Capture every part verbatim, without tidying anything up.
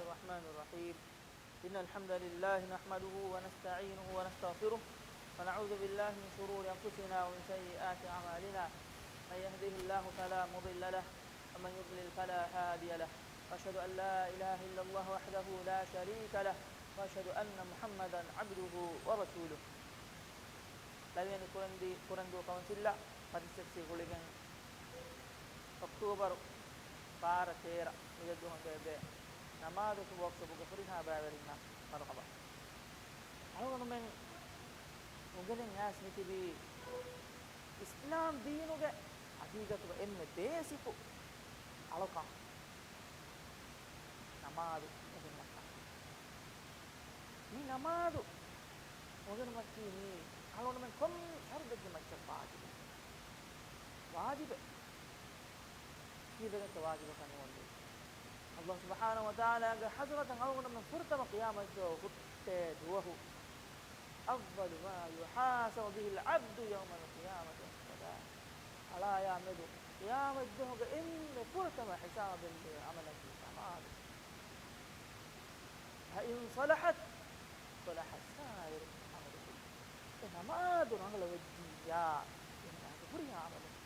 الرحمن الرحيم. إن الحمد لله نحمده ونستعينه ونستغفره، ونعوذ بالله من شرور أنفسنا ومن سيئات أعمالنا. من يهده الله فلا مضل له، ومن يضلل فلا هادي له. وأشهد أن لا إله إلا الله وحده لا شريك له، وأشهد أن محمدا عبده ورسوله. ޅަވިޔަނި ކުރަންދީ، ކުރަންދޫ ކައުންސިލްއަށް ފަތިސް އެފްސީ ގުޅިގެން އޮކްޓޫބަރު ބާރަ ތޭރަ މިއަދު ހަމަ އެބަ ނަމާދު ވޯކްޝޮޕުގެ ހުރިހާ ބައިވެރިންނަށް މަރުޙަބާ. އަޅުގަނޑުމެން އުނގެނިން އައިސް މިތިބީ އިސްލާމް ދީނުގެ ހަގީގަތުގަ އެންމެ ބޭސިކު އަޅުކަން ނަމާދު އުނގެނުމަށްޓަކައި. މި ނަމާދު އުނގެނުމަކީ މީ އަޅުގަނޑުމެން ކޮން ފަރުދެއްގެ މައްޗަށް ވާޖިބެއް. ވާޖިބެއް. ކީއްވެގެންތަ ވާޖިބަކަށް ނުވަންވީ؟ ﷲ ސުބްޙާނަހޫ ވަތަޢާލާގެ ޙަޟްރަތަށް އަޅުގަނޑުމެން ފުރަތަމަ ޤިޔާމަތްދުވަހު ހުއްޓޭ ދުވަހު، أول ما يحاسب به العبد يوم القيامة الصلاة. އަޅާޔާ މެދު ޤިޔާމަތްދުވަހުގެ އެންމެ ފުރަތަމަ ޙިސާބު ދެއްވޭ ޢަމަލަކީ ނަމާދު. فإن صلحت صلح سائر العمل كله. އެ ނަމާދު ރަނގަޅު ވެއްޖިއްޔާ، އެހެން ހުރިހާ ޢަމަލެއް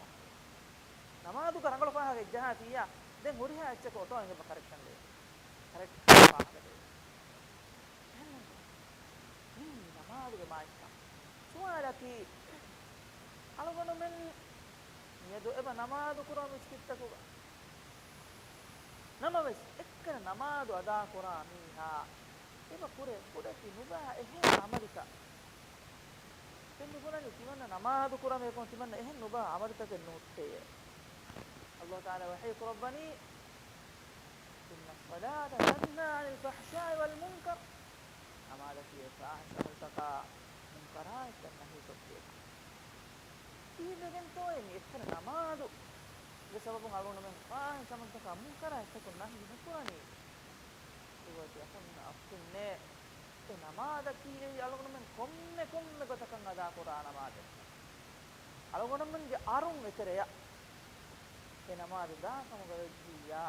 ނަމާދުގަ ރަނގަޅު ފާހަގަ އެއްޖަހާތިއްޔާ، ދެން ހުރިހާ އެއްޗަކު އޮޓޯ އިނގެ ކަރެކްޝަން ލޭ. ކަރެކްޓް ފާހަގަ ދޭ. އެހެން ނޫން. މީ ނަމާދުގެ މާތްކަން. ސުވާލަކީ، އަޅުގަނޑުމެން މިއަދު އެބަ ނަމާދު ކުރާ މިސްކިތްތަކުގަ. ނަމަވެސް، އެއްކަލަ ނަމާދު އަދާކުރާ މީހާ އެބަ ކުރޭ ކުޑަތި ނުބާ އެހެން ޢަމަލުތައް. ދެން މި ބުނަނީ ތިމަންނަ ނަމާދު ކުރާ މީހަކު ތިމަންނަ އެހެން ނުބާ ޢަމަލުތަކެއް ނުހުއްޓޭ. ﷲ ތަޢާލާ ވަޙީ ކުރައްވަނީ، إن الصلاة تنهى عن الفحشاء والمنكر. ނަމާދަކީ ފާޙިޝް ޢަމަލުތަކާ މުންކަރާތްތައް ނަހީކޮށްދޭ. ކީއްވެގެންތޯއޭ މި އެއްކަލަ ނަމާދުގެ ސަބަބުން އަޅުގަނޑުމެން ފާޙިޝް ޢަމަލުތަކާ މުންކަރާތްތަކުން ނަހީ ނުކުރަނީ؟ އިޚްވަތީ އަޚުންނޭ އަޚްތުންނޭ، އެ ނަމާދަކީ އަޅުގަނޑުމެން ކޮންމެ ކޮންމެ ގޮތަކަށް އަދާކުރާ ނަމާދެއް. އަޅުގަނޑުމެންގެ އަރުން އެތެރެއަށް އެ ނަމާދު ދާ ކަމުގަ ވެއްޖިއްޔާ،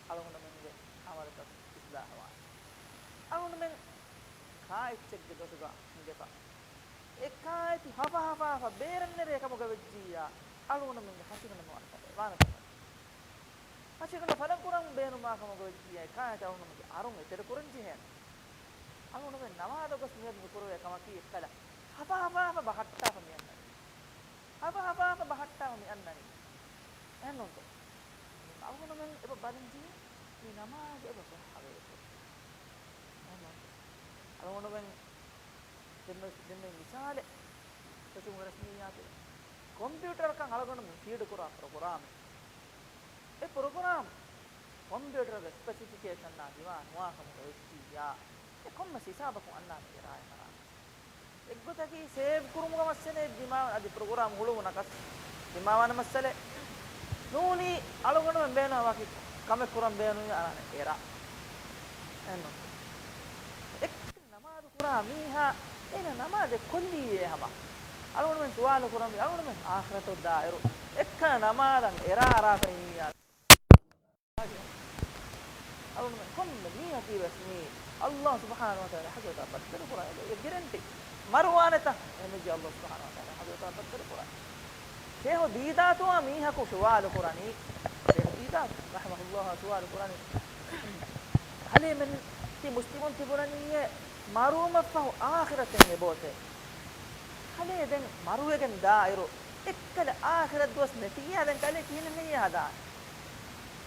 އަޅުގަނޑުމެންގެ ޢަމަލުތައް އިޞްލާޙުވާނެ. އަޅުގަނޑުމެން ކާއެއްޗެއްގެ ދޮށުގަ ހިނގިފަ، އެ ކާއެތި ހަފަހަފާފަ ބޭރަށް ނެރޭ ކަމުގަ ވެއްޖިއްޔާ، އަޅުގަނޑުމެންގެ ހަށިގަނޑަށް ނުވާނެ ކަމެއް، ވާނެ ކަމެއް. ހަށިގަނޑަށް ފަލަން ކުރަން ބޭނުމާ ކަމުގަ ވެއްޖިއްޔާ، އެ ކާއެތި އަޅުގަނޑުމެންގެ އަރުން އެތެރެ ކުރަން ޖެހޭނެ. އަޅުގަނޑުމެން ނަމާދަށް ގޮސް މިއަދު މި ކުރެވޭ ކަމަކީ އެއްކަލަ ހަފަހަފާފަ ބަހައްޓާފަ މި އަންނަނީ. ހަފަހަފާފަ ބަހައްޓާފަ މި އަންނަނީ. އެހެންނޫންތޯ؟ އަޅުގަނޑުމެން އެބަ ބަލަންޖެހޭ މި ނަމާދު އެބަ ޞައްޙަވޭތޯ؟ އެހެންނޫންތޯ؟ އަޅުގަނޑުމެން ދެންމެ، ދެންމެ މިސާލެއް ސޮށި ރަސްމިއްޔާތުގަ ކޮމްޕިއުޓަރަކަށް އަޅުގަނޑުމެން ފީޑް ކުރާ ޕްރޮގްރާމެއް. އެ ޕްރޮގްރާމް ކޮމްޕިއުޓަރުގެ ސްޕެސިފިކޭޝަންއާ ދިމާ ނުވާ ކަމުގަ ވެއްޖިއްޔާ، އެ ކޮންމެސް ހިސާބަކުން އަންނާނެ އެރާއެއް މަރާނެ. އެއްގޮތަކީ ސޭވް ކުރުމުގެ މައްސަލައެއް ދިމާވާ، އަދި ޕްރޮގްރާމް ހުޅުވުނަކަސް ދިމާވާނެ މައްސަލައެއް. ނޫނީ އަޅުގަނޑުމެން ބޭނުންވާ ވަކި ކަމެއް ކުރަން ބޭނުން އަންނާނެ އެރާ. އެހެންނޫން. އެއް ނަމާދު ކުރާ މީހާ އޭނަ ނަމާދެއް ކޮށްލީއޭ ހަމަ. އަޅުގަނޑުމެން ސުވާލު ކުރަންވީ، އަޅުގަނޑުމެން އާޚިރަތަށް ދާއިރު އެއްކަލަ ނަމާދަށް އެރާ އަރާފައި މީހާ. އަޅުގަނޑުމެން ކޮންމެ މީހަކީ ވެސް މީ ﷲ ސުބްޙާނަހޫ ވަތަޢާލާ ޙަޟްރަތާ ބައްދަލު ކުރާ އެއް ގެރެންޓީ. މަރުވާނެތަ؟ އެހެންވެއްޖެ ﷲ ސުބްޙާނަހޫ ވަތަޢާލާ ޙަޟްރަތާ ބައްދަލު ކުރާ. ޝޭޚު ދީދާތުއާ މީހަކު ސުވާލު ކުރަނީ، ޝޭޚު ދީދާތު ރަޙިމަހުﷲ ސުވާލު ކުރަނީ، ކަލޭމެން ތި މުސްލިމުން ތިބުނަނީއޭ މަރުވުމަށްފަހު އާޚިރަތެއް އެބައޮތޭ. ކަލޭ ދެން މަރުވެގެން ދާއިރު އެއްކަލަ އާޚިރަތް ދުވަސް ނެތިއްޔާ ދެން ކަލޭ ކިހިނެއް ހެއްޔޭ ހަދާނެ؟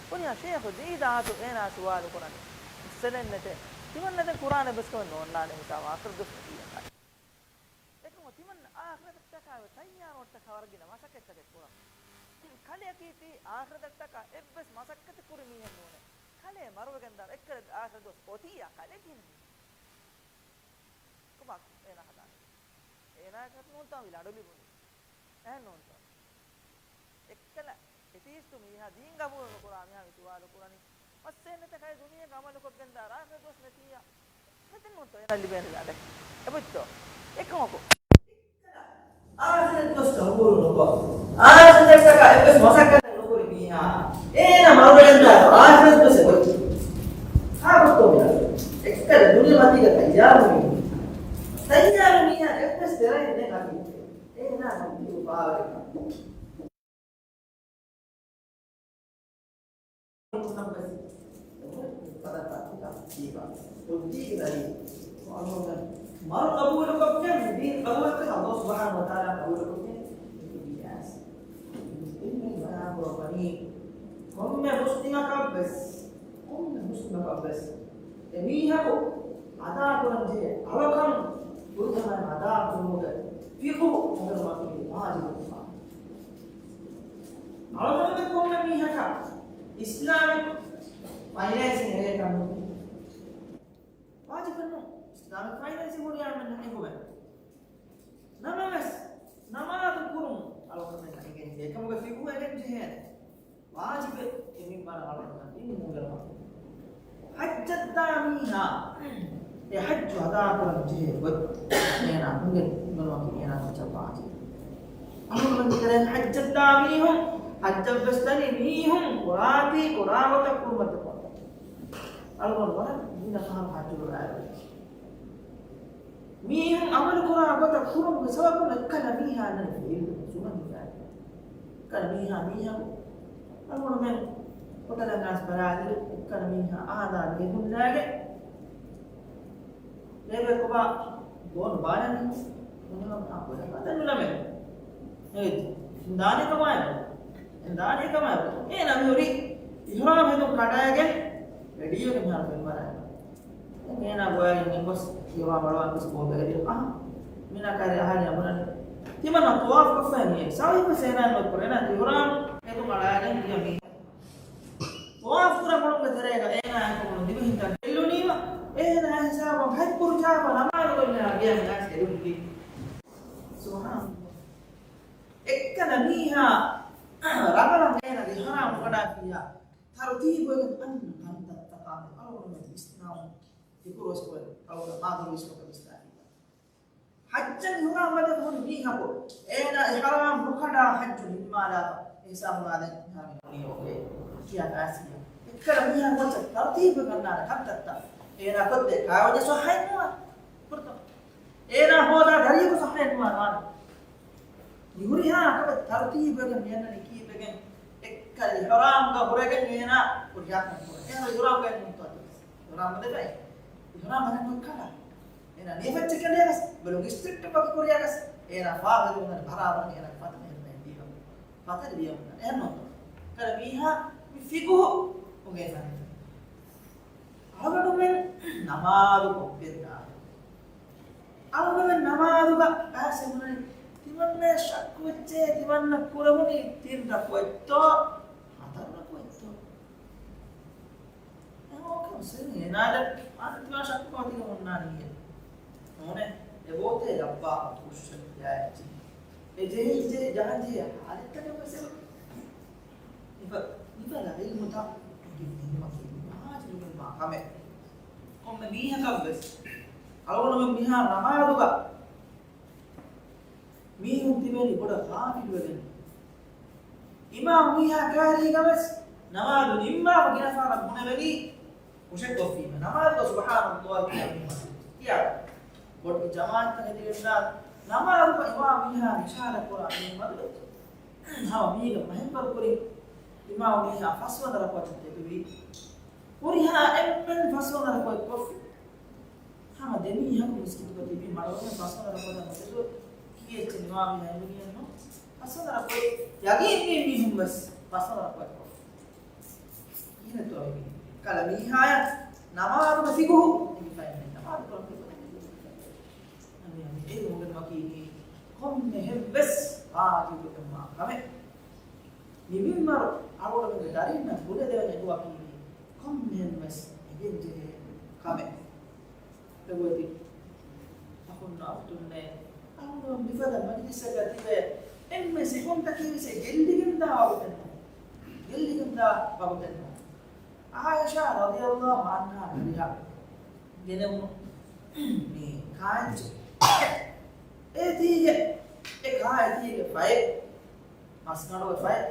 ބުނިޔާ ޝޭޚު ދީދާތު އޭނާ ސުވާލު ކުރަނީ، މައްސަލައެއް ނެތޭ. ތިމަންނަ ދެން ކުރާނެ އެއްވެސް ކަމެއް ނޯންނާނެ ހިސާބަށް އާޚިރަތް ދުވަސް ނެތިއްޔާ ކަލޭ. އެކަމަކު ތިމަންނަ އާޚިރަތަށްޓަކާ ތައްޔާރުވުމަށްޓަކާ ވަރަށް ގިނަ މަސައްކަތްތަކެއް ކުރަން. ކަލެއަކީ ތީ އާޚިރަތަށްޓަކާ އެއްވެސް މަސައްކަތެއް ކުރި މީހެއް ނޫނޭ. ކަލޭ މަރުވެގެން ދާއިރު އެއްކަލަ އާޚިރަތް ދުވަސް އޮތިއްޔާ ކަލޭ ކިހިނެއް ހެއްޔޭ؟ ކޮބާ އޭނާ ހަދާނެ؟ އޭނާއަކަށް ނޫންތާ މި ލަނޑު ލިބުނީ. އެހެން ނޫންތޯ؟ އެއްކަލަ އެތީސްޓު މީހާ، ދީން ގަބޫލު ނުކުރާ މީހާ މި ސުވާލު ކުރަނީ، މައްސަލައެއް ނެތޭ ކަލޭ ދުނިޔޭގަ އަމަލުކޮށްގެން ދާ އާޚިރަތް ދުވަސް ނެތިއްޔާ. ނެތިން ނޫންތޯ އޭނާ ލިބޭނެ ލަނޑެއް؟ އެބައޮތްތޯ؟ އެކަމަކު އާޚިރަތް ދުވަސް ގަބޫލު ނުކޮށް، އާޚިރަތަށްޓަކާ އެއްވެސް މަސައްކަތެއް ނުކުރި މީހާ، އޭނާ މަރުވެގެންދާ އާޚިރަތް ދުވަސް އެބައޮތް. ހާ ގޮތަށްތޯ؟ މަރު ޤަބޫލުކޮށްގެން، ދީން ޤަބޫލުކޮށް، ﷲ ސުބްޙާނަހޫ ވަތަޢާލާ ޤަބޫލުކޮށްގެން، ކޮންމެ މުސްލިމަކަށްވެސް، ކޮންމެ މުސްލިމަކަށްވެސް އެ މީހަކު އަދާކުރަން ޖެހޭ އަޅުކަން ފުރުދަމާ އަދާކުރުމުގެ ފިޤުހު އަޅުގަނޑުމެން ވާޖިބުކޮށްފަ. އަޅުގަނޑުމެން ކޮންމެ މީހަކަށް އިސްލާމިކް ފައިނޭންސިން އެރޭކަށް ނުދީ. ވާޖިބެއް ނޫން. އިސްލާމިކް ފައިނޭންސިން ހުރިހާ އެންމެންނަށް އެނގުމެއް. ނަމަވެސް، ނަމާދު ކުރުން އަޅުގަނޑުމެންނަށް އެނގެންޖެހޭ. އެކަމުގެ ފިޤުހު އެނގެންޖެހޭނެ. ވާޖިބެއް އެ މިންވަރަށް އަޅުގަނޑުމެން ދިން ނުގެންވާ. ޙައްޖަށްދާ މީހާ އެ ޙައްޖު އަދާކުރަން ޖެހޭ ގޮތް އޭނާ ނުގެން ނުގަންނަވަކީ އޭނާ މައްޗަށް ވާޖިބެއް. އަޅުގަނޑު ތެރެއިން ޙައްޖަށްދާ މީހުން، ޙައްޖަށްވެސް ދަނީ މީހުން ކުރާތީ ކުރާ ގޮތަށް ކުރުމަށް ދެކޮޅަށް. އަޅުގަނޑު ވަރަށް ގިނަ ފަހަރު ޙައްޖު ކުރާއިރު މީހުން ޢަމަލު ކުރާ ގޮތަށް ކުރުމުގެ ސަބަބުން އެއްކަލަ މީހާ ނަން ފެއިލް ސުމަން ނުވާ. އެއްކަލަ މީހާ މީހަކު އަޅުގަނޑުމެން ހޮޓަލަށް އައިސް ބަލާލިއިރު އެއްކަލަ މީހާ އާދާ މީހުންނާގެ ރޭވެ ކޮބާ ބޯނު ބާލަނީ؟ މުނިވަން އާ ބޮލަ ބަދަނު ނަމެ. އެ ދާނެ ކަމާއެކު. އެ ދާނެ ކަމާއެކު. އޭނަ މިހުރި އިޙްރާމް ހެދުން ކަނޑާގެން ރެޑީވެގެން މިހާރު ފެންވަރާ. އޭނާ ގޮވައިގެން ގޮސް އިޙްރާމް އަޅުވާ ގޮސް ބޯ ބެރި އަހަ. މިނާ ކައިރި އަހާލި އަމުރަނި. ތިމަންނަ ޠަވާފް ކޮށްފައި މިއެ. ސަޢުޔު ފެސޭނާ ނޯ ކުރޭނާ އިޙްރާމް ހެދުން އަޅާގެން ދިޔަ މީ. ޠަވާފް ކުރާ ގޮޅުންގެ ތެރޭގަ އޭނާ އެކަމުނު ދިވެހިންތައް ގެއްލުނީމަ، އޭނާ ހިސާބަށް ހަތް ބުރުޖާފަ ނަމާދު ކޮށްލާ ގެޔަށް އައިސް އެރުންވީ. ސުބްޙާނަﷲ. އެއްކަލަ މީހާ ރަނގަޅަށް އޭނާގެ އިޙްރާމް ކަޑާފިއްޔާ ތަރުތީބުވެގެން އަންނަ ކަންތައްތަކާމެ އަޅުގަނޑުމެން ވިސްނާލުން ދިކުރު ވެސް ކުރޭ. އަޅުގަނޑު މާދުރު ވިސްނުމަކަށް ވިސްނާލީ. ޙައްޖަށް އިޙްރާމް ބަދަލު ހުރި މީހަކު އޭނާ އިޙްރާމް ނުކަޑާ ޙައްޖު ނިންމާލާފަ އިޙްސާނު ވާދެން މިހާރު ނިޔަތް އޮވޭ ކިޔާ އާސިޔާ. އެއްކަލަ މީހާ މައްޗަށް ތަރުތީބު ގަންނާނެ ކަންތައްތައް އޭނާ ކޮށްދޭ ކާވެންޏެއް ޞައްޙައެއް ނުވާ. ފުރަތަމަ އޭނާ ހޯދާ ދަރިޔަކު ޞައްޙައެއް ނުވާ ނާން. މި ހުރިހާ ކަމެއް ތަރުތީބުވެގެން މިއަންނަނީ ކީއްވެގެން؟ އެއްކަލަ އިޙްރާމްގަ ހުރެގެން އޭނާ ހުރިހާ ކަމެއް ކުރޭ. އޭނާ އިޙްރާމްގަ ނޫންތޯ އަދިވެސް. އިޙްރާމް ދެފައި. އިޙްރާމް އަރަން ކޮށް ކަލާ. އޭނާ ނިޔަތް ވެއްޗެއް ކަނޑައަކަސް، ބެލުން އިސްތްރިކްޓް ވަކި ކުރިއަކަސް، އޭނާ ފާހަގަ ދިޔުމުން ބަރާބަރަށް އޭނާގެ ފަތަން އެހެން ދީވަ. ފަތަން ދިޔަމުން އެހެން ނޫންތޯ. ކަލަ މީހާ މި ފިޤުހު އުނގޭ ފަންނަ. އަޅުގަނޑުމެން ނަމާދު ކޮށްގެންދާ. އަޅުގަނޑުމެން ނަމާދުގަ އައިސް ބުނަނީ، ތިމަންނަ ޝައްކު ވެއްޖެ، ތިމަންނަ ކުރެވުނީ ތިން ރަކުޢަތްތޯ، ހަތަރު ރަކުޢަތްތޯ؟ އެހެން އޯކޭ، ހުސެން އޭނާގެ އާން ތިމާ ޝައްކު ކޮށް ތިގެ ހުންނާނީ. ނޫނޭ، އެ ބޯތޭ ލައްބާ ކުށެއް ޖާއެއްޗި. އެ ޖެހި ޖެހި ޖަހަން ޖެހި ހާލަތްތަކެއް ވެސް އެބަ. މިފަ-، މިފަދަ ޢިލްމުތައް އެނގި ނިންމަކީ ވާޖިބު ކުރުމާ ކަމެއް. ކޮންމެ މީހަކަށް ވެސް. އަޅުގަނޑުމެން މިހާ ނަމާދުގަ މީހުން ތިބެނީ ބޮޑަށް ޣާފިލުވެގެން. އިމާމު މީހާ ކައިރީގަ ވެސް ނަމާދު ނިންމާފަ ގިނަ ފަހަރަށް ބުނެވެނީ ހުށެއް ކޮށްފީމަ. ނަމާދުގަ ސުބްޙާނަﷲ ކިޔާ މީހުން ކިޔާ. ބޮޑު ޖަމާޢަތްތައް ހެދިގެންދާ ނަމާދުގަ އިމާމު މީހާ އިޝާރާތް ކުރާ މީހުން މަދުވެއްޖެ. ހަމަ މީގަ މަހެއްވަރު ކުރިން އިމާމު މީހާ ފަސްވަނަ ރަކުޢަތަށް ތެދުވީ. ހުރިހާ އެންމެން ފަސްވަނަ ރަކުޢަތް ކޮށްފި. ހަމަ ދެ މީހަކު މިސްކިތުގަ ތިބި މަޑުވެގެން ފަސްވަނަ ރަކުޢަތަށް ނުތެދުވެ ކިޔެއްޗެއް ނިމާ މީހާ އެނގުނީއެއްނު. ފަސްވަނަ ރަކުޢަތް ޔަގީންވީ މީހުން ވެސް ފަސްވަނަ ރަކުޢަތް ކޮށްފި. ކިހިނެއްތޯ މި ކަލަ މީހާޔަށް ނަމާދުގެ ފިޤުހު އެނގިފައި ނަމާދު ކުރަން ފިޤުހު އެނގިފައި. އަމިއްލަ މި އެ އުނގެނުމަކީ މީ ކޮންމެހެން ވެސް ވާޖިބު ކުރުމާ ކަމެއް. މި މިންވަރު އަޅުގަނޑުމެންގެ ދަރިންނަށް ބުނެދެވެން އެދުވަކީ މީ ކޮންމެހެން ވެސް އެނގެންޖެހޭ ކަމެއް. އެގޮތި އަޚުންނާ އުޚްތުންނޭ، އަޅުގަނޑު މިފަދަ މަޖިލިސްއަކަށް ތިބޭ އެންމެ ސިފަތަކީ ވެސް ގެއްލިގެންދާ ވަގުތެއް ނޫން. ގެއްލިގެންދާ ވަގުތެއް ނޫން. ޢާއިޝާ ރަޟިޔަﷲ ޢަންހާ ހުރިހާ ގެނެވުނު މި ކާއެއްޗެއް. އޭތީގެ، އެ ކާއެތީގެ ފައެއް، މަސްގަނޑުގެ ފައެއް.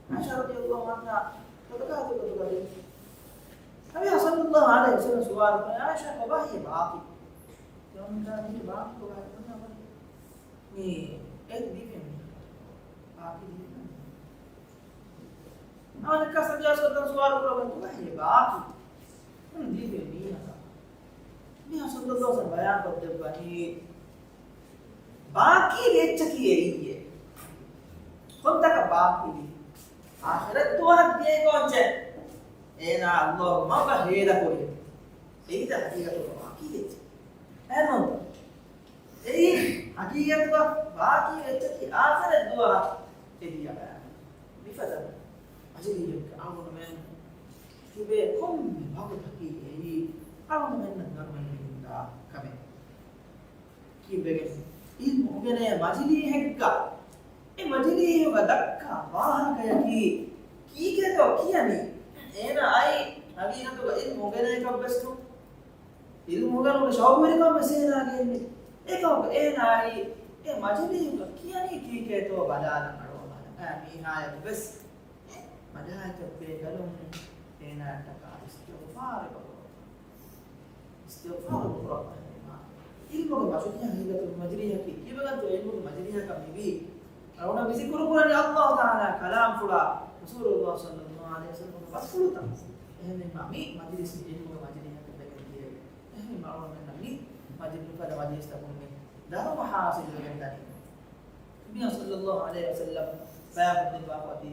ޢާއިޝާ ރަޟިޔަﷲ ޢަންހާ ގޮތަކާ ދު ގޮތުގަ ދިން. ނަބީ ޞައްލަﷲ ޢަލައިހި ވަސައްލަމަ ސުވާލު ކުރޭ، ޢާއިޝާ ކޮބާ ހިޔެ ބާކީ؟ ތިމަން މި ބާކީ ކޮބާ ހިޔެ؟ މި އެ ދީފެން މީހަކަށް. ބާކީ ދީފެން މީހަކަށް. އަނެއްކާ ސަޖާސް ކޮށް ސުވާލު ކުރައްވަން ދުވަހެއް ބާކީ. ދީފެން މީހަކަށް. މީހާ ސައްލައްލާހު ޢަލައިހި ވަސައްލަމަ ބަޔާން ކޮށްދެއްވަނީ ބާކީ ވެއްޗަކީ އެއީއޭ. ކޮންތަކަށް ބާކީ ވީ؟ އާޚިރަތް ދުވަހަށް ދިޔައީ ކޯންޗެއް؟ އޭނާ އައްލާހުގެ މަގަށް ހޭދަކުރި. އެއީ ހަގީގަތުގަ ބާކީ ވެއްޖެ. އެހެންނޫން. އެއީ ހަގީގަތުގަ ބާކީ ވެއްޖެ އާޚިރަތް ދުވަހަށް އެ ދިޔަ ބަޔާން. މިފަދަ މަޖިލީހެއްގަ އަޅުގަނޑުމެން ތިބޭ ކޮންމެ ވަގުތަކީ އެއީ އަޅުގަނޑުމެންނަށް ދަރުމަ ލިބިގެންދާ ކަމެއް. ކީއްވެގެން ޢިލްމު އުނގެނޭ މަޖިލީހެއްގަ، އެ މަޖިލީހުގަ ދައްކާ ވާހަކަޔަކީ ކީކޭތޯ ކިޔަނީ؟ އޭނާ އައީ ހަގީގަތުގަ ޢިލްމު އުނގެނޭކަށްވެސް ނޫން. ޢިލްމު އުނގެނުމުގެ ޝައުޤުވެރިކަން ވެސް އޭނާގެ އެއް ނެތް. އެކަމަކު އޭނާ އައީ އެ މަޖިލީހުގަ ކިޔަނީ ކީކޭތޯ ބަލާލަން އަޅުގަނޑު އަންނަ މީހާޔަށް ވެސް މަލާއިކަތް ބޭކަލުން އޭނާއަށްޓަކާ އިސްތިޣްފާރު ކުރައްވާ. އިސްތިޣްފާރު ކުރައްވާ. ޢިލްމުގެ މަޖިލީހަކީ، ޢިލްމުގެ މަޖިލީހަކަށް މިވީ އަޅުގަނޑު މި ޒިކުރު ކުރަނީ ﷲ ތަޢާލާ ކަލާމްފުޅާ ރަސޫލުﷲ ޞައްލައްލާހު ޢަލައިހި ވަސައްލަމަގެ ވަސްފުޅުތައް. އެހެންވީމާ މި މަޖިލިސް ޢިލްމުގެ މަޖިލީހަކަށް ވެގެން ދިޔައީ. އެހެންވީމާ އަޅުގަނޑުމެންނަށް މި މަޖިލިސް، މިފަދަ މަޖިލިސްތަކުން މި ދަރުމަ ޙާޞިލުވެގެން ދަނީ. ނަބިއްޔާ ޞައްލައްލާހު ޢަލައިހި ވަސައްލަމަ ބަޔާންކޮށްދެއްވާފަ އޮތީ،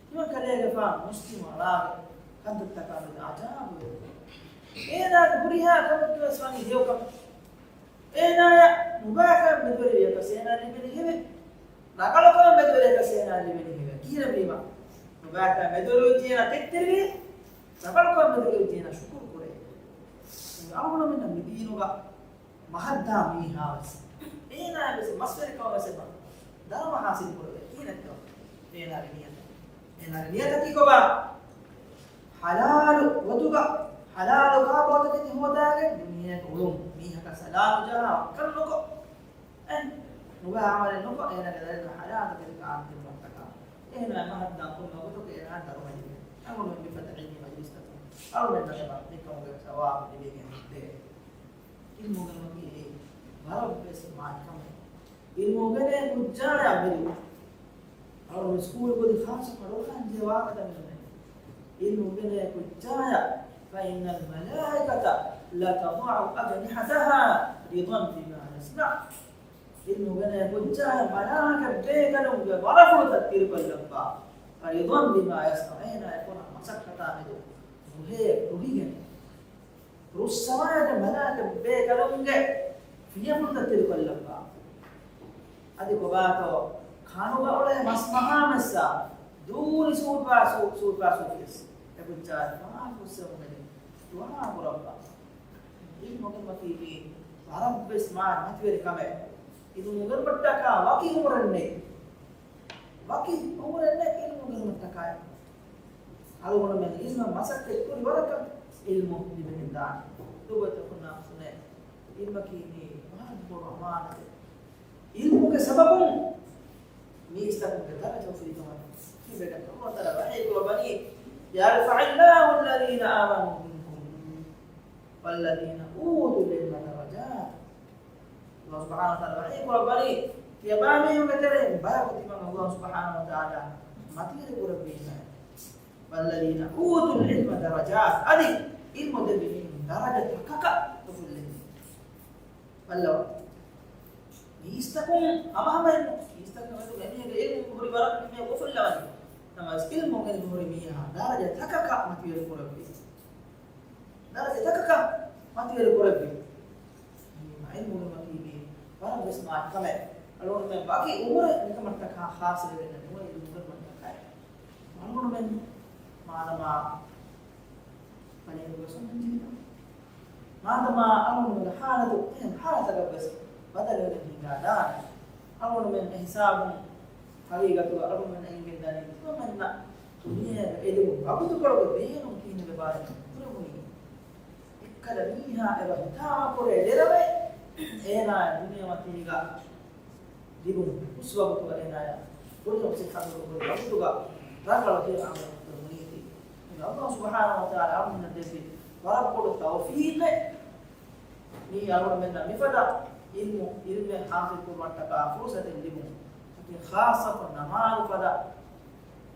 ތިމަން ކަލޭގެފާނު މުސްލިމު އަޅާގެ ކަންތައްތަކާ މެދު ޢަޖާއިބުވެ. އޭނާގެ ހުރިހާ ކަމެއްގެ ވެސް ވަނީ ހެޔޮކަމެއް. އޭނާޔަށް ނުބައިކަމެއް މެދުވެރިވިޔަކަސް އޭނާ ލިބެނީ ހެވެއް. ރަނގަޅުކަމެއް މެދުވެރިވިޔަކަސް އޭނާ ލިބެނީ ހެވެއް. ކިހިނެއްވީމަ؟ ނުބައިކަމެއް މެދުވެރިވެއްޖެ އޭނާ ތެއްތެރިވޭ. ރަނގަޅުކަމެއް މެދުވެރިވެއްޖެ އޭނާ ޝުކުރު ކުރޭ. އަޅުގަނޑުމެންނަށް މި ދީނުގަ މަހަށްދާ މީހާވެސް، އޭނާވެސް މަސްވެރިކަމަށް ވެސް އެބަ ދަރުމަ ޙާޞިލު ކުރެވޭ. ކިހިނެއްތޯ އޭނާގެ ނިޔަތަކީ؟ އޭނާގެ ނިޔަތަކީ ކޮބާ؟ ޙަލާލު ގޮތުގަ ޙަލާލު ކާބޯތަކެތި ހޯދާގެން ދުނިޔޭގަ އުޅުން، މީހަކަށް ސަލާމް ޖަހާ ވައްކަން ނުކޮށް، އެ ނުބައި ޢަމަލެއް ނުކޮށް، އޭނާގެ ދަރިން ޙަލާލު ތަކެތި ކާން ތިން ވައްތަކާ. އޭނާ މަހަށްދާ ކޮންމެ ގޮތަކަށް އޭނާ ދަރުމަ ލިބޭ. އަޅުގަނޑު މިފަދަ ޢިލްމީ މަޖިލިސްތަކުން އަޅުގަނޑުމެންނަށް އެބަ މިކަމުގެ ސަވާބު ލިބިގެން ދޭ. ޢިލްމުގެ މަތީ ވަރަށްވެސް މާތް ކަމެއް. ޢިލްމު އުނގެނޭ ކުއްޖާޔާ މެދު. އަޅުގަނޑު ސްކޫލް ކުދި ޚާއްޞަ ކަނޑުވަޅާން ޖެހޭ ވާހަކަތައް މި އުނގެނޭ. ޢިލްމު އުނގެނޭ ކުއްޖާޔަށް، فإن الملائكة لتضع أجنحتها رضا بما يصنع. ޢިލްމު އުނގެނޭ ކުއްޖާޔަށް މަލާއިކަ ބޭކަލުންގެ ވަރަފުޅުތައް ތިރިކޮށްލައްވާ، رضا بما يصنع، އޭނާ އެކުރާ މަސައްކަތާ މެދު ރުހޭ ރުހިގެން. ރުއްސަވާގެ މަލާއިކަ ބޭކަލުންގެ ފިޔަފުޅުތައް ތިރިކޮށްލައްވާ. އަދި ކޮބާތޯ ކަނުގަ އުޅޭ މަސް މަހާމެއްސާ ދޫނި ސޫޕާ ސޫ-، ސޫޕާ ސޫފިޔަސް އެކުއްޖާ ފާހަގަކޮށްސެވުމެދި ދުޢާ ކުރައްވާ. ޢިލްމު އުނގެނުމަކީ ވަރަށްވެސް މާ މަތިވެރި ކަމެއް. ޢިލްމު އުނގެނުމަށްޓަކާ ވަކި އުމުރެއް ނެތް. ވަކި އުމުރެއް ނެތް ޢިލްމު އުނގެނުމަށްޓަކާއި. އަޅުގަނޑުމެން ޢިލްމަށް މަސައްކަތް ކުރި ވަރަކަށް ޢިލްމު ލިބެގެން ދާނެ. ދުވަތަކުންނާ ސުނެ ޢިލްމަކީ މީ ވަރަށް ބޮޑު އަމާނަތެއް. ޢިލްމުގެ ސަބަބުން މީސްތަކުންގެ ދަރަޖަ އުފުލި ކަމަށް ކިޔެވެގެން ﷲ ތަޢާލާ ވަޙީ ކުރައްވަނީ، يرفع الله الذين آمنوا منكم والذين أوتوا العلم درجات. ﷲ ސުބްޙާނަހޫ ވަތަޢާލާ ވަޙީ ކުރައްވަނީ، ތިޔަބައިމީހުންގެ ތެރެއިން ބަޔަކު ތިމަން ﷲ ސުބްޙާނަހޫ ވަތަޢާލާ މަތިވެރި ކުރެއްވީމެވެ. والذين أوتوا العلم درجات. އަދި ޢިލްމު ދެއްވި މީހުން ދަރަޖަތަކަކަށް އުފުއްލެވި. ބައްލަވާ. މީސްތަކުން ހަމަހަމައެއްނު. މީސްތަކުން އެމީހެއްގެ ޢިލްމު ހުރި ވަރަށް މީހަކު އުފުއްލަވަނީ. ނަމަވެސް ޢިލްމު އުނގެނި ހުރި މީހާ ދަރަޖަތަކަކަށް މަތިވެރި ކުރެއްވި. ދަރަޖަތަކަކަށް މަތިވެރި ކުރެއްވި. މި ޢިލްމު އުނގެނުމަކީ ވަރަށް ވެސް މާތް ކަމެއް. އަޅުގަނޑުމެން ވަކި އުމުރެއް މިކަމަށްޓަކާ ޚާއްޞަވެގެން ނުވަތަ ޢިލްމު އުނގެނުމަށްޓަކާއި. އަޅުގަނޑުމެން މާދަމާ ބަލިއަގުގަ ސޮންނަން ޖެހިތަ؟ މާދަމާ އަޅުގަނޑުމެންގެ ޙާލަތު އެހެން ޙާލަތަކަށް ވެސް ބަދަލުވެގެން ހިނގާ ދާނެ. އަޅުގަނޑުމެން އެ ހިސާބުން ޙަޤީޤަތުގަ އަޅުގަނޑުމެން އެނގިގެން ދަނީ ތިމަމެންނަށް ދުނިޔޭގަ އެދެވުނު ވަގުތުކޮޅުގެ ބޭނުން ކިހިނެއް ވެބާ ކުރެވުނީ. އެއްކަލަ މީހާ އެބަ ހިތާމަކުރޭ ދެރަވެ، އޭނާ ދުނިޔެމަތީގަ ލިބުނު ހުސްވަގުތުގަ އޭނާޔަށް ފުރިހަމަ ޞިއްޙަތުގަ ހުރި ވަގުތުގަ ރަނގަޅު ހެޔޮ ޢަމަލު ކުރެވުނީތީ. މި ﷲ ސުބްޙާނަހޫ ވަތަޢާލާ އަޅުގަނޑުމެންނަށް ދެއްވި ވަރަށް ބޮޑު ތައުފީޤެއް. މީ އަޅުގަނޑުމެންނަށް މިފަދަ ޢިލްމު، ޢިލްމެއް ޙާޞިލް ކުރުމަށްޓަކާ ފުރުޞަތެއް ލިބުނު. ޚާއްޞަކޮށް ނަމާދު ފަދަ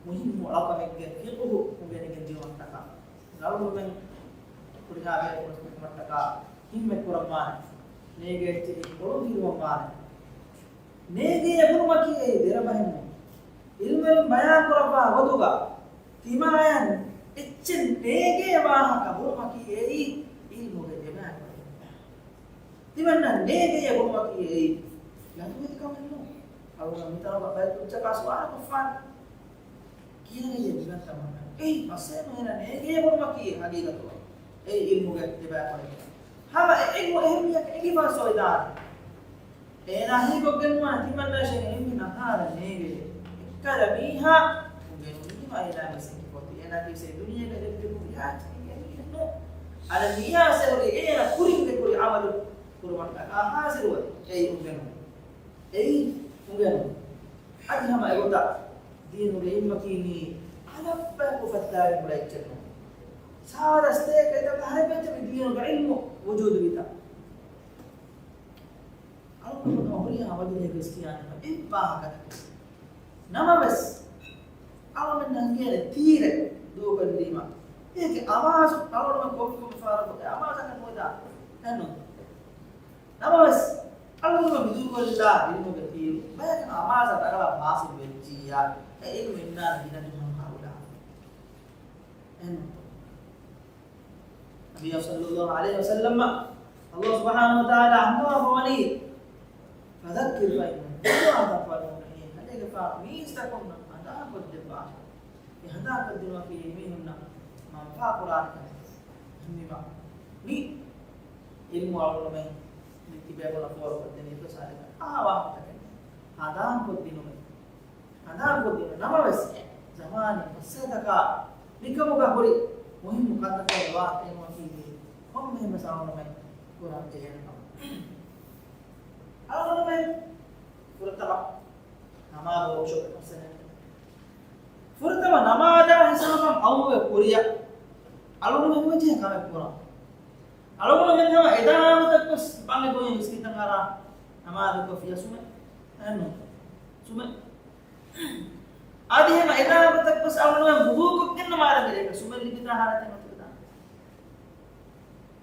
މުހިއްމު އަޅުކަމެއްގެ ފިޤުހު އުނގެނިގެން ދިޔުމަށްޓަކާ، އަޅުގަނޑުމެން ހުރިހާ ބޭފުޅުން ކުރުމަށްޓަކާ ހިތްވަރު ކުރައްވާނެ. ނޭގޭ އެއްޗެހި ކޮޅުން ހިލުވައްވާނެ. ނޭގޭ ބުނުމަކީ އެއީ ދެރަ ބަހެއް ނޫން. ޢިލްމުވެރިން ބަޔާން ކުރައްވާ ގޮތުގަ ތިމާޔަން އެއްޗެއް ނޭގޭ ވާހަކަ ބުނުމަކީ އެއީ ޢިލްމުގެ ދެބައިކުޅެއް. ތިމަންނަ ނޭގޭ ބުނުމަކީ އެއީ ލަދުވެތި ކަމެއް ނޫން. އަޅުގަނޑު މިތަނުގަ ބައެއް ކުއްޖަކާ ސުވާލު ކޮށްފާނެ. ކިހިނެއް މިވަން ތަމަންނަ؟ އެއީ މައްސަލަ ނޭގޭ ބުނުމަކީ ހަގީގަތުގަ އެއީ ޢިލްމުގެ ދެބައިކުޅެއް. ހަމަ އެ ޢިލްމު އެހެން މީހަކަށް އެނގިފާ ސޮއިދާނެ. އޭނާ ހީކޮށްގެންވާނެ ތިމަންނަށޭ އެހެން ނަހާލަ ނޭގޭ. އެއްކަލަ މީހާ އުނގެނުނީމަ އޭނާ މިސްކިތް ކޮށްދީ. އޭނާ ކީސޭ ދުނިޔޭގަ ދެއްވި ރިޔާ އެހެން ނޫން. އަދި މީހާ ސެހުރި އޭނާ ކުރިން ދެކުރި ޢަމަލު ކުރުމަށްޓަކާ ހާޒިރުވަން. އެއީ އުނގެނުން. އެއީ އުނގެނުން. އަދި ހަމަ އެގޮތަށް ދީނުގެ ޢިލްމަކީ މީ އަލަށްބަޔަކު ފައްތާވެގެން އުޅޭ އެއްޗެއް ނޫން. ސާދަ ސްޓޭކް އެތައް ހަރެއް ވެއްޖެ މި ދީނުގެ ޢިލްމު ވުޖޫދު ވިތަ. އަޅުގަނޑު ހުރިހާ ވަޒީރެއް ވެސް ކިޔާނެ އެއްވާހަކަ. ނަމަވެސް، އަޅުގަނޑަށް ހިނގޭނެ ތީރެއް ދޫކޮށްލީމަ، އޭގެ އަވާޒު އަޅުގަނޑު ކޮންމެ ފަހަރަކު އެ އަވާޒަކަށް ނުވެދާނެ. ނަމަވެސް، އަޅުގަނޑު މި ދޫކޮށްލާ ޢިލްމުގެ ތީރު ބަޔަކަށް އަވާޒަށް ރަނގަޅަށް ޙާޞިލު ވެއްޖިއްޔާ، އެ ޢިލްމު އިންނާނެ ގިނަ ދުވަހަށް ހަރުލާ. އެހެން ނޫންތޯ؟ ނަބިއްޔާ ޞައްލައްލާހު ޢަލައިހި ވަސައްލަމަށް އައްލާހު ސުބްޙާނަހު ވަތަޢާލާ އަންގަވާފަ ވަނީ، فذكر فإن الذكرى تنفع المؤمنين. ހަލޭގެފާ މީސްތަކުންނަށް ހަނދާންކޮށްދެއްވާށޭ. މި ހަނދާންކޮށްދިނުމަކީ އެމީހުންނަށް މަންފާ ކުރާނެ ކަމެއް. އެހެންވީމަ، މި ޢިލްމު އަޅުގަނޑުމެން މި ތިބޭފުޅުންނަށް ފޯރުކޮށްދެނީ އެއްވެސް އާދަކަށް އާ ވާހަކަތަކެއް. ހަނދާންކޮށްދިނުމެއް. ހަނދާންކޮށްދިނުން ނަމަވެސް، ޒަމާނީ މައްސަލަތަކާ މިކަމުގަ ހުރި މުހިއްމު ކަންތަކެއް ވާ އެހެންވަކީ ކޮންމެހެންވެސް އަޅުގަނޑުމެން ކުރަން ޖެހޭނެ ކަމެއް. އަޅުގަނޑުމެން ފުރަތަމަ ނަމާދު ވޯކްޝޮޕް މައްސަލަ. ފުރަތަމަ ނަމާދާ ހިސާބަށް އައުމުގެ ކުރިއަށް އަޅުގަނޑުމެން ހުވަޖެހޭ ކަމެއް ކުރަން. އަޅުގަނޑުމެން ހަމަ އެދާނަމަތަކުވެސް ބަނގި ބުނި މިސްކިތަށް އަރާ ނަމާދު ކޮށްފިޔާ ސުމެ. އެހެންނޫން. ސުމެ. އަދި ހަމަ އެދާނަމަތަކުވެސް އަޅުގަނޑުމެން ވުޟޫކޮށްގެން ނަމާދަށް މިރޭގަ ސުމެއް ލިބިދާ ހާލަތެއް މަތިވެދާނެ.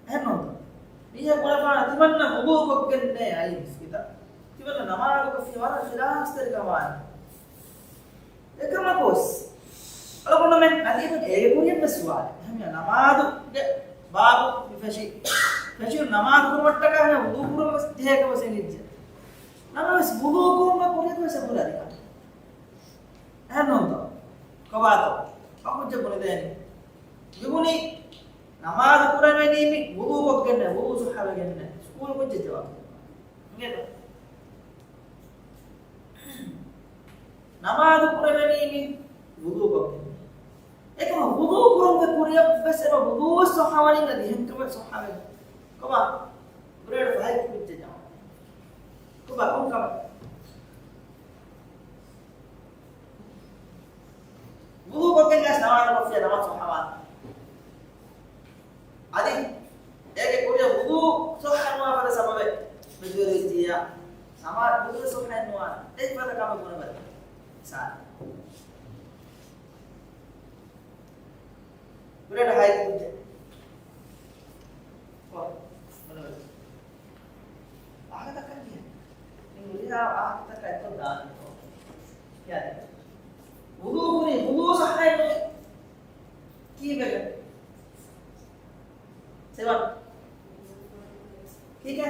އެހެންނޫންތޯ؟ މީހަކު ބުނެފާނަ ތިމަންނަ ވުޟޫކޮށްގެންނޭ އައީ މިސްކިތަށް. ތިމަންނަ ނަމާދު ކޮށްފިޔާ ވަރަށް އިޚްލާޞްތެރިކަމާ. އެކަމަކުވެސް، އަޅުގަނޑުމެން އަދި އެމަ އޭގެ ކުރިއަށްވެސް ސުވާލެއް. އެހެންވެ ނަމާދުގެ ބާބު މި ފެށި، ފެށި ނަމާދު ކުރުމަށްޓަކާ ހަމަ ވުޟޫ ކުރުމަށް ޖެހޭކަމަށް ވެސް އެނގިއްޖެ. ނަމަވެސް ވުޟޫ ކުރުމަށް ކުރިއަކުވެސް އެބުނާ ދިގާ. އެހެންނޫންތޯ؟ ކޮބާތޯ؟ ބަކުއްޖެ ބުނެދޭނީ. މިބުނީ ނަމާދު ކުރެވެނީ މި ވުޟޫކޮށްގެންނޭ، ވުޟޫ ޞައްޙަވެގެންނޭ. ސްކޫލް ކުއްޖެއް ޖަވާބު. އިނގޭތޯ؟ ނަމާދު ކުރެވެނީ މި ވުޟޫކޮށްގެން. އެކަމަ ވުޟޫ ކުރުމުގެ ކުރިއަށްވެސް އެބަ ވުޟޫވެސް ޞައްޙަވަނީ ނަދީ ހެންކަމެއް ޞައްޙަވެ. ކޮބާ؟ ބުރޭޑު ފަހެއް ކުއްޖެއް ޖަމާ. ކޮބާ ކޮން ކަމެއް؟ ވުޟޫކޮށްގެން ނަމާދު ކޮށްފިޔާ ނަމާދު ޞައްޙަވާނެ. އަދި އޭގެ ކުރިއަށް ވުޟޫ ޞައްޙަނުވާ ފަދަ ސަބަބެއް މެދުވެރިވެއްޖިއްޔާ، ނަމާދު ވުޟޫ ޞައްޙަނުވާނެ. އެއް ފަދަ ކަމެއް ބުނެބަލަ. މިސާލެއް. ބުރޭޑު ހައި ކުއްޖެއް. ކޮ، ބުނެބަލަ. އާހަތަކަށް ދިޔަ. މި ހުރިހާ އާހަތަކަށް އެއްކޮށް ދާނެ. ކިޔާދެ. ވުޟޫ ކުރީ، ވުޟޫ ޞައްޙައެއް ނުވޭ. ކީއްވެގެން؟ ސެވަން. ކީކޭ؟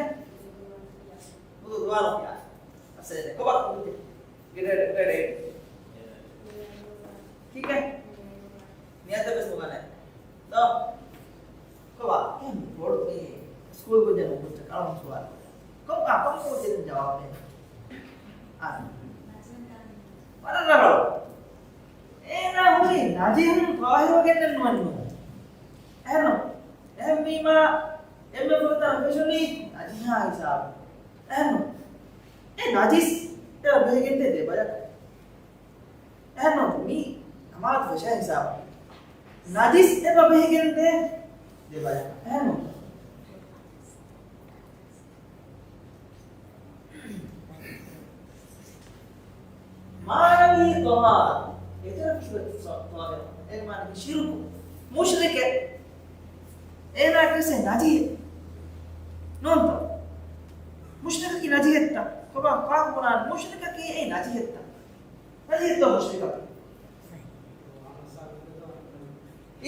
ވުޟޫ ދުވާލު ކިޔާ. އަސޭ، ކޮބާ ކުރުދެ؟ ގްރޭޑް، ގްރޭޑް އެއިޓް. ކީކޭ؟ ނިޔަތަށް ވެސް ނުގަނޭ. ތޯ؟ ކޮބާ؟ ކެން ބޮޑު މީ ސްކޫލް ކުއްޖެއް ނުކުއްޖެއް ކަޅުން ސުވާލު. ކޮބާ؟ ކޮބާ ކުއްޖެއް ޖަވާބު ދޭ؟ އާ. ވަރަށް ރަނގަޅު. އޭނާ ހުރީ ނަޖިހުން ޠާހިރުވެގެންނެއް ނުވެއްނު. އެހެންނު. އެހެންވީމާ، އެންމެ ފުރަތަމަ ފެށުނީ ނަޖިހާ ހިސާބު. އެހެންނު. އެ ނަޖިސް އެބަ ބެހިގެންދޭ ދެބަޔަކަށް. އެހެންނު. މީ ނަމާދު ފެށާ ހިސާބު. ނަޖިސް އެބަ ބެހިގެންދޭ ދެބަޔަކަށް. އެހެންނު. އެތަނަށް ޝިރުކު. އޭގެ މާނަ ޝިރުކު. މުޝްރިކެއް. އޭނާ ކިސެ ނަޖިހެއް. ނޫންތަ؟ މުޝްރިކަކީ ނަޖިހެއްތަ؟ ކޮބާ ކާކު ބުނާނެ؟ މުޝްރިކަކީ އެއީ ނަޖިހެއްތަ؟ ނަޖިހެއްތަ މުޝްރިކަކީ؟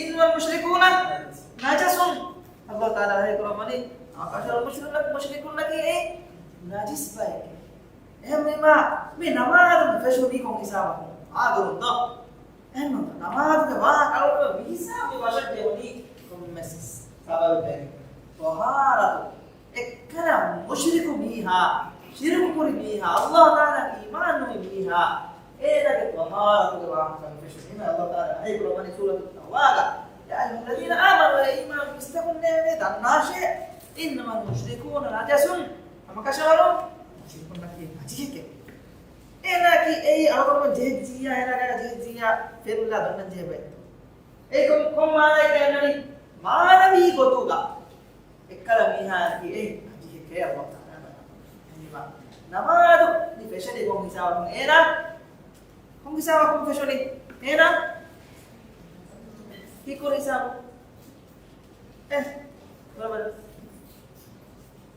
إنما المشركون نجس. ﷲ ތަޢާލާ ވަޙީ ކުރައްވަނީ، އަކަށަރު މުޝްރިކުންނަކީ އެއީ ނަޖިސް ބައެކޭ. އެހެންވީމާ، މި ނަމާދު ފެށުނީ ކޮން ހިސާބަކުން؟ އާދުރުން ދޯ؟ އެހެންނޫންތަ؟ ނަމާދުގެ ވާހަކަ އަޅުގަނޑު މިހިސާބު ވަށަށް ޖެހުނީ ކޮންމެސް ސަބަބެއް؟ ޠަހާރަތު. އެއްކަލަ މުޝްރިކު މީހާ، ޝިރުކު ކުރި މީހާ، ﷲ ތަޢާލާ އީމާން ނުވި މީހާ، އޭނާގެ ޠަހާރަތުގެ ވާހަކަ މި ފެށުނީ. އެހެން ﷲ ތަޢާލާ ވަޙީ ކުރައްވަނީ ސޫރަތު ތައުބާގަ، يا أيها الذين آمنوا، އޭ އީމާން ވިސްނަކުންނޭވެ ދަންނާށޭ، إنما المشركون نجس، ހަމަކަށަވަރުން މުޝްރިކުންނަކީ ނަޖިހެކޭ. އޭނާއަކީ އެއީ އަޅުގަނޑުމެން ޖެހިއްޖިއްޔާ، އޭނާގެ ޖެހިއްޖިއްޔާ ފެނުންލާ ދަންނަން ޖެހޭ ބައެއް. އެ ކޮން، ކޮން މާނައެއްގަ އެންނަނީ؟ މާނަވީ ގޮތުގަ އެއްކަލަ މީހާއަކީ އެ ނަޖިހެކޭ ﷲ ތަޢާލާ ބަޔާން ކުރައްވަނީ. ނަމާދު މި ފެށެނީ ކޮން ހިސާބަކުން އޭނާ؟ ކޮން ހިސާބަކުން ފެށުނީ އޭނާ؟ ކީއްކުރި ހިސާބު؟ އެ، ބަރަބަރު.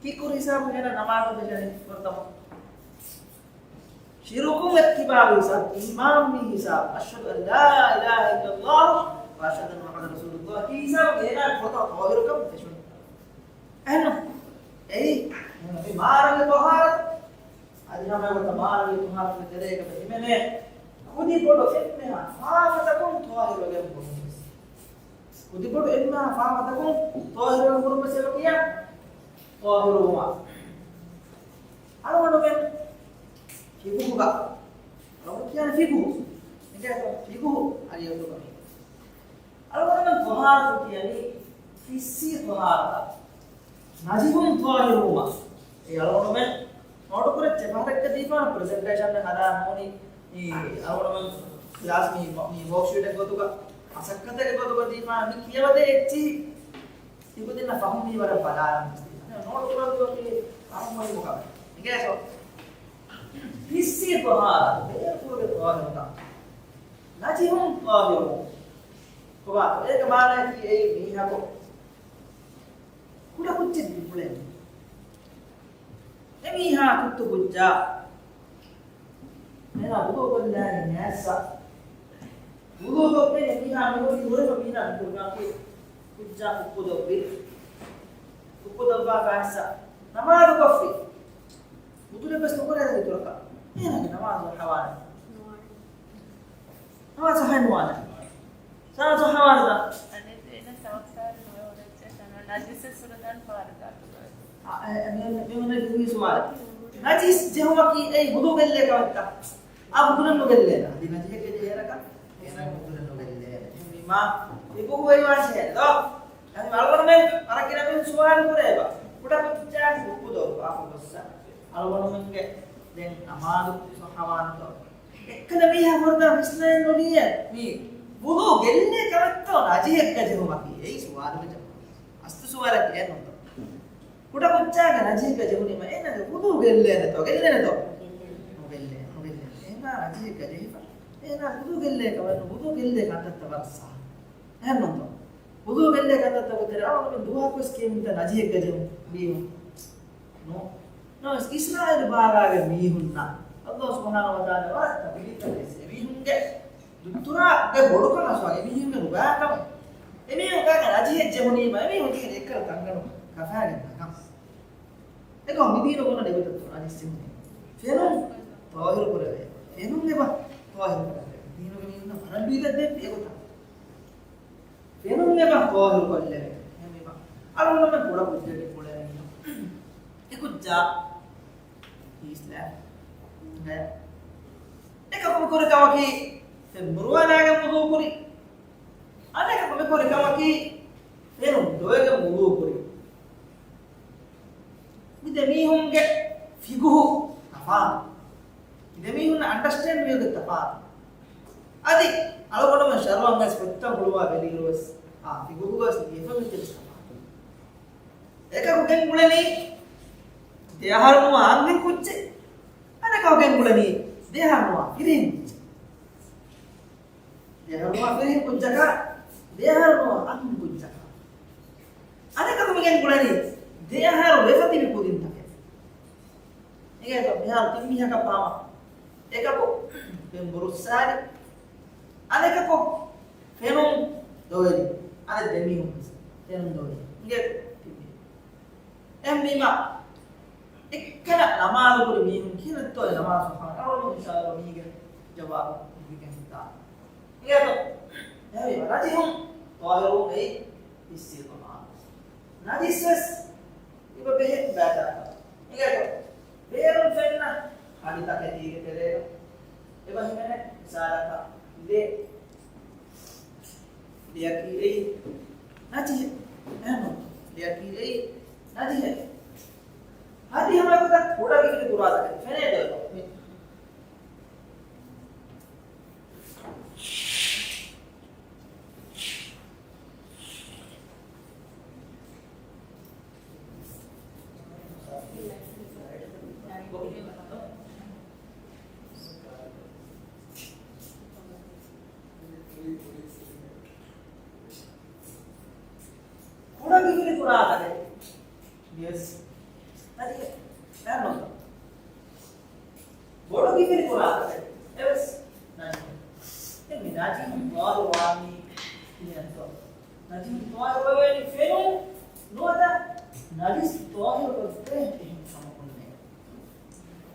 ކީއްކުރި ހިސާބު އޭނާ ނަމާދު ފެށެނީ ފުރަތަމަ؟ ޝިރުކުން އެއްކިބާވި ހިސާބު، އީމާންވީ ހިސާބު، أشهد أن لا إله إلا الله وأشهد أن محمدا رسول الله ކީ ހިސާބު އޭނާ ފުރަތަމަ ޠާހިރުކަން ފެށުނީ. އެހެންނު؟ އެއީ މި މާނަވީ ޠަހާރަތު. އަދި ހަމަ އެގޮތަށް މާނަވީ ޠަހާރަތުގެ ތެރޭގަ ހިމެނޭ ކުދި ބޮޑު އެންމެހާ ފާފަތަކުން ޠާހިރުވެގެން ބޮޑު ވެސް. ކުދި ބޮޑު އެންމެހާ ފާފަތަކުން ޠާހިރުވެގެން ބޮޑު ވެސް އެބަ ކިޔާ ޠާހިރުވުމާ. އަޅުގަނޑުމެން ފިޤުހުގަ، އަޅުގަނޑު ކިޔާނެ ފިޤުހު. އެނގޭތޯ؟ ފިޤުހު އަރިޔަތުގަ މި. އަޅުގަނޑުމެން ޠަހާރަތު ކިޔަނީ ޙިއްސީ ޠަހާރަތަށް. ނަޖިހުން ޠާހިރުވުމަށް. އެ އަޅުގަނޑުމެން ނޯޓު ކުރައްޗޭ ފަހަރެއްގަ ދީފާނަ ޕްރެޒެންޓޭޝަން ހަދާ ނޫނީ މި އަޅުގަނޑުމެން ކްލާސް މި، މި ވޯކްޝީޓެއް ގޮތުގަ މަސައްކަތެއް ގޮތުގަ ދީފާނަ މި ކިޔަވަދޭ އެއްޗިހި ތިކުދިންނަށް ފަހުމީ ވަރަށް ބަލާލަން ވެސް ދީފާ. ނޯޓު ކުރައްވަކީ އަހަން މުހިންމު ކަމެއް. އިނގޭތޯ؟ ޙިއްސީ ޠަހާރަތު، ބޭފުޅުގެ ޠާހިރުކަން. ނަޖިހުން ޠާހިރުވުން. ކޮބާތޯ؟ އޭގެ މާނައަކީ އެއީ މީހަކު ކުޑަކުއްޖެއް ދިބުޅެން. އެމީހާ ކުއްތު ކުއްޖާ އޭނާ ވުޟޫ ކޮށްލާނީ ނޭއްސަ. ވުޟޫ ކޮށްގެން އެމީހާ މިހުރީ ހުރެފަ މީނާ މިކުރުގާކީ ކުއްޖާ ކުއްޕުދޮށްވި. ކުއްޕުދޮށްވާފަ އައިއްސަ ނަމާދު ކޮށްފި. ވުޟޫއެއް ވެސް ނުކުރޭ ދަނީ ތުރަކަށް. އޭނާގެ ނަމާދު ހަވާނެ. ނަމާދު ހަވާނެ. ސާދު ހަވާނެ ދާ. އަނެއް ދޭނަ ތަވައްސާލު ނުވެ އުޅެއްޖެ ތަނަ ނަޖިސެއް ސުރަދާން ފާރު ދާތު ގޮތް. އަ، އެ، އެ، މި، މި، މި، މި ސުވާލެއް. ނަޖިސް ޖެހުމަކީ އެއީ ވުޟޫ ގެއްލޭ ކަމެއްތަ؟ އާ ވުޟޫ ނުގެއްލޭނަ. އަދި ނަޖިހެއްގެ ޖެހޭނަކަ؟ އޭނަ ވުޟޫ ނުގެއްލޭނެ. މި މާ، މި ބުހު ވެރިވާން ޖެހޭނެ ދޯ؟ ދެން އަޅުގަނޑުމެން ވަރަށް ގިނަ މީހުން ސުވާލު ކުރޭ ބާ. ކުޑަ ކުއްޖާގެ ކުއްޕު ދޮށް ވާކު ގޮއްސަ. އަޅުގަނޑުމެންގެ ދެން ނަމާދު ސަހަވާނުތޯ؟ އެއްކަލަ މީހާ ހުރިދާ ވިސްނައެއް ނުލިޔެ މީ ވުޟޫ ގެއްލޭ ކަމެއްތޯ ނަޖިހެއްގަ ޖެހުމަކީ؟ އެއީ ސުވާލުގެ ޖަވާބު. އަސްލު ސުވާލަކީ އެއް ނޫންތޯ؟ ކުޑަ ކުއްޖާގެ ނަޖިހެއްގަ ޖެހުނީމަ އޭނާގެ ވުޟޫ ގެއްލޭނެތޯ؟ ގެއްލޭނެތޯ؟ ނުގެއްލޭ، ނުގެއްލޭ. އޭނާ ނަޖިހެއްގަ ޖެހިފަ އޭނާ ވުޟޫ ގެއްލޭ ކަމެއް ނޫން. ވުޟޫ ގެއްލޭ ކަންތައްތައް ވަރަށް ސާފު. އެހެންނޫންތޯ؟ ވުޟޫ ގެއްލޭ ކަންތައްތަކުގެ ތެރެއަށް އަޅުގަނޑުމެން ދުވަހަކުވެސް ކިޔަމިންތަ ނަޖިހެއްގަ ޖެހުން މީހުން؟ ނޯ. ނަމަވެސް އިސްރާއީލު ބާގާގެ މީހުންނަށް ﷲ ސުބްޙާނަހޫ ވަތަޢާލާ ވަރަށް ތަބްލީޣެއް ދެއްވި. އެމީހުންގެ ދުއްތުރާގެ ބޮޑުކަމަށް ސުވާލު. އެމީހުންގެ ނުބާކަމަށް. އެމީހުން ކާކަށް ނަޖިހެއް ޖެހުނީމަ އެމީހުން ތިހެން އެއްކަލަ ތަންގަނޑު ކަފާގެން ނަގަން. އެކަމަކު މިދީނު ގުނަ އެގޮތަށް ނަޖިސް ޖެހުނީ. ފެނުން ޠާހިރު ކުރެވޭ. ފެނުން އެބަ ޠާހިރު ކުރެވޭ. ދީނުގެ މީހުންނަށް ވަރަށް ބީދަ ދެއްވި އެގޮތަށް. ފެނުން އެބަ ޠާހިރު ކޮށްލެވޭ. އެހެންވީމަ އަޅުގަނޑުމެން ކުޑަ ކުއްޖެއް ކުޅެނީ. އެ ކުއްޖާ އިސްލާމް ގަ އެކަކު ކުރި ކަމަކީ ފެން ބުރުވާލާގެން ވުޟޫ ކުރި. އަނެކަކު މި ކުރި ކަމަކީ ފެނުން ދޮވެގެން ވުޟޫ ކުރި. މި ދެ މީހުންގެ ފިޤުހު ތަފާތު. މި ދެ މީހުން އަންޑަސްޓޭންޑް ވިއުގެ ތަފާތު. އަދި އަޅުގަނޑުމެން ޝަރުޢަށް ވެސް ފޮތްތައް ހުޅުވާ ބެލިއިރު ވެސް، އާ، ފިޤުހުގަ ވެސް ލިޔެފަ މިތިބި ތަފާތު. އެކަކު ގެންގުޅެނީ ދެ އަހަރު ނުވާ އަންހެން ކުއްޖެއް. އަނެކަކު ގެންގުޅެނީ ދެ އަހަރު ނުވާ ފިރިހެން ކުއްޖެއް. ނުވާ ފިރިހެން ކުއްޖަކާ، ދެއަހަރު ނުވާ އަންހެން ކުއްޖަކާ. އަނެކަކު މިގެން ގުޅެނީ ދެއަހަރު ވެފަ ތިބި ކުދިންތަކެއް. އިނގޭތޯ މިހާރު ތިން މީހަކަށް ފާމަ. އެކަކު ފެން ބުރުއްސާލި. އަނެކަކު ފެނުން ދޮވެލި. އަނެއް ދެ މީހުން ވެސް ފެނުން ދޮވެލި. އިނގޭތޯ ތިން މީހުން. އެހެންވީމަ، އެއްކަލަ ނަމާދު ކުރި މީހުން ކިހިނެއްތޯ އެ ނަމާދު ފަހަން އަޅުގަނޑު އިންޝާﷲ މީގެ ޖަވާބު ލިބިގެން ހިތާ. އިނގޭތޯ؟ އެހެންވީމަ، ނަޖިހުން ޠާހިރުވުން އެއީ ހިއްސީ ނަމާދު. ނަޖިސް ވެސް އެބަ ބެހޭ ބައިތަރަކަށް. އިނގޭތޯ؟ ބޭރުން ފެންނަ ހަޑި ތަކެތީގެ ތެރޭގަ އެބަ ހިމެނޭ މިސާލަކަށް ލޭ. ލެޔަކީ އެއީ ނަޖިހެއް. އެހެންނު؟ ލެޔަކީ އެއީ ނަޖިހެއް. ހަދި ހަމަ އެގޮތަށް ކުޑަ ގިގިނި ކުރާ ތަކެތި ފެނޭ ދޯ އެބަ؟ މި ކުޑަ ގިގިނި ކުރާ ތަކެތި. ޔެސް. ނަޖިހެއް. އެހެންނު؟ ބޮޑު ގިގިނި ކުރާ ތަކެތި. އެވެސް ނަޖިހެއް. އެ މި ނަޖިހުން ޠާހިރު ވާނީ ކިހިނެއްތޯ؟ ނަޖިހުން ޠާހިރު ވެވޭނީ ފެނުން ނުވަތަ ނަޖިސް ޠާހިރު ކޮށްދޭ އެހެން ކަމަކުންނޭ.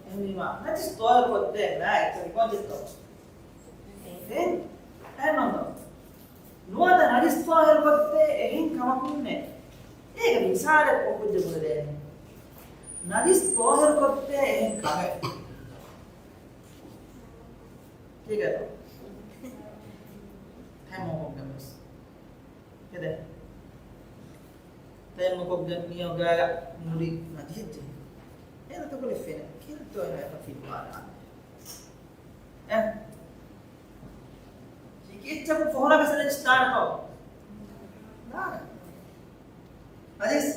އެހެންވީމަ، ނަޖިސް ޠާހިރު ކޮށްދޭ ނާ އެއްޗެއް ކޮންޗެއްތޯ؟ ފެން. އެހެންނު؟ ނުވަތަ ނަޖިސް ޠާހިރު ކޮށްދޭ އެހެން ކަމަކުންނޭ. އޭގެ މިސާލެއް ކޮން ކުއްޖެއް ބުނެދޭނެ؟ ނަޖިސް ޠާހިރު ކޮށްދޭ އެހެން ކަމެއް. ކީކޭތޯ؟ ތަޔައްމުމުކޮށްގެން ވެސް. ކެދެ. ތަޔައްމުމުކޮށްގެން މީހާ ގާގަ މިހުރީ ނަޖިހެއްޖެ. އޭނަ ތަކުލެއް ފެނެ. ކިހިނެއްތޯ އޭނަ އެތަ ފިލުވާލާނެ. އެ؟ ހިކި އެއްޗަކުން ފޮހުނަކަށް ނަޖިސް ދާނެތޯ؟ ދާނެ. ނަޖިސް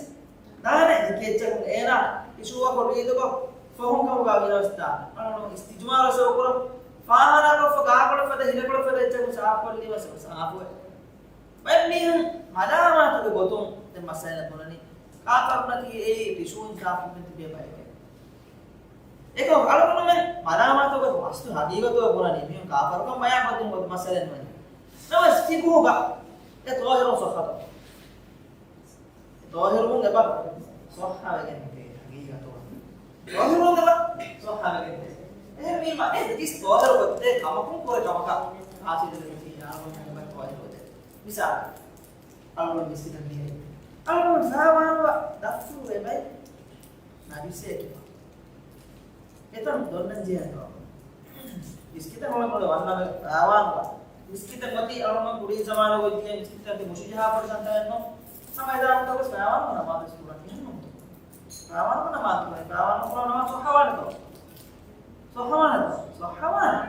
ދާނެ. ހިކި އެއްޗަކުން އޭނާ ޓިޝޫއަކު ރީތިކޮށް ފޮހުން ކަމުގަ ވިޔަސް ދާނެ. އަޅުގަނޑު އިސްތިޖުމާރު ވެސް ކުރަން. ފާހާނާކޮށްފަ ގާކޮޅެއް ފަދަ ހިލަކޮޅެއް ފަދަ އެއްޗަކުން ސާފުކޮށްލީމަ ސާފުވޭ. ބައެއް މީހުން މަލާމާތުގެ ގޮތުން ދެން މައްސަލަ ބުނަނީ، ކާފަރުންނަކީ އެއީ ޓިޝޫއިން ސާފުކޮށްގެން ތިބޭ ބައެކޭ. އެކަމަކު އަޅުގަނޑުމެން މަލާމާތުގެ އަސްލު ހަގީގަތުގަ ބުނަނީ މީހުން ކާފަރުކަން ބަޔާން ކޮށްދިން ގޮތުގެ މައްސަލައެއް ނޫން. ނަމަވެސް ފިޤުހުގަ އެ ޠާހިރުން ޞައްޙަތަ. އެ ޠާހިރުވުން އެބަ ޞައްޙަވެގެން ދޭ ހަގީގަތުގަ. ޠާހިރުވުން އެބަ ސައްހަވެގެން ދޭ. އެހެންވީމަ، އެ ނަޖިސް ޠާހިރު ކޮށްދޭ ކަމަކުން ކުރެ ކަމަކަށް ޙާޞިލު ވެއްޖިއްޔާ އަޅުގަނޑު އެބަ ޠާހިރު ކޮށްދޭ. މިސާލަކަށް، އަޅުގަނޑު މިސްކިތަށް ދިޔައީ. އަޅުގަނޑު ފައިވާނުގަ ދައްތުރު އެބައި ނަޖިސޭ ކިބަ. އެތަން ދޮންނަން ޖެހޭނެ ކަމަކު. މިސްކިތަށް ހޮޅުމޮޅު ވަންނަމެ ފައިވާނުގަ. މިސްކިތަށް އޮތީ އަޅުގަނޑު ކުރީ ޒަމާނުގަ އޮތް މިސްކިތަކީ މުށިޖަހާފަ ސަންތައެއްނު. ހަމަ އެދާނުގަ ވެސް ފައިވާނުގަ ނަމާދު ކުރަން އެހެންނު. ފައިވާނު ނަމާދު ކުރާ، ފައިވާނު ކުރާ ނަމާދު ސައްހަވާނެތޯ؟ ސައްހަވާނެތޯ؟ ސައްހަވާނެ.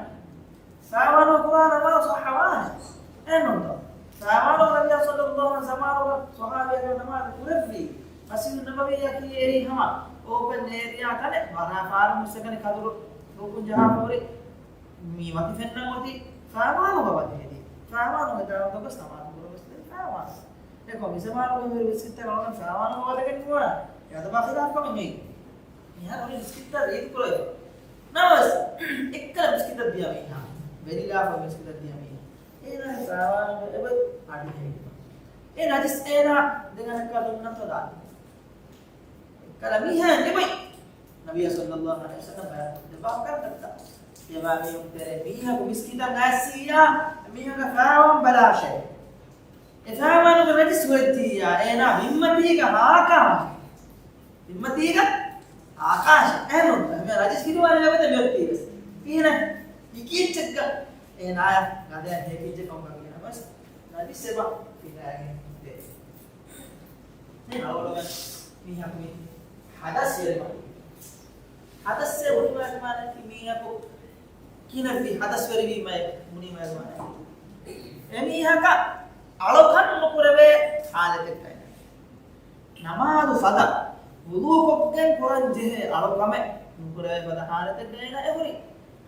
ފައިވާނު ކުރާ ނަމާދު ސައްހަވާނެ. އެހެންނޫންތޯ؟ ފައިވާނު ނަބިއްޔާ ޞައްލައްލާހު ޢަލައިހި ވަސައްލަމް ނަމާދު ކުރެއްވީ. މަސްޖިދު ނަބަވީއަކީ އެއީ ހަމަ އޯޕަން އޭރިއާ ތަނެއް، ވަރަށް ފާރު މުއްސަކަނި ކަދުރު ރުކުން ޖަހާފަ ހުރި. މި ވަކި ފެންނަން އޮތީ ފައިވާނުގަ ވަދެހެދީ. ފައިވާނުގެ ދާން ދޮގަސް ނަމާދު ކުރަމުސް ދެން ފައިވާނު. އެކޮ މި ޒަމާނުގެ ހުރި މިސްކިތްތައް އަޅުގަނޑު ފައިވާނުގަ ވަދެގެން ނުވާނެ. އެ އަދަބާ ޚިލާފް ކަމެއް ނުވޭ. މިހާރު ހުރި މިސްކިތްތައް ރީތި ކުރެވޭ. ނަމަވެސް، އެއްކަލަ މިސްކިތަށް ދިޔަ މީހާ، ވެލިލާފަ މިސްކިތަށް ދިޔަ މީހާ، އޭނާ ފައިވާނުގަ އެބަ އަޑި ހެއްޔި. އެ ނަޖިސް އޭނާ ދެން އަނެއްކާ ދޮންނަންތޯ ދާން. އެއްކަލަ މީހާ އެބައި. ނަބިއްޔާ ޞައްލައްލާހު ޢަލައިހި ވަސައްލަމް ބަޔާން ދެއްވާ ކަންތައްތައް. އެވާ މީހުން ތެރޭ މީހަކު މިސްކިތަށް އައިސިއްޔާ، މީހުންގެ ފައިވާން ބަލާށޭ. އެ ފައިވާނުގަ ނަޖިސް ހުރެއްޖިއްޔާ، އޭނާ ހިތްމަތީގަ ހާކާށޭ. ހިތްމަތީގަ ހާކާށޭ. އެހެންނޫން، މި ނަޖިސް ހިތުވާނެ ވެތަ މިއޮތީވެސް. ކިހިނެއް؟ ހިކިއްޗެއްގަ އޭނާޔަށް ގަދަޔަށް ހޭކިއްޖެ ކަމުގަ ވީނަމަވެސް، ނަޖިސް އެބަ ފިލާގެން ދޭ. ދެން އަޅުގަނޑުމެން މީހަކު މި ޙަދަސްވެރިވާ. ޙަދަސްއޭ ބުނީމާ މާނައަކީ މީހަކު ކިހިނެއްވީ ޙަދަސްވެރިވީމައޭ ބުނީމާ މާނައަކީ. އެމީހަކަށް އަޅުކަން ނުކުރެވޭ ޙާލަތެއްގައި. ނަމާދު ފަދަ ވުޟޫކޮށްގެން ކުރަން ޖެހޭ އަޅުކަމެއް ނުކުރެވޭ ފަދަ ޙާލަތެއްގައި އޭނާ އެ ހުރި.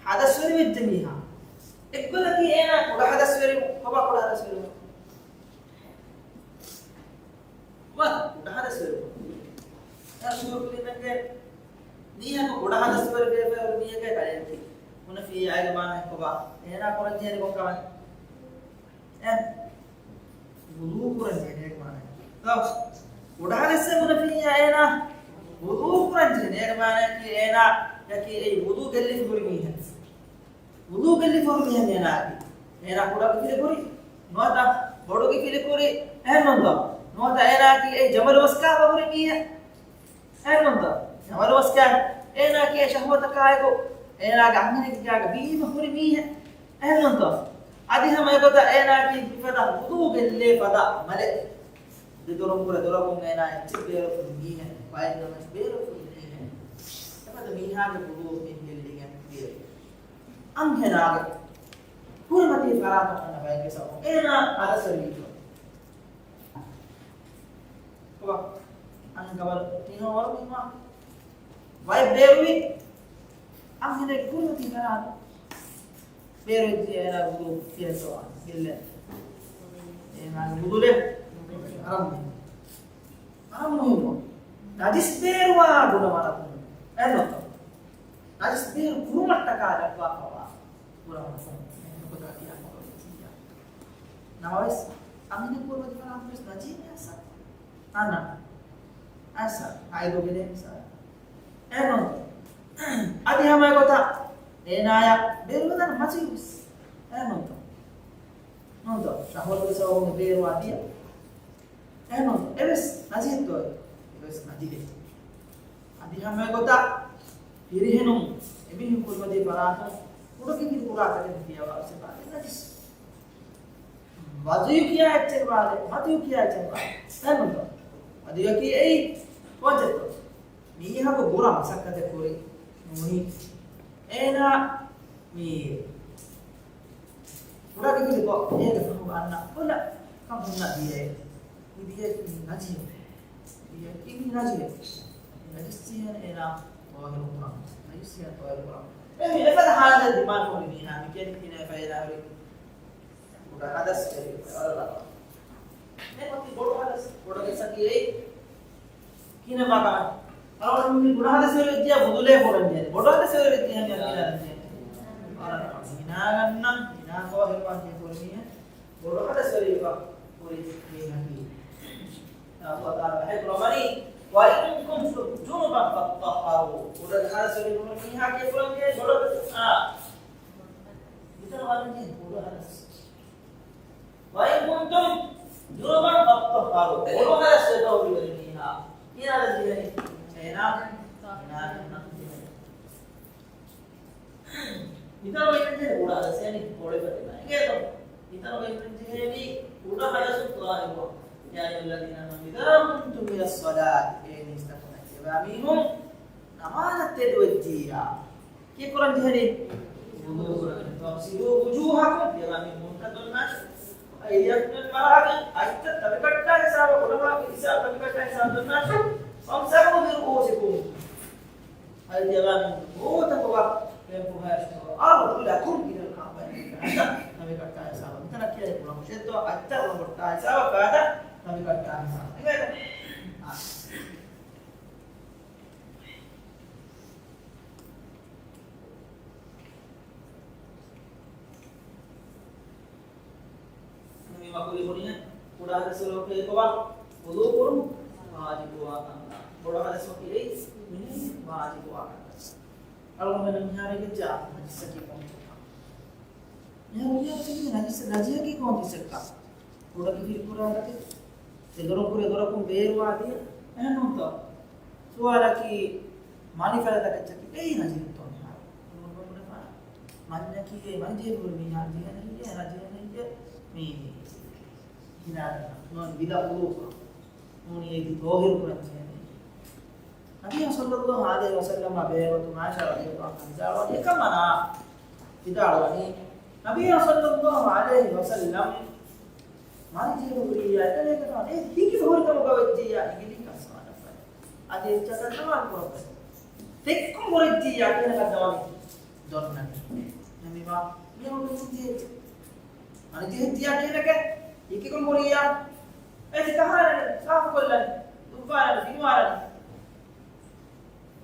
ޙަދަސްވެރިވެއްޖެ މީހާ. އެއްގޮތަކީ އޭނާ ކުޑަ ޙަދަސްވެރިވުން ކޮބާ ކުޑަ ހަދަސްވެރިވުން؟ ކޮބާ ކުޑަ ހަދަސްވެރިވުން؟ އެ ސުވަރު ކުރިމެންގެ މީހަކު ކުޑަ ހަދަސްވެރިވެފައި މީހަކަށް ކަލޭ މުނަފީ އާއިލަ މާނަ ކޮބާ؟ އޭނާ ކުރަންޖެހޭނީ ކޮން ކަމެއް؟ އެ ވުޟޫ ކުރަންޖެހޭނީ މާނަ. ކުޑަ ހަދަސް މުނަފީ އޭނާ ވުޟޫ ކުރަންޖެހޭނީ މާނައަކީ އޭނާ ޔަކީ އެއީ ވުޟޫ ގެއްލިފަ ހުރި މީހެއް. ވުޟޫ ގެއްލިފަ ހުރި މީހެއް އޭނާ އެ. އޭނާ ކުޑަކި ފިލިކުރި ނުވަތަ ބޮޑުކި ފިލިކުރި އެހެންނުންތޯ؟ ނުވަތަ އޭނާއަކީ އެ ޖަމަލު މަސް ކާފަ ހުރި މީހެއް އެހެންނުންތޯ؟ ޖަމަލު މަސް ކާ އޭނާއަކީ އެ ޝަހުވަތަކާއެކު އޭނާގެ އަންހެނެއްގެ ގާގަ ބީމަ ހުރި މީހެއް އެހެންނުންތޯ؟ އަދި ހަމަ އެގޮތަށް އޭނާއަކީ މިފަދަ ވުޟޫ ގެއްލޭ ފަދަ މަލެއް. ދެދޮރުން ކުރެ ދޮރަކުން އޭނާ އެއްޗެއް ބޭރުފުޅު މީހެއް، ބައެއް ނަމަ ބޭރުފުޅު މީހެއް. އެފަދަ މީހާގެ ވުޟޫ މި ގެއްލިގެން ދިޔަ. އަންހެނާގެ ކުރިމަތީ ފަރާތުން އަންނަ ބައެއްގެ ސަބަބުން އޭނާ ހަދަސްވެރިވީތޯ؟ ކޮބާ؟ އަންހެން ކަބަލު މީހާ ވަރު މީހާ ވައެއް ބޭރުވި އަންހެނެއް ކުރިމަތީ ފަރާތުން ބޭރުވެއްޖެ އޭނާ ވުޟޫ ކިޔަންތޯ ގެއްލޭ. އޭނާގެ ވުޟޫ ހަރަމް. ހަރަމް މުހިންމު. ނަޖިސް ބޭރުވާ ގުނަވަރަކުން. އެންނުތޯ؟ ނަޖިސް ބޭރު ކުރުމަށްޓަކާ ދައްވާފަވާ ގުނަވަރަކުން. އެހެން ކޮތާ ކިޔާ ކޮޅު ސިއްޔާ. ނަމަވެސް، އަމިނަ ކުރުމަތި ފަރާތުން ވެސް ނަޖީބެއް އައްސަ. އަންނަ. އައްސަ. ހައިދު ގެނެ އައްސަ. އެންނުތޯ؟ އަދި ހަމަ އެގޮތަށް އޭނާޔަށް ބޭރުވެދާނެ މަޖީބުސް. އެންނުތޯ؟ ނުންތޯ؟ ޝަހުވަތުގެ ސަބަބުން ބޭރުވާ ދިޔަ. އެހެން އެވެސް ނަޖިހެއްތޯއެވެސް ނަޖިހެއް. އަދި ހަމަ ގޮތަށް ފިރިހެނުން އެމީހުން ކުރިމަތީ ފަރާތުން ކުޑަކި ކުރާ ތަކެތި ފިޔަވާ ސިފާ ނަޖިސް. ވަޒުޔު ކިޔާ އެއްޗެއް ވާލެ، މަތިޔު ކިޔާ އެއްޗެއް ވާލެ. އެހެންނުތޯ؟ ވަޒުޔަކީ އެއީ ކޯންޗެއްތޯ؟ މީހަކު ބުރަ މަސައްކަތެއް ކުރި ނޫނީ. އޭނާ މީ ކުޑަ ކިކިލިކޮށް އޭގެ ފަހު އަންނަ ކޮލަ ކަން ހުންނަ ދިޔައެއް. މި ދިޔައެއް ނަޖިހެއް. ދިޔައެއް ކި މި ނަޖިހެއް. ނަޖިސް ޖެހޭނެ އޭނާ ތޯހިރު ކުރަން. ނަޖިސް ޖެހޭނެ ތޯހިރު ކުރަން. އެ މި އެފަދަ ހާލަތެއް ދިމާވެ މީހާ މި ކެން ކިނެ ފައިދާ ހުރި. ކުޑަ ހަދަސް ވެރި ވަރަށް ރަނގަޅު. މި އޮތީ ބޮޑު ހަދަސް، ބޮޑު ހަދަސް އަކީ އެއީ ކިހިނެއް މާ ކަމެއް؟ އަޅުގަނޑު މި ކުޑަ ހަދަސް ވެރި ވެއްޖިއްޔާ ވުޟޫ ކުރަން ޖެހޭނެ. ބޮޑު ހަދަސް ވެރި ވެއްޖިއްޔާ ވަރަށް ރަނގަޅު. ހިނާ ގަންނަން، ހިނާ ތޯހިރުކަން ކުރި މީހެއް، ބޮޑު ހަދަސް ވެރި ކުރި މީހަކީ. ﷲ ތަޢާލާ ވަޙީ ކުރައްވަނީ، وَإِن كُنتُمْ جُنُبًا فَاطَّهَّرُوا. ކުޑަ ހަދަސް ވެރި ކުރި މީހާ ކިޔަން ޖެހޭ ބޮޑު ހަދަސް. އާ. މިތަނު ވަންނަނީ ބޮޑު ހަދަސް. وَإِن كُنتُمْ جُنُبًا فَاطَّهَّرُوا. ބޮޑު ހަދަސް ވެފަ ހުރި މީހާ. ކިހިނެއް ޖެހޭނީ؟ އޭނާ، އޭނާ، މިތަނު ވެގެން ޖެހޭ ކުޑަ ހަދަސް އެނީ ބޮޑެއް ފަދަ އިނގޭތޯ؟ މިތަނު ވެގެން ޖެހޭނީ ކުޑަ ހަދަސު ޠާހިރުވާ. يَا أَيُّهَا الَّذِينَ آمَنُوا إِذَا قُمْتُمْ إِلَى الصَّلَاةِ. އޭ ނިސްތަކުން އެއްޗެވާ މީހުން ނަމާދަށް ތެދުވެއްޖިއްޔާ. ކީއްކުރަން ޖެހެނީ؟ ވުޟޫ ކުރަން. فَاغْسِلُوا وُجُوهَكُمْ. ތިޔަބާ މި މުންތައް ދޮންނާށޭ. އައިދިޔަކުމް އިލަލް މަރާފިޤި. އަތްތައް ތަވިކައްޓާ ހިސާބަށް، އުޑުބާގެ ހިސާބަށް ތަވިކައްޓާ ހިސާބަށް ދޮންނާށޭ. وَامْسَحُوا بِرُءُوسِكُمْ. އަދި ތިޔަބާ މި ރޫތަކުގަ ފެންފުހައި އަރުޖުލަކުމް އިލަލް ކަޢްބައިން. ތަވިކައްޓާ ހިސާބަށް. މިތަނަށް ކިޔަނީ ކުޅަމުށެއްތޯ؟ އަތްތައް ރޮނގޮއްޓާ ހިސާބަށް ފައިދާ ތަވިކައްޓާ ހިސާބަށް. އިނގޭތޯ؟ އާ. މި މަކުރި ބުނި ކުޑަ ހަދަސް ވެރިވުމަކީ ކޮބާ؟ ވުޟޫ ކުރުން ވާޖިބުވާ ކަންތައް. ބޮޑު ހަދަސް ވެރިވުމަކީ ވާޖިބުވާ ކަންތައް. އަޅުގަނޑު މިހާރު އިނގޭ ނަޖިސަކީ ކޮން މިހާރު ނަޖިސް، ނަޖިހަކީ ކޮން ކިސައްކަ؟ ކުޑަކި ފިރިކުރާ ތަކެއް. ދެދޮރުން ކުރެ ދޮރަކުން ބޭރުވާ ދިޔަ. އެހެންނޫންތޯ؟ ސުވާލަކީ މަނިފަރަތަކެއްޗަކީ އެއީ ނަޖިހެއްތޯ މިހާރު؟ ނުބުނެފާ. މަންޏަކީ އެ މަނިޖޭ ކުރި މީހާ ނަޖިހެއް ނެތް، ނަޖިހެއް ނެތް. މީ ހިނާ ނޫން ވިލާ ވުޟޫ ކުރުން. ނޫނީ އެއީ ތޯހިރު ކުރަން ޖެހޭ. ނަބިއްޔާ ޞައްލައްލާހު ޢަލައިހި ވަސައްލަމާ ބޭރުގަތުމަށް ޢާއިޝާ ރަޟިޔައްލާހު ޢަންހާ ވިދާޅުވަނީ، އެކަމަނާ ވިދާޅުވަނީ، ނަބިއްޔާ ޞައްލައްލާހު ޢަލައިހި ވަސައްލަމް މަނިޖޭ ހުރިއްޔާ އެކަލޭގެފާނު އެ ހިކި ހުރިކަމުގަ ވެއްޖިއްޔާ އިނގިލި ކަސްވާނަފައި. އަދި އެއްޗަކަށް ސަވާލު ކުރައްވައި. ތެއްކުން ހުރެއްޖިއްޔާ ކިހިނެއް ކަންތައް ވަނީ ދޮންނަނީ. ނަމިވާ މި ހުރި މި ޖޭ. ނަޖިހެއްޖިޔާ ކިހިނެކޭ؟ ހިކިކޮށް ހުރިއްޔާ؟ އޭތި ކަހާލަނީ، ސާފުކޮށްލަނީ، ދުއްވާލަނީ، ފިނިވާލަނީ.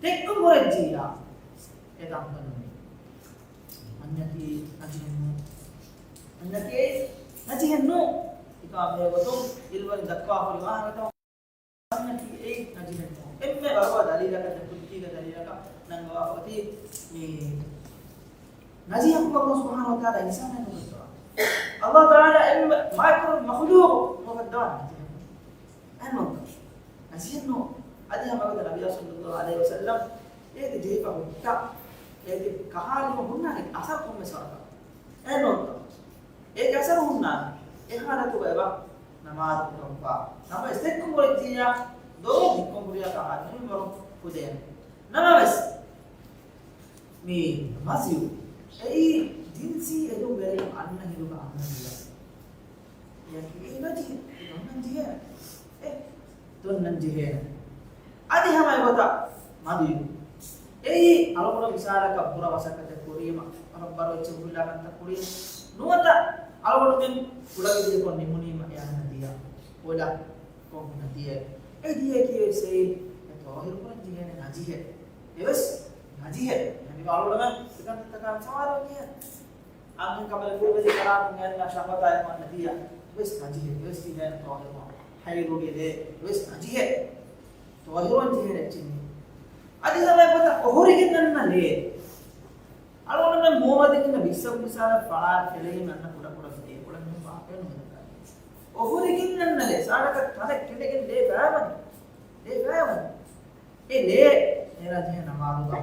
ތެއްކޮށް ހުރެއްޖިއްޔާ އެ ތަންތަނުން ނުވޭ. އަންނަތީ ނަޖިހެއްނު. އަންނަތީ ނަޖިހެއްނު. އެކާ މި ގޮތުން އިލްމުވެރިން ދައްކާފައި ވާހަކަތައް. އަންނަތީ އެއީ ނަޖިހެއްނު. އެންމެ ވަރުގަ ދަލީލަކަށް ދެ ކުއްޖީގެ ދަލީލަކަށް ނަންގަވާފަ އޮތީ މި ނަޖިހަކު ﷲ ސުބްޙާނަހޫ ވަތަޢާލާ އިންސާނެއް ނުކުތުރާ. ﷲ ތަޢާލާ އެންމެ މާތްކުރެއްވި މަޚުލޫޤު ނުވަތަ ނަޖިހެއްނު. އެހެންނޫންތަ؟ ނަޖިހެއްނު. އަދި ހަމަ އެގޮތަށް ނަބިއްޔާ ޞައްލައްލާހު ޢަލައިހި ވަސައްލަމް އޭގެ ޖެހިފަ ހުއްޓަ އޭގެ ކަހާލުމަށް ހުންނާނެ އަސަރު ކޮންމެސް ވަރަކަށް. އެހެންނޫންތަ؟ އޭގެ އަސަރު ހުންނާނެ އެ ޙާލަތުގަ އެބަ ނަމާދު ކުރައްވާ. ނަމަވެސް ތެއްކޮށް ހުރެއްޖިއްޔާ ދޮރު ހިއްކޮށް ހުރިޔާ ކަހާލުމުން ވަރު ފުދޭނެ. ނަމަވެސް މި މަޒިޔު އެއީ ޖިންސީ އެދުން ވެރިކަން އަންނަ ހިނދުގަ އަންނަ ހިނދު. އެއީ ނަޖިހެއް. އެ ދޮންނަން ޖެހޭނެ. އެ ދޮންނަން ޖެހޭނެ. އަދި ހަމަ އެގޮތަށް މަދުޔު. އެއީ އަޅުގަނޑު މިސާލަކަށް ބުރަ މަސައްކަތެއް ކުރީމަ، ވަރަށް ބަރު އެއްޗެއް ހުއްޓިލާ ކަންތައް ކުރީމަ. ނުވަތަ އަޅުގަނޑުމެން ކުޑަ ވިދިޔަކޮށް ނިމުނީމަ އެ އަންނަ ދިޔަ. ކޮލަ ކޮން ހުންނަ ދިޔަ. އެ ދިޔައަކީ ވެސް އެއީ އެ ޠާހިރު ކުރަން ޖެހޭނެ ނަޖިހެއް. އެވެސް ނަޖިހެއް. އެ މި އަޅުގަނޑުމެން އެކަންތައްތަކާ ސަވާލު ޖެހޭ. އަންހެން ކަނބަލަކު ވެދި ކަރާތުން އެންނަ ޝަހްވަތާ އެކު އަންނަ ދިޔަ. ވެސް ނަޖިހެއް. ވެސް ތިހޭން ޠާހިރު. ހައިރުގެ ލޭ. ވެސް ނަޖިހެއް. ޠާހިރުވަން ޖެހޭނެ އެއްޗެއް ނޫން. އަދި ހަމަ އެގޮތަށް އޮހޮރިގެން އަންނަ ލޭ. އަޅުގަނޑުމެން މޯމަދިގެން ބިއްސަކު މިސާލަށް ފަޅާ ފެޅެގެން އަންނަ ކުޑަ ކުޑަ ލޭ. ކުޑަ ނޫން ބާކެއް ނުވެދާނެ. އޮހޮރިގެން އަންނަ ލޭ. ސާދަކަށް ތަނެއް ކެނޑެގެން ލޭ ބާވަން. ލޭ ބާވަން. އެ ލޭ އޭނާ ޖެހޭ ނަމާދުގަ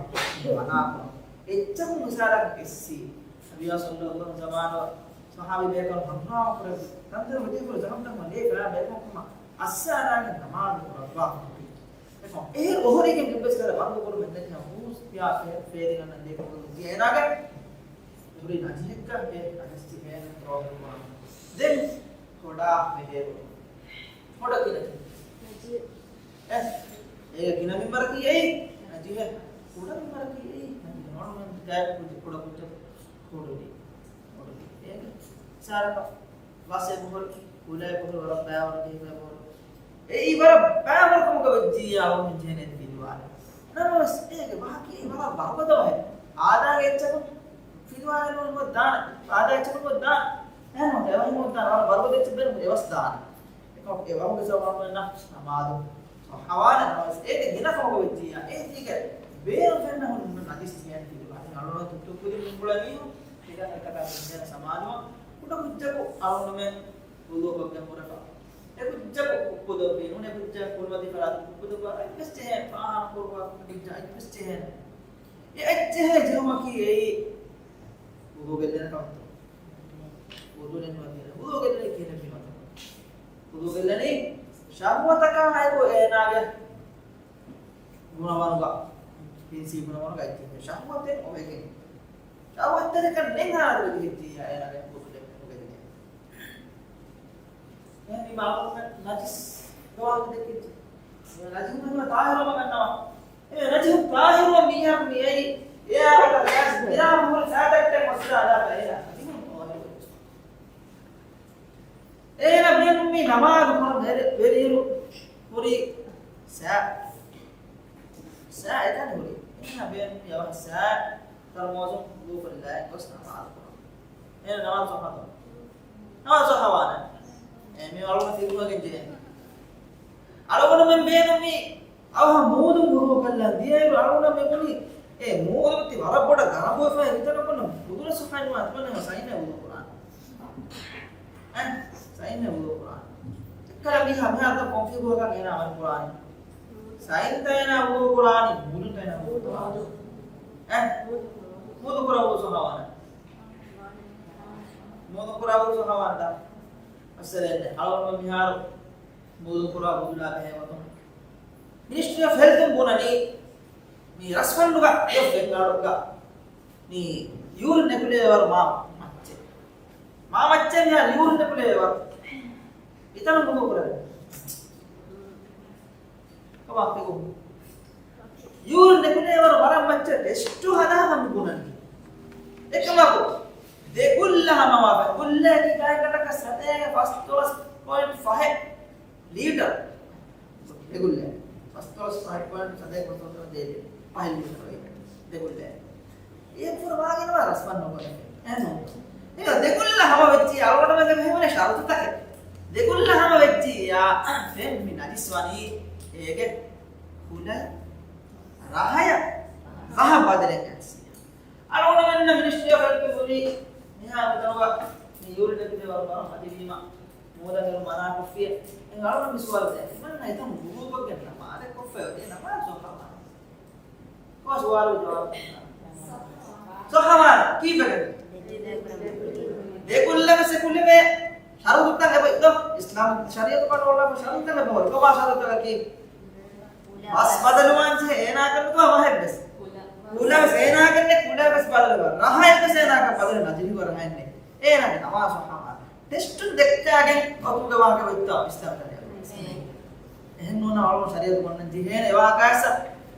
ވަނާކުން. އެއްޗަކު މިސާލަކަށް އެއްސީ. ނަބިއްޔާ ޞައްލައްލާހު ޢަލައިހި ވަސައްލަމް ޒަމާނު ޞަޙާބީ ބޭކަލުން ހަނގާމަ ކުރެއްވި. ތަންތަނު ވެދިފުރު ޒަހަމްތަކުން ލޭ ފަޔާ ބޭކަމަކުމަ އައްސާލާގެން ނަމާދު ކުރައްވާ. އެހެން އޮހޮރިގެން އެއްވެސް ކަލަ ބަންދު ކުރުމެއް ނެތި ހަމަ ހޫސް ފިޔާ ފޭ-، ފޭރިގަންނަ ލޭ ކުރުމުގެ އޭނާގެ ހުރި ނަޖިހެއްގަ އެ ނަޖިސް ޖެހޭނެ ތަވައްވަރު ކުރަން. ދެން ކޮޑާ މެހޭރު. ކޮޑަ ކިނަކި. އެ، އޭގެ ގިނަ މިންވަރަކީ އެއީ ނަޖިހެއް. ކުޑަ މިންވަރަކީ އެއީ ނަޖިހެއް. ނޯން މިން ކައި ކުއްޖެއް ކުޑަ ކުއްޖެއް ކުޑުނީ. ކުޑުނީ. އޭގެ ސާރަކަށް ވަސް އެބަހުރި، ކުލަ އެބަހުރި، ވަރަށް ބައިވަރު ޖެހިފަ އެބަހުރި. އެއީ ވަރަށް ބައިވަރު ކަމުގަ ވެއްޖިއްޔާ އަޅުގަނޑު ޖެހޭނެ ފިލުވާލެއް. ނަމަވެސް އޭގެ ވާހަކަ އެއީ ވަރަށް ވަރުގަދަ ވަހެއް. އާދާގެ އެއްޗަކުން ފިލުވާލެއް ނުވަތަ ދާނެ. އާދާ އެއްޗަކުން ނުވަތަ ދާނެ. އެހެން ނުވަތަ އެވަހެއް ނުވަތަ ދާނެ. ވަރަށް ވަރުގަދަ އެއްޗެއް ބޭނުން އެވަސް ދާނެ. އެކަމަކު އެ ވަހުގެ ސަބަބުން ވަންނަ ނަމާދު ހަވާލެއް ނަމަވެސް އޭގެ ގިނަ ކަމަކަށް ވެއްޖިއްޔާ އޭ ތީގެ ބޭރު ފެންނަ ހުންނަ ނަޖިސް ތިހޭން ފިލުވާ. އަޅުގަނޑު ތުއްތު ކުރި މިންބުޅަ މީހުން އެކަން އެކަކާ މިންނޭނެ ސަމާލުވާ. ކުޑަ ކުއްޖަކު އަޅުގަނޑުމެން ވުޟޫ ކޮށްގެން ހުރެފަ. އެ ކުއްޖަކު ކުއްޕުދޮށް ބޭނުން، އެ ކުއްޖަކު ކުރިމަތި ފަރާތު ކުއްޕުދޮށް އެއްވެސް ޖެހޭ، ފާހާނަ ކުރުވާ ކުއްޖާ އެއްވެސް ޖެހޭނެ. އެ އެއްޗެހޭ ޖެހުމަކީ އެއީ ވުޟޫ ގެއްލޭނެ ކަމެއްތޯ؟ ވުޟޫ ނެތްނުވަތީ ވުޟޫ ގެއްލޭ ކިހިނެއް ވީމަތޯ؟ ވުޟޫ ގެއްލެނީ ޝަހުވަތަކާ އެކު އޭނާގެ ގުނަވަނުގަ، ހިންސީ ގުނަވަނުގަ އެއްޗެހޭ ޝަހުވަތެއް އޮވެގެން. ޝަހުވަތްތެރިކަން ނެތް ހާލަތުގަ ހިއްޖިއްޔާ އޭނާގެ ވުޟޫ ނުގެއްލޭ. އެހެންވީމާ ނަޖިސް ގޮވާ ދެކެއްޗެއް. ނަޖިހުން ތާހިރުވަމަ ގަންނަވާ. އެ ނަޖިހުން ތާހިރުވަން މީހާ މިއައީ، އެއާ ގޮތަށް މިރާ މުހުރި ސާދައްޓެ މަސްޖިދާ އަލާފަ އޭނާ ނަޖިހުން ތާހިރުވެއްޖެ. އޭނާ ބޭނުން މި ނަމާދު ކުރަން ވެރި-، ވެރިއިރު ހުރި ސާ، ސާ އެތަން ހުރި. އޭނާ ބޭނުން މި އަވަހަށް ސާ ތަރުމޯޒުން ވުޟޫ ކޮށްލާ ގޮސް ނަމާދު ކުރަން. އޭނާ ނަމާދު ސައްހަތު. ނަމާދު ސައްހަވާނެ. އެ މި އަޅުގަނޑު ތިގުމަގެން ޖެހޭ. އަޅުގަނޑުމެން ބޭނުމީ އަވަހަށް މޫދުން ވުޟޫ ކޮށްލަން ދިޔައިރު އަޅުގަނޑު މި ބުނީ، އެ މޫދު ތި ވަރަށް ބޮޑަށް ގަރަބުވެފަ ހިތަނަކުން ވުޟޫ ސައްހައިން ވާ ތިމަންނަ ސައިން ވުޟޫ ކުރާނެ. އެ، ސައިން ވުޟޫ ކުރާނެ. އެއްކަލަ މީހާ މިހާރު ކޮންފިގުރަކަށް އޭނާ ވަން ކުރާނީ. ސައިން ތައް އޭނާ ވުޟޫ ކުރާނީ، މޫދުން ތައް އޭނާ ވުޟޫ ކުރާނީ. އެ، މޫދު ކުރާ ވުޟޫ ސައްހަވާނެ. މޫދު ކުރާ ވުޟޫ ސައްހަވާނެ ދާ. މައްސަލައެއް ނެތް. އަޅުގަނޑު މިހާރު މޫދު ކުރާ ވުޟޫ ލާ ބެހޭ ގޮތުން. މިނިސްޓްރީ އޮފް ހެލްތުން ބުނަނީ މި ރަސްފަންޑުގަ އެ ފެންގާޑުގަ މި ޔޫރިން އެކުލެވޭ ވަރު މާ މައްޗެއް. މާ މައްޗެއް މިހާރު ޔޫރިން އެކުލެވޭ ވަރު. އެތަނުން ވުޟޫ ކުރެވޭ. ކަމާ ފިގު. ޔޫރިން އެކުލެވޭ ވަރު ވަރަށް މައްޗަށް ޓެސްޓު ހަދާފަ މި ބުނަނީ. އެކަމަކު ދެ ގުއްލަ ހަމަވާފަ، ގުއްލައަކީ ގާތްގަނޑަކަށް ސަތޭކަ ފަސްދޮޅަސް ޕޮއިންޓް ފަހެއް ލީޓަރު. ދެ ގުއްލަ. ފަސްދޮޅަސް ފަހެއް ޕޮއިންޓް ސަތޭކަ ފަސްދޮޅަސް ދޭ ޕަހެއް ލީޓަރު ދެ ގުއްލަ. އޭގެ ފުރަ ވާގިނަވާ ރަސްބަން ނުކުރެވޭ. އެހެން ނޫން. އެ ދެ ގުއްލަ ހަމަ ވެއްޖިއްޔާ އަޅުގަނޑުމެންގެ މި ހިމެނޭ ޝަރުތުތަކެއް. ދެ ގުއްލަ ހަމަ ވެއްޖިއްޔާ ފެން މި ނަޖިސް ވަނީ އޭގެ ކުލަ ރަހަޔަށް ރަހަ ބަދަލެއް އައިސް. އަޅުގަނޑުމެންނަށް މިނިސްޓްރީ އޮފް ހެލްތު ހުރީ މިހާރު ދަންނަވާ މި ޔޫރިން އެކު ދެވަރު މަރު ހަދިވީމަ މޫދަށް އެރު މަނާކޮށްފިޔަ. އެ އަޅުގަނޑު މި ސުވާލު ދޭ. ތިމަންނަ އެތަން ވުޟޫކޮށްގެން ނަމާދެއް ކޮށްފައި އޮތީ ނަމާދު ސޮއްހަވާނެ. ކޮ ސުވާލު ޖަވާބު؟ ސޮއްހަވާނެ. ކީއްވެގެން؟ ދެ ކުލަ ވެސް އެ ކުލަ ވޭ. ޝަރުތުތައް އެބައި ދޯ؟ އިސްލާމް ޝަރީޢަތު ކަން ޝަރުތުތައް އެބައޮތް. ކޮބާ ޝަރުތުތަކަކީ؟ މަސް ބަދަލުވާން ޖެހޭ އޭނާގެ ނުކުމެ ވަހެއް ވެސް. ކުލަ ވެސް އޭނާގެ ކުލަ ވެސް ބަދަލުވާ. ރަހައެއް ވެސް އޭނާގެ ބަދަލު ނަޖިހިގޮ ރަހައެއް ނެތް. އޭނާގެ ނަމާދު ސޮއްހަވާ. ޓެސްޓުން ދެއްކާގެން އޮތުގެ ވާހަކަ ވެއްތާ އިސްލާމް ޝަރީޢަތު. އެހެން ނޫން އަޅުގަނޑު ޝަރީޢަތު ގޮންނަން ޖެހޭނެ އެ ވާހަކަ އައިސް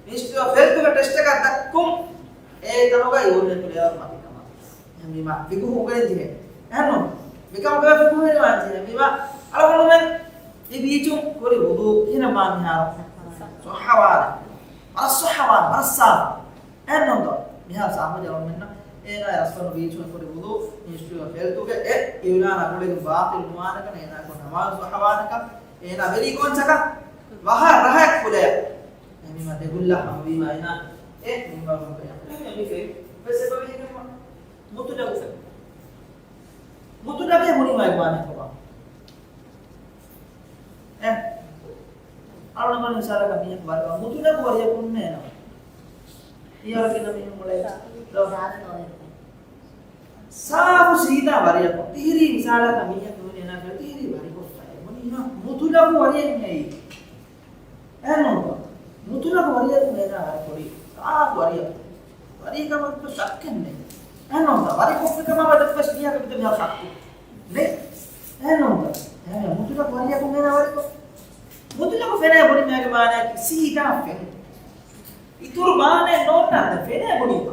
މިނިސްޓްރީ އޮފް ހެލްތުގެ ޓެސްޓަކަށް ދައްކުން އޭ ތަނުގަ ޔޫރިން ކުލަވަރު މަތި ކަމަށް. އެހެންވީމަ ފިޤުހު އުނގެނި ޖެހޭ. އެހެންނޫން. މިކަމުގަ ފިޤުހު އުނގެނިވާން ޖެހޭ. އެހެންވީމަ އަޅުގަނޑުމެން ތި ބީޗުން ކުރި ވުޟޫ ކިހިނެއް ވާން މިހާރު؟ ސޮއްހަވާނެ. ވަރަށް ސޮއްހަވާނެ. ވަރަށް ސާފު. އެހެންނޫންތޯ؟ މިހާރު ސާފު ޖަލަމެންނަށް އޭނާ ރަސްފަން ބީޗުން ކުރި ވުޟޫ މިނިސްޓްރީ އޮފް ހެލްތުގެ އެ އިޢުލާނާ ގުޅިގެން ބާޠިލް ނުވާނެކަން އޭނާ ކޮށް ނަމާދު ސޮއްހަވާނެކަން އޭނާ ވެރިކޮންސަކަށް ވަހަށް ރަހައެއް ކުލަޔަށް. އެހެންވީމަ ދެ ގުއްލަ ހަމަވީމަ އޭނާ އެ މިންވަރު ނުކުރޭ. އެހެންވީމަ މި ފެން ވެސް އެބަ ވީ މުތުލަގު ފެން. މުތުލަގެއް ބުނީމަ އެ މާނަ ކޮބާ؟ އެ އަޅުގަނޑު މިސާލަކަށް މީހަކު ވަރަކަށް މުތުލަގު ވަރިޔަކު ހުންނޭނަ. ހިޔާރަކީ ނަމީން މުޅޭ. ސާފު ސީދާ ވަރިޔަކު. ތިހިރީ މިސާލަކަށް މީހަކު ހުންނޭނަ ތިހިރީ ވަރިކޮށްފައި. މުތުލަގު ވަރިޔެއް ނެތް. އެހެންނޫންތޯ؟ މުތުލަގު ވަރިޔަކު އޭނާ ވަރިކޮށް. ސާފު ވަރިޔަކު. ވަރިކަމަށް ޝައްކެއް ނެތް. އެހެންނޫންތޯ؟ ވަރިކޮށްފިކަމާ ވަރަށް ވެސް މީހަކަށް މިތަން މިހާރު ޝައްކު ނެތް. އެހެންނޫންތޯ؟ އެހެން މުތުލަގު ވަރިޔަކު އޭނާ ވަރިކޮށް. މުތުލަގު ފެނޭ ބުނީމާގެ މާނައަކީ ސީދާ ފެން. އިތުރު މާނައެއް ނޯންނާނެ ފެނޭ ބުނީމާ.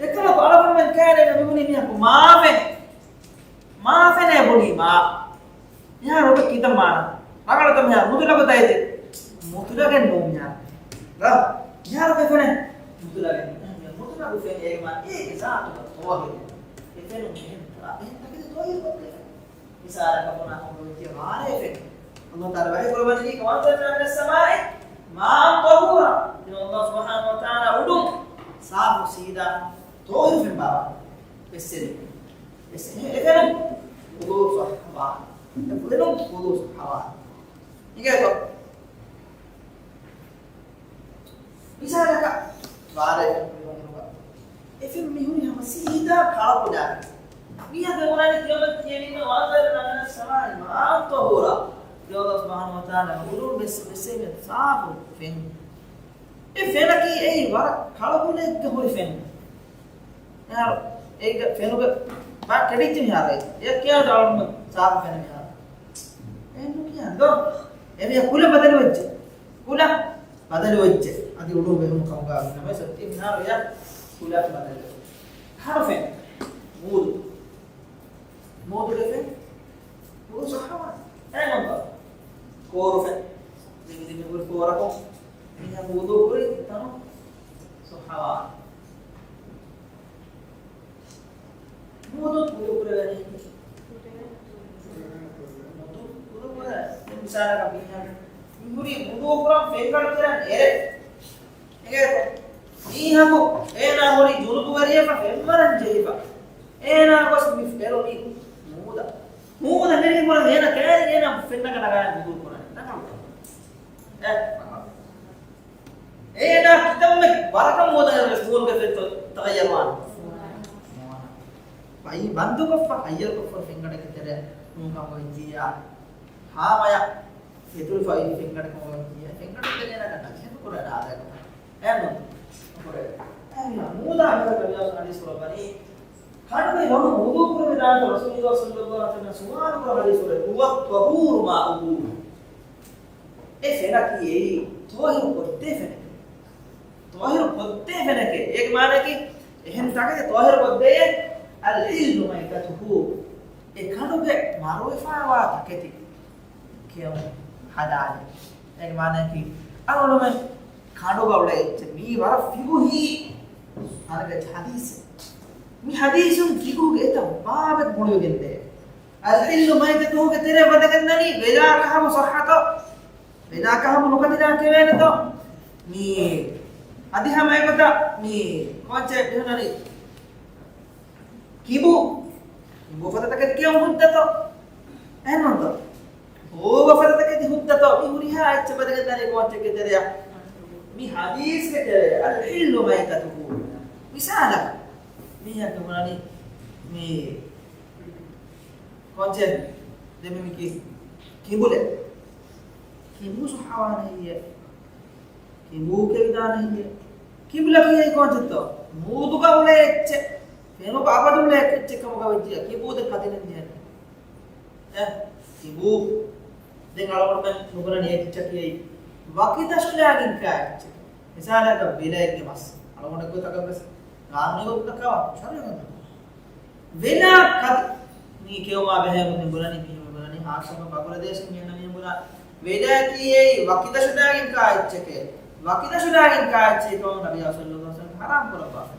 އެކަމަކު އަޅުގަނޑުމެން ކައިރިން މިބުނީ މީހަކު މާފެން. މާފެނޭ ބުނީމާ. މިހާރު އޮތް ކިތައް މާނަ. ރަނގަޅުތަ މިހާރު މުތުލަގުތަ އެތި؟ މުތުލަގެއް ނޫން މިހާރު. ރ. މިހާރު ކޮން ފެނެއް؟ މުތުލަގެއް. މުތުލަގު ފެން އޭގެ މާ އޭގެ ޒާތުގަ ޠާހިރު. އެ ފެނުން އެހެން ތަ-، އެހެން ތަކެތި ޠާހިރު ކޮށްދޭ. މިސާލަކަށް ބުނާ ހަމަ ވެއްޖެ ވާރޭ ފެން. ﷲ ތަޢާލާ ވަޙީ ކުރައްވަނީ، وَأَنزَلْنَا مِنَ السَّمَاءِ مَاءً طَهُورًا. ދެން ﷲ ސުބްޙާނަހޫ ވަތަޢާލާ އުޑުން ސާފު ސީދާ ޠާހިރު ފެން ބާވާ. އެއްސެނި. އެ ފެނުން ވުޟޫ ޞައްޙަވާނެ. އެ ފެނުން ވުޟޫ ޞައްޙަވާނެ. އިނގޭތޯ؟ މިސާލަކަށް ވާރޭ ފެން މިހުރި ހަމަ ސީދާ ކަޅަކުލާ. މީހަކު ބުނާނީ ތިޔަބަ ތިޔަވީމަ وَأَنزَلْنَا مِنَ السَّمَاءِ مَاءً طَهُورًا. ﷲ ސުބްޙާނަހޫ ވަތަޢާލާ އުޑުން ބެސް ބެސް ސާފު ފެން. އެ ފެނަކީ އެއީ ވަރަށް ކަޅަކުލެއްގަ ހުރި ފެން. މިހާރު އޭގެ ފެނުގެ ބާ ކެޑިއްޖެ މިހާރު އެ. އެ ކިޔާ ދާޅުމަށް ސާފު ފެން މިހާރު. އެ ނުކިޔާ ދޯ. އެ މިޔާ ކުލަ ބަދަލުވެއްޖެ. ކުލަ ބަދަލުވެއްޖެ. އަދި އުޑުން ބެހުނު ކަމުގަ ވިނަމަ ސޮއްތި މިހާރު އެ ކުލަ ބަދަލުވެއްޖެ. ހަރު ފެން. މޫދު. މޫދުގެ ފެން. ވުޟޫ ޞައްޙަވާނެ. އެހެންވީމަ ކޯރު ފެން. ދިމި ދިމި ހުރި ކޯރަކުން މީހަކު ވުޟޫ ކުރި ތަނު ޞައްޙަވާނެ. މޫދު ވުޟޫ ކުރެވޭނީ. މޫދު ވުޟޫ ކުރޭ. މިސާލަކަށް މީހަކު މި ހުރީ ވުޟޫ ކުރަން ފެންގަނޑު ތެރެއިން އެރޭ. އިނގޭތޯ؟ މީހަކު އޭނާ ހުރީ ޖުނުބުވެރިވެފަ ފެންވަރަން ޖެހިފަ. އޭނާ ގޮސް މި އެރުނީ މޫދަށް. މޫދަށް ނެރި މުޅަން އޭނާ ކައިރި އޭނާ ފެންނަގަ ނަގާ ވުޟޫ ކުރަން. ނަގާ. އެ. އޭނާ ކިތަންމެ ވަރަކަށް މޫދަށް ނެރުވެސް ނޫންގެ ފެންތޯ ތަޣައްޔަރުވާނެ. ބައި ބަންދުކޮށްފަ ހައްޔަރުކޮށްފަ ފެންގަނޑެއްގެ ތެރެއަށް ނޫންކަމަށް ވެއްޖިއްޔާ. ހާމަޔަށް އެތުރުފައި ފެންގަނޑެއް ކަމަށް ވެއްޖިއްޔާ. ފެންގަނޑު ތެރެއަށް ނަގާ ނަޖިހަތު ކުރާ އާދައެއް. އެހެންނު. ނުކުރޭ. އެހެން މޫދާ މިހާރު ނަބިއްޔާ ޙަދީޘް ކުރައްވަނީ. ކަނޑުގެ ވަމުން ވުޟޫ ކުރެވިދާނެތޯ ރަސޫލުﷲ ޞައްލަﷲ ޢަލައިހި ވަސައްލަމަ ސުވާލު ކުރާ ޙަދީޘް ކުރޭ، هُوَ الطَّهُورُ مَاؤُهُ. އެ ފެނަކީ އެއީ ޠާހިރު ކޮށްދޭ ފެނެކޭ. ޠާހިރު ކޮށްދޭ ފެނެކޭ. އޭގެ މާނައަކީ އެހެން ތަކެތި ޠާހިރު ކޮށްދޭ الحل ميتته، އެ ކަނޑުގެ މަރުވެފައިވާ ތަކެތި ކެއުން ޙަލާލެއް. އޭގެ މާނައަކީ، އަޅުގަނޑުމެން ކަނޑުގަ އުޅޭ އެއްޗެއް، މީ ވަރަށް ފިގުހީ އަނެއް ޙަދީޘެއް. މި ޙަދީޘުން ފިގުހުގެ އެތައް ބާބެއް ގުޅުވިގެންދޭ. الحل ميتته ގެ ތެރެއަށް ވަދެގެންދަނީ ވެލާ ކަހަމު ޞައްޙަތޯ؟ ވެލާ ކަހަމު ނުކަތިލާ ކެވޭނެތޯ؟ މީ އަދި ހަމަ އެގޮތަށް މީ ކޯއްޗެއް ބިހުނަނީ ކިބު، ކިބު ފަދަ ތަކެތި ކެއުން ހުއްދަތޯ؟ އެހެންނޫންތޯ؟ ބޯ ފަދަ ތަކެތި ހުއްދަތޯ؟ މި ހުރިހާ އެއްޗެއް ވަދެގެންދަނީ ކޯއްޗެއްގެ ތެރެއަށް؟ މި ޙަދީޘްގެ ތެރެއަށް، الحل ميتته. މިސާލަކަށް، މީހަކު ބުނަނީ މި ކޯއްޗެއް ދެމި މި ކި-، ކިބުލެއް. ކިބު ޞައްޙަވާނެ ހެއްޔޭ؟ ކިބު ކެވިދާނެ ހެއްޔޭ؟ ކިބުލަކީ އެއީ ކޯއްޗެއްތޯ؟ މޫދުގަ އުޅޭ އެއްޗެއް. ފެނުގަ އަބަދު އުޅޭ އެއްޗެއް ކަމުގަ ވެއްޖިއްޔާ ކިބު ދެން ކަތިލެން ޖެހޭނެ. އެ، ކިބު. ދެން އަޅުގަނޑުމެން ނުބުނަނީ އެ އެއްޗަކީ އެއީ ވަކި ދަށުލާގެން ކާ އެއްޗެއް. މިސާލަކަށް ވެލައެއްގެ މަސް. އަޅުގަނޑު އެއްގޮތަކަށް ވެސް ގާނޫނީ ގޮތުން ދައްކާ ޝަރުޢީ ގޮތުން. ވެލާ ކަތި މީ ކެއުމާ ބެހޭ ގޮތުން ބުނަނީ މީހުން ބުނަނީ ހާއްސަކޮށް ބަކުރަ ދޭށިން މި އަންނަ މީހުން ބުނާ ވެލައަކީ އެއީ ވަކި ދަށުލާގެން ކާ އެއްޗެކޭ. ވަކި ދަށުލާގެން ކާ އެއްޗެއް ކަމަށް ނަބިއްޔާ ޞައްލައްލާހު ޢަލައިހި ވަސައްލަމަ ޙަރާމް ކުރައްވާފަ.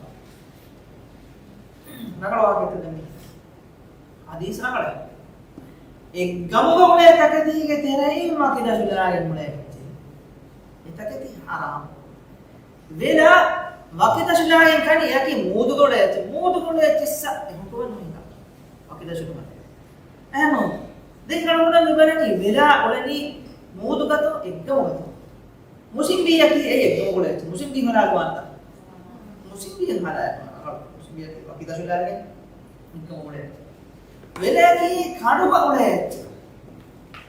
ރަނގަޅު ވާހަކައެއް ދެން މީ. ޙަދީޘް ރަނގަޅޭ. އެއްގަމުގަ އުޅޭ ތަކެތީގެ ތެރެއިން ވަކި ދަށުލާގެން އުޅޭ އެއްޗެއް. އެ ތަކެތި ޙަރާމް. ވެލާ ވަކި ދަށުލާގެން ކަނީ އެއަކީ މޫދުގަ އުޅޭ އެއްޗެއް. މޫދުގަ އުޅޭ އެއްޗެއްސަ އެ ޙުކުމެއް ނުހިނގާ. ވަކި ދަށުލުމަށް. އެހެންނޫން. ދެން އަޅުގަނޑަށް މިބަލަނީ ވެލާ އުޅެނީ މޫދުގަތޯ އެއްގަމުގަތޯ؟ މުސިނބީއަކީ އެއީ އެއްގަމުގަ އުޅޭ އެއްޗެއް. މުސިނބީ ހަލާލުވާނެތަ؟ މުސިނބީ ހަލާލުވާނެ. މުސިނބީއަކީ ވަކި ދަށުލާގެން އެއްގަމުގަ އުޅޭ އެއްޗެއް. ވެލައަކީ ކަނޑުގަ އުޅޭ އެއްޗެއް.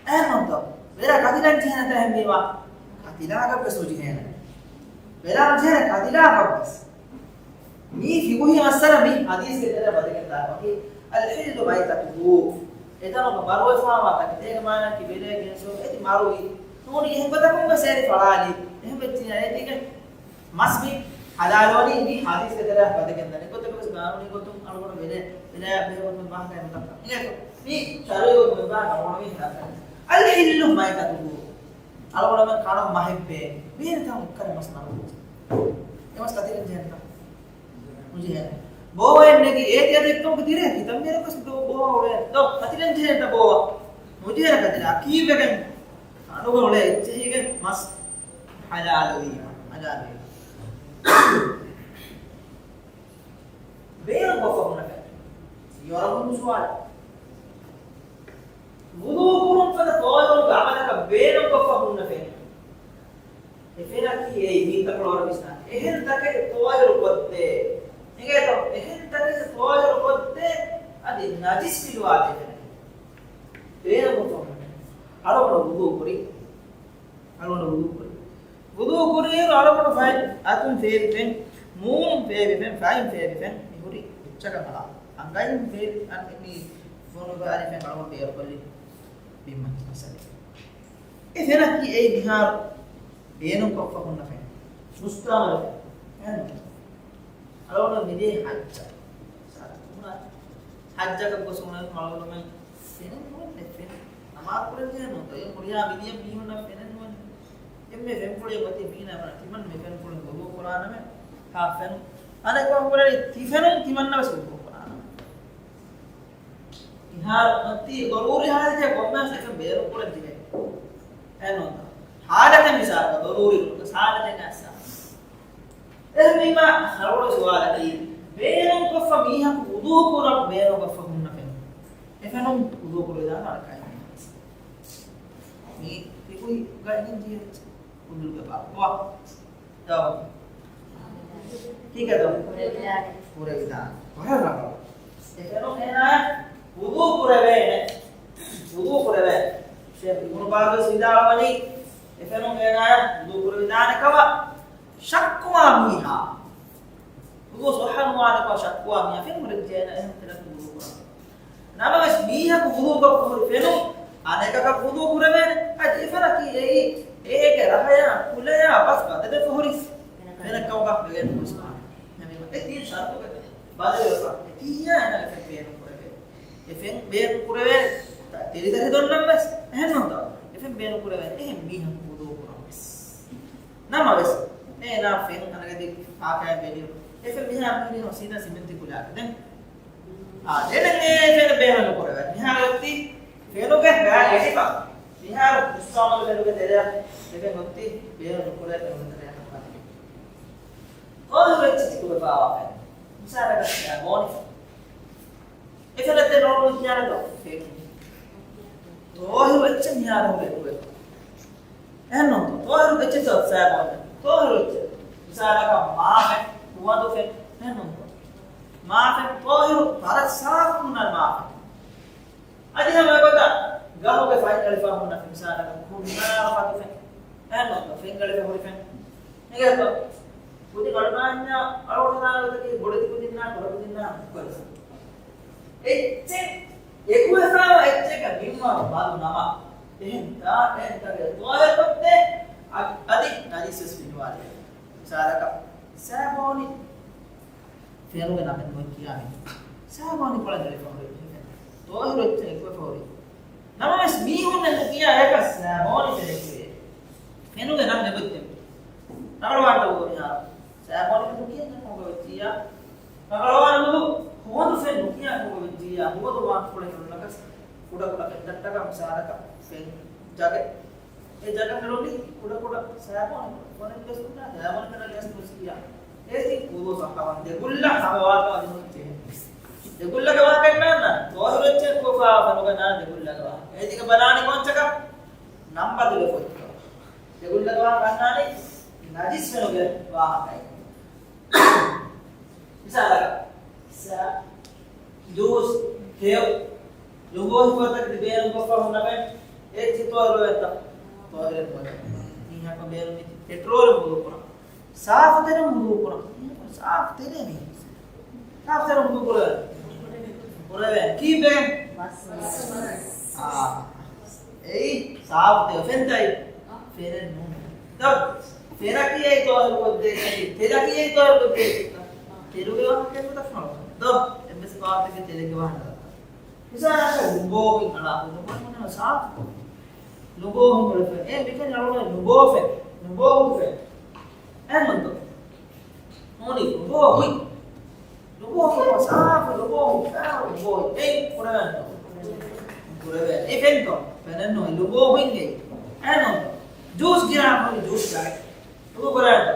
އެހެންނޫންތޯ؟ ވެލާ ކަތިލަން ޖެހޭނެތަ އެހެންވީމާ؟ ކަތިލާކަށްވެސް ނުޖެހޭނެ. ވެލާ ނުޖެހޭނެ ކަތިލާކަށްވެސް. މީ ފިގުހީ މައްސަލަ މި ޙަދީޘްގެ ތެރެއަށް ވަދެގެން ދާ ވަކި الحل ميتته. އެތަނުގަ މަރުވެފައިވާ ތަކެތި. އޭގެ މާނައަކީ ވެލޭ ގެންސޯ އޭތި މަރުވި. ނޫނީ އެހެން ގޮތަކުން ވެސް އޭތި ފަޅާލި. އެހެން ވެއްޖިއްޔާ އޭތީގެ މަސް މި ޙަލާލުވަނީ މި ޙަދީޘްގެ ތެރެއަށް ވަދެގެން ދާ. އެގޮތަކަށް ވެސް ގާނޫނީ ގޮތުން އަޅުގަނޑު ވެލޭ، ވެލާ ބެހޭ ގޮތުން ވާހަކަ މި ދައްކާ. އިނގޭތޯ؟ މި ޝަރުޢީ ގޮތުން ވާހަކަ އަޅުގަނޑު މި ދައްކާ. الحل ميتته. އަޅުގަނޑުމެން ކަނުން މަހެއް ބޭނުން. ބޭނުން ތަން އެއްކަލަ މަސް ނަރު. އެ މަސް ކަތިލެން ޖެހޭނެތަ؟ ނުޖެހޭނެ. ބޯވައެއް ނެގި އޭތި އަދި އެއްކަމަކު ދިރޭ ކިތަންމެރަކަސް ދޯ ބޯވަ އުޅޭ. ދޯ ކަތިލެން ޖެހޭނެތަ ބޯވަ؟ ނުޖެހޭނެ ކަތިލާ. ކީއްވެގެން؟ ކަނޑުގަ އުޅޭ އެއްޗެހީގެ މަސް ޙަލާލުވީމަ. ޙަލާލުވީމަ. ބޭނުން ކޮށްފަ ހުންނަ ފެން. ސިޔޮރަ ހުންނު ސުވާލެއް. ވުޟޫ ކުރުން ފަދަ ޠާހިރު ޢަމަލަކަށް ބޭނުން ކޮށްފަ ހުންނަ ފެން. އެ ފެނަކީ އެއީ މީތަކުޅަ ވަރަށް ވިސްނާ. އެހެން ތަކެއް ޠާހިރު ކޮށްދޭ. އެނގޭތޯ؟ އެހެން ތަކެއް ޠާހިރު ކޮށްދޭ. އަދި ނަޖިސް ފިލުވާދޭ ފެނަކީ. ބޭނުން ކޮށްފަ ހުންނަ ފެން. އަޅުގަނޑު ވުޟޫ ކުރި. އަޅުގަނޑު ވުޟޫ ކުރި. ވުޟޫ ކުރިއިރު އަޅުގަނޑު ފައި އަތުން ފޭބި ފެން، މޫނުން ފޭބި ފެން، ފައިން ފޭބި ފެން، މި ހުރި އެއްޗަކަށް އަޅާ. އަނގައިން ފޭބި އަން މި ފޮނު ބާރި ފެން އަޅުގަނޑު ބޭރުކޮށްލި ބިންމަތި މައްސަލަ. އެ ފެނަކީ އެއީ މިހާރު ބޭނުން ކޮށްފަ ހުންނަ ފެން. މުސްތަޢުމަލު ފެން. އަޅުގަނޑު މިދިޔަ ހައްޖަށް. ހައްޖަކަށް ގޮސް އުޅެން އަޅުގަނޑުމެން ފެނެއް ނުވަން ފެން. ނަމާދު ކުރަން ޖެހޭ ނޫންތޯ؟ އެ ހުރިހާ މިދިޔަ މީހުންނަށް ފެނެއް ނުވަން. އެންމެ ފެންފުޅެއް އޮތީ މީނާ ބަނާ. ތިމަން މި ފެންފުޅެއް ވުޟޫ ކުރާނަމޭ. ހާ ފެނު. އަނެއްކާ ކުރެނީ ތި ފެނުން ތިމަންނަ ވެސް ވުޟޫ ކުރާނަމޭ. މިހާރު އޮތީ ޟަރޫރީ ޙާލަތެއް ކޮންމެސް އެފެން ބޭރު ކުރަން ޖެހޭ. އެހެންނޫންތަ؟ ޙާލަތެއް މިސާލަކަށް ޟަރޫރީ ނޫން ޙާލަތެއް އައްސާ. އެހެންވީމާ ހަރަވަޅު ސުވާލަކީ، ބޭނުންކޮށްފަ މީހަކު ވުޟޫ ކުރަން ބޭނުންކޮށްފަ ހުންނަ ފެން. އެފެނުން ވުޟޫ ކުރެވިދާނެ އަޅަކަށް. މީ ފިޤުހީ ގައިމުން ޖެހޭ އުޞޫލުގެ ބާބު. ދާވަތު. ކީކޭތޯ؟ ކުރެވިދާނެ. ކުރެވިދާނެ. ވަރަށް ރަނގަޅު. އެފެނުން އޭނާޔަށް ވުޟޫ ކުރެވޭނެ. ވުޟޫ ކުރެވޭނެ. ޝޭޚް އިބްނު ބާޒު ވިދާޅުވަނީ، އެފެނުން އޭނާޔަށް ވުޟޫ ކުރެވިދާނެ ކަމަށް ޝައްކުވާ މީހާ. ވުޟޫ ޞައްޙަ ނުވާނެ ކަމަށް ޝައްކުވާ މީހާ ފެން ހުރެއްޖެ އޭނާ އެހެން ތެލަކުން ވުޟޫ ކުރާނެ. ނަމަވެސް މީހަކު ވުޟޫކޮށް ކުރި ފެނުން އަނެކަކަށް ވުޟޫ ކުރެވޭނެ. އަދި އެފަރަކީ އެއީ އޭގެ ރަހަޔާ ކުލަޔާ ބަސް ބަދަލެއް ފޮހުރި ފެނަކަށް ވަގާ ވެގެން ހުސްވާނެ. އެ ތިން ޝަރުތުގެ ބަދަލުވެފަ. އެ ތިއްޔާ އޭނާގެ ބޭނުން ކުރެވޭނެ. ތެ-، ތެރިދަރި ދޮންނަން ވެސް އެހެން ނޫންތޯ؟ އެފެން ބޭނުން ކުރެވޭނެ އެހެން މީހަކު ވުޟޫ ކުރަން ވެސް. ނަމަވެސް، އޭނާ ފެން އަނގަދި ހާކައި ބެލިއު. އެފެން މިހާ މީހުން ސީދާ ސިމެންތި ކުލާގަ ދެން. އާ، ދެން އެ ފެން ބޭނުން ކުރެވޭ. މިހާރު އޮތީ ފެނުގެ ގާ ގެނިފަ. މިހާރު މުސްތާމަލު ފެނުގެ ތެރެއަށް އެފެން އޮތީ ބޭނުން ކުރެވޭ ފެނުގެ ތެރެއަށް ކަންފަތި. ކޯހި ވެއްޗި ތިކުރެފާވާ ފެން. މިސާލަކަށް ގޯނިފަ. އެފެނަށް ދެން އަޅުގަނޑު ކިޔާނެތޯ ފެން. ތޯހިރު އެއްޗެއް މިހާރު ހުރެ ކުރެ. އެހެންނު، ތޯހިރު އެއްޗެއް ސާބޯނެ. ތޯހިރު އެއްޗެއް. މިސާލަކަށް މާފެން، ހުވަދު ފެން. އެހެންނު. މާފެން، ތޯހިރު ވަރަށް ސާފު ހުންނަ މާފެން. އަދި ހަމަ އެގޮތަށް ގަހުގެ ފަތް އަޅިފަ ހުންނަ މިސާލަކަށް ހުންނާ ފަތު ފެން. އެހެންނު، ފެން އަޅިފަ ހުރި ފެން. އެގޭތޯ؟ ކުދި ގަޑުނާންޏާ އަޅުގަނޑު ދާން ގޮތަކީ ބޮޑެތި ކުދިންނާ ކުޑަ ކުދިންނާ ކޮއްލަ. އެއްޗެއް އެކުވެފާވާ އެއްޗެއްގަ ބިންވަރު ބަލު ނަމަ، އެހެން ތާ އެހެން ތަރެއް ތޯއެކޮށްދޭ އަދި ނަޖިސްވެސް ބިންވާލެވޭ. މިސާލަކަށް ސާބޯނި ފެނުގެ ނަމެއް ނުވެ ކިޔާ މީހުން. ސާބޯނި ކޮޅެއް ދެވިފަ ހުރި ތޯހިރު އެއްޗެއް އެކުވެފަ ހުރި. ނަމަވެސް މީހުންނެއް ނުކިޔާ އެކަސް ސާބޯނި ފެނެއްގެ ފެނުގެ ނަން ނެގޮތްތެވި. ރަނގަޅުވާންތަ އޮތް މިހާރު؟ ސާބޯނި ނުކިޔަން ކޮންގޮ ވެއްޖިއްޔާ؟ ރަނގަޅުވާން ނުދު ހުވަދު ފެން ނުކިޔާ ކޮންގޮ ވެއްޖިއްޔާ؟ ހުވަދު ވާން ފުޅެއް ހުންނަކަސް ކުޑަކުޑަ ފެންތައްޓަކަށް މިސާލަކަށް ފެން ޖަގެއް. އެ ޖަގަށް ހެޅުނީ ކުޑަކުޑަ ސާބޯނި ފޮނެއްވެސް ހުންނާ ސާބޯނި ފެނަށް ގެނެސް ނުސްކިޔާ. އޭތި ކުދޯ ސައްހަވަން ދެގުއްލަ ހަމަވާކަށް އަދި ނުޖެހޭ. ދެގުއްލަގެ ވާހަކައެއް ނާންނަ. ތޯހިރު އެއްޗެއް ކުވެފާ ފެނުގަ ނާން ދެގުއްލަގެ ވާހަކަ. އޭތިގެ ބަލާނީ ކޮންޗަކަށް؟ ނަން ބަދަލު ކޮށްތޯ. ދެގުއްލަގެ ވާހަކަ އަންނާނީ ނަޖިސް ފެނުގެ ވާހަކައެއް. މިސާލަކަށް، ސާ، ޖޫސް، ހެޔޮ، ލުބޯ ހިފަތަކެތި ބޭނުންކޮށްފަ ހުންނަމޭ، އޭ ތި ތޯހިރުވޭތަ؟ ތޯހިރެއް ނުވޭ. މީހަކަށް ބޭނުންވީ ޕެޓްރޯލުން ވުޟޫ ކުރަން. ސާފު ތެރެއިން ވުޟޫ ކުރަން. މީހަކަށް ސާފު ތެރެއިން. ސާފު ތެރެއިން ވުޟޫ ކުރެވޭ. ކުރެވޭ. ކީއްވެގެން؟ އާ. އެއީ ސާފު ތެރެ ފެންތައް. ފެނެއް ނޫން. ދޯ، ފެނަކީ އެއީ ތޯހިރު ކޮށްދޭ އެއްޗެއް. ތެލަކީ އެއީ ތޯހިރު ކޮށްދޭ އެއްޗެއް. ތެލުގެ ވާހަކަ ދައްކަން. ދޯ، އެއްވެސް ވާހަކައެއް ތެލެއްގެ ވާހަކަ ދައްކަން. މިސާލަކަށް ލުބޯ ހުތް އަޅާ، ލުބޯ ހުތް ސާފު. ލުބޯ ހުތް އަޅާ ފެން. އެ މިކަން އަޅުގަނޑު ލުބޯ ފެން. ލުބޯ ހުތް ފެން. އެހެންތޯ؟ ހޯނި ލުބޯ ހުތް. ލުބޯ ހުތް ސާފު، ލުބޯ ހުތް ސާފު، ލުބޯ ހުތް. އެ ކުރެވޭނެ. ކުރެވޭ. އެ ފެންތޯ؟ ފެނެއް ނޫން. ލުބޯ ހުތް އެއީ. އެހެންތޯ؟ ޖޫސް ގިރާ ހޯނި ޖޫސް ޖައް. ލުބޯ ކުރެވޭނެ.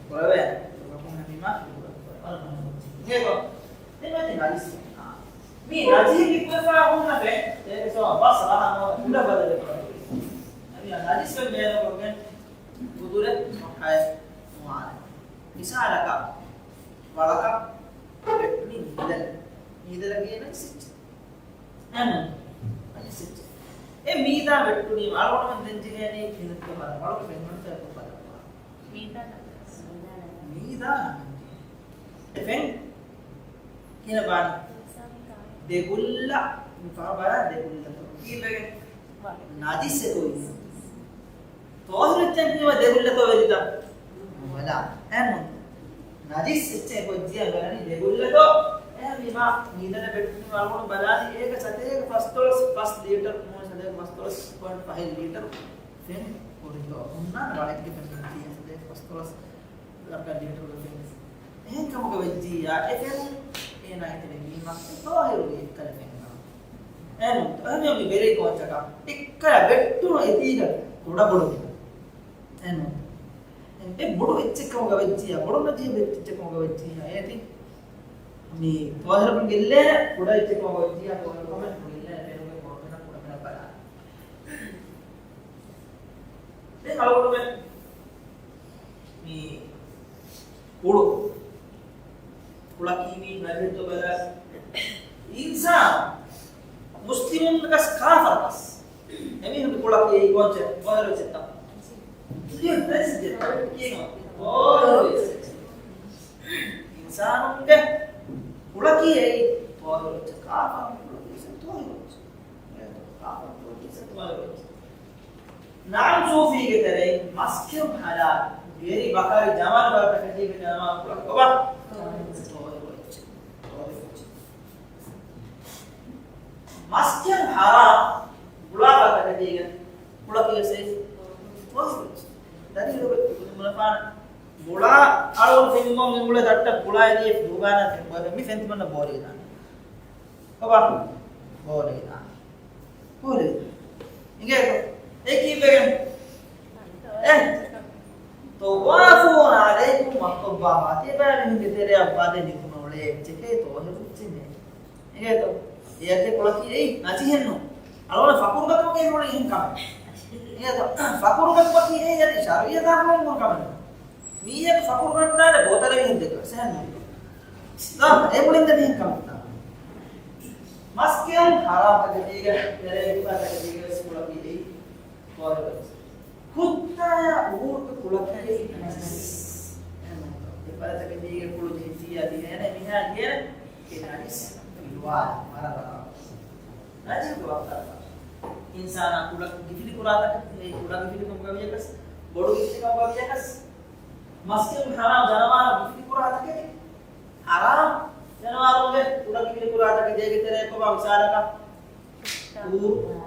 ކުރެވޭ. ލުބޯ ހުތް މި މާ ލުބޯ. އަލްހަމްދުލިއްލާހް. އިނގޭތޯ؟ ދެން މަތި ނަޖިސް. މީ ނަޖިހި ކުވެފާ ހުންނަ ފެން. އޭގެ ސަބަބުން ބަސް ރަހަ ނޯ ކުޑަ ބަދަލެއް ކުރެވި. އަދި ނަޖިސް ފެން ބޭނުންކޮށްގެން ގުދުރެއް ހައެއް ނުވާނެ. މިސާލަކަށް، ވަޅަކަށް ވެއްޓުނީ ނީދަލެއް. ނީދަލަކީ ނަޖިސް އެއްޗެއް. އެހެން ނަޖިސް އެއްޗެއް. އެ މީދާ ވެއްޓުނީމަ އަޅުގަނޑުމެން ދެން ޖެހޭނީ ކިހިނެއްތޯ ބަލަން. ވަޅުގެ ފެން ވަންތަ އެކު ބަލަން. މީދާ ނަން. މީދާ ނަން. އެ ފެން ކިހިނެއް ބާނީ؟ ދެގުއްލަ. މި ފަހަ ބަލާ ދެގުއްލަތޯ. ކީއްވެގެން؟ ނަޖިސް އެކު އިން. ތޯހިރު އެއްޗެއް ކީއްވެ ދެގުއްލަތޯ ވެލިތަ؟ ވަލާ. އެހެން. ނަޖިސް އެއްޗެއް ކޮއްޖިއްޔާ ބަލަނީ ދެގުއްލަތޯ. އެހެންވީމާ މީދަނަ ބެއްޓުން ވަޅުގަނޑު ބަލާނީ އޭގަ ސަތޭކަ ފަސްދޮޅަސް ފަސް ލީޓަރު ނޫން ސަތޭކަ ފަސްދޮޅަސް ޕޮއިންޓް ފަހެއް ލީޓަރު ފެން ކުރިތޯ. ހުންނާނެ ވަޅެއްގެ ފެން ކުރިތީ ސަތޭކަ ފަސްދޮޅަސް ލަކަ ލީޓަރުގެ ފެން. އެހެން ކަމުގަ ވެއްޖިއްޔާ، އެ ފެން އޭނާ އެތެރެ ވީމަ، އެ ތޯހިރު އެއްކަލަ ފެން ކަމަށް. އެހެން އެހެން މި ބެލޭ ކޯންޗަކަށް އެއްކަލަ ވެއްޓުނު އެތީގަ ކުޑަ ބޮޑު ފެން. އެހެން އެ ބޮޑު އެއްޗެއް ކަމުގަ ވެއްޖިއްޔާ، ބޮޑު ނަޖިހެއް އެއްޗެއް ކަމުގަ ވެއްޖިއްޔާ، އޭތި މި ތޯހިރު ގެއްލޭ ކުޑަ އެއްޗެއް ކަމުގަ ވެއްޖިއްޔާ، ތޯހިރު ކަމެއް ގެއްލޭ ފެނުގެ ބޮޑު ފެނަށް ކުޑަ ފެނަށް ބަލާ. ދެން އަޅުގަނޑުމެން މި ކުޅު، ކުޅަކީ މީ ނަޖިހެއްތޯ ބަލާ. އިންސާނު މުސްލިމުންނަކަސް ކާފަރަކަސް އެމީހުންގެ ކުޅަކީ ކޯންޗެއް؟ ތޯހިރު އެއްޗެއްތަ؟ ނަޖިސް އެއްޗެއް. ތޯހިރު އެއްޗެއް. އިންސާނުންގެ ކުޅަކީ އެއީ ތޯހިރު އެއްޗެއް. ކާފަރުންގެ ކުޅަކީ ތޯހިރު އެއްޗެއް. ކާފަރުންގެ ކުޅަކީ ތޯހިރު އެއްޗެއް. ނާން ސޫފީގެ ތެރެއިން މަސްކެރުން ހަލާލު. ގެރި ބަކަރި ޖަމަލު ބަރަކަށީގެ ޖަމާ ކުޅަ ކޮބާ؟ ތޯހިރު އެއްޗެއް. ތޯހިރު އެއްޗެއް. މަސްކެއުން ހަރާމް ގުޅާފަ ތަކެތީގަ ކުޅަކީ ސޭފް. ދަލީލު ބުނެފާނެ. ގުޅާ އަޅުން ފެންމޮން އިނގުޅެ ދައްޓަ ގުޅާ އެދިޔަ ދޫގާނާ ފެން ބޮއެ މި ފެންތިމަންނަ ބޯރީދާނެ. ބާ ބޯރީދާނެ. ބޯރީދާނެ. އިނގޭތޯ؟ އެ ކީއްވެގެން؟ އެ ތަވާފު އަލައިކުމް މަކްތުބާ ތިބާ މީހުންގެ ތެރެއަށް ވަދެ ނިކުމެ އުޅޭ އެއްޗެކޭ ތޯހެ ހުއްޗެއް ނޭ. އިނގޭތޯ؟ އެއަކީ ކުޅަކީ އެއީ ނަޖިހެއްނު. އަޅުގަނޑަށް ފަޚުރު ގަތުމަކީ އެހެން ކަމެއް. އިނގޭތޯ؟ ފަޚުރު ގަތުމަކީ އެއީ އަދި ޝަރުޢިއްޔަތާ ކުޅަން ކަމެއް. މީހަކު ފަޚުރު ގަންނާނެ ބޯތަލެއް މީހެއް ދެއްކަ ސެހެން ނޫން. ދާ، އެ މުޅިން ދެ މީހެއް ކަމެއް ނާ. މަސްކެއުން ހަރާމް ތަކެތީގަ ތެރޭ އެއްފަ ތަކެތީގަ ވެސް ކުޅަކީ އެއީ ތޯހެވެސް. ކުއްތާޔާ އުރުގެ ކުޅަކީ ނަޖިސް. އެއްފަ ތަކެތީގެ ކުޅު ޖެހިއްޖިއްޔާ ދިހައެނެ މިހާ ގޭނެ އެ ނަޖިސް ވާ މަރަ މަރަ. ނަޖިސް ވާ މަރަ މަރަ. އިންސާނާ ކުޅަ ގިފިލި ކުރާ ތަކެތި، އެ ކުޅަ ގިފިލި ކަމުގަ ވިޔަކަސް، ބޮޑު ގިފިލި ކަމުގަ ވިޔަކަސް، މަސްކެއުން ހަރާމް ޖަނަވާރު ގިފިލި ކުރާ ތަކެތި. ހަރާމް ޖަނަވާރުންގެ ކުޅަ ގިފިލި ކުރާ ތަކެތީގެ ތެރޭ ކޮބާ މިސާލަކަށް؟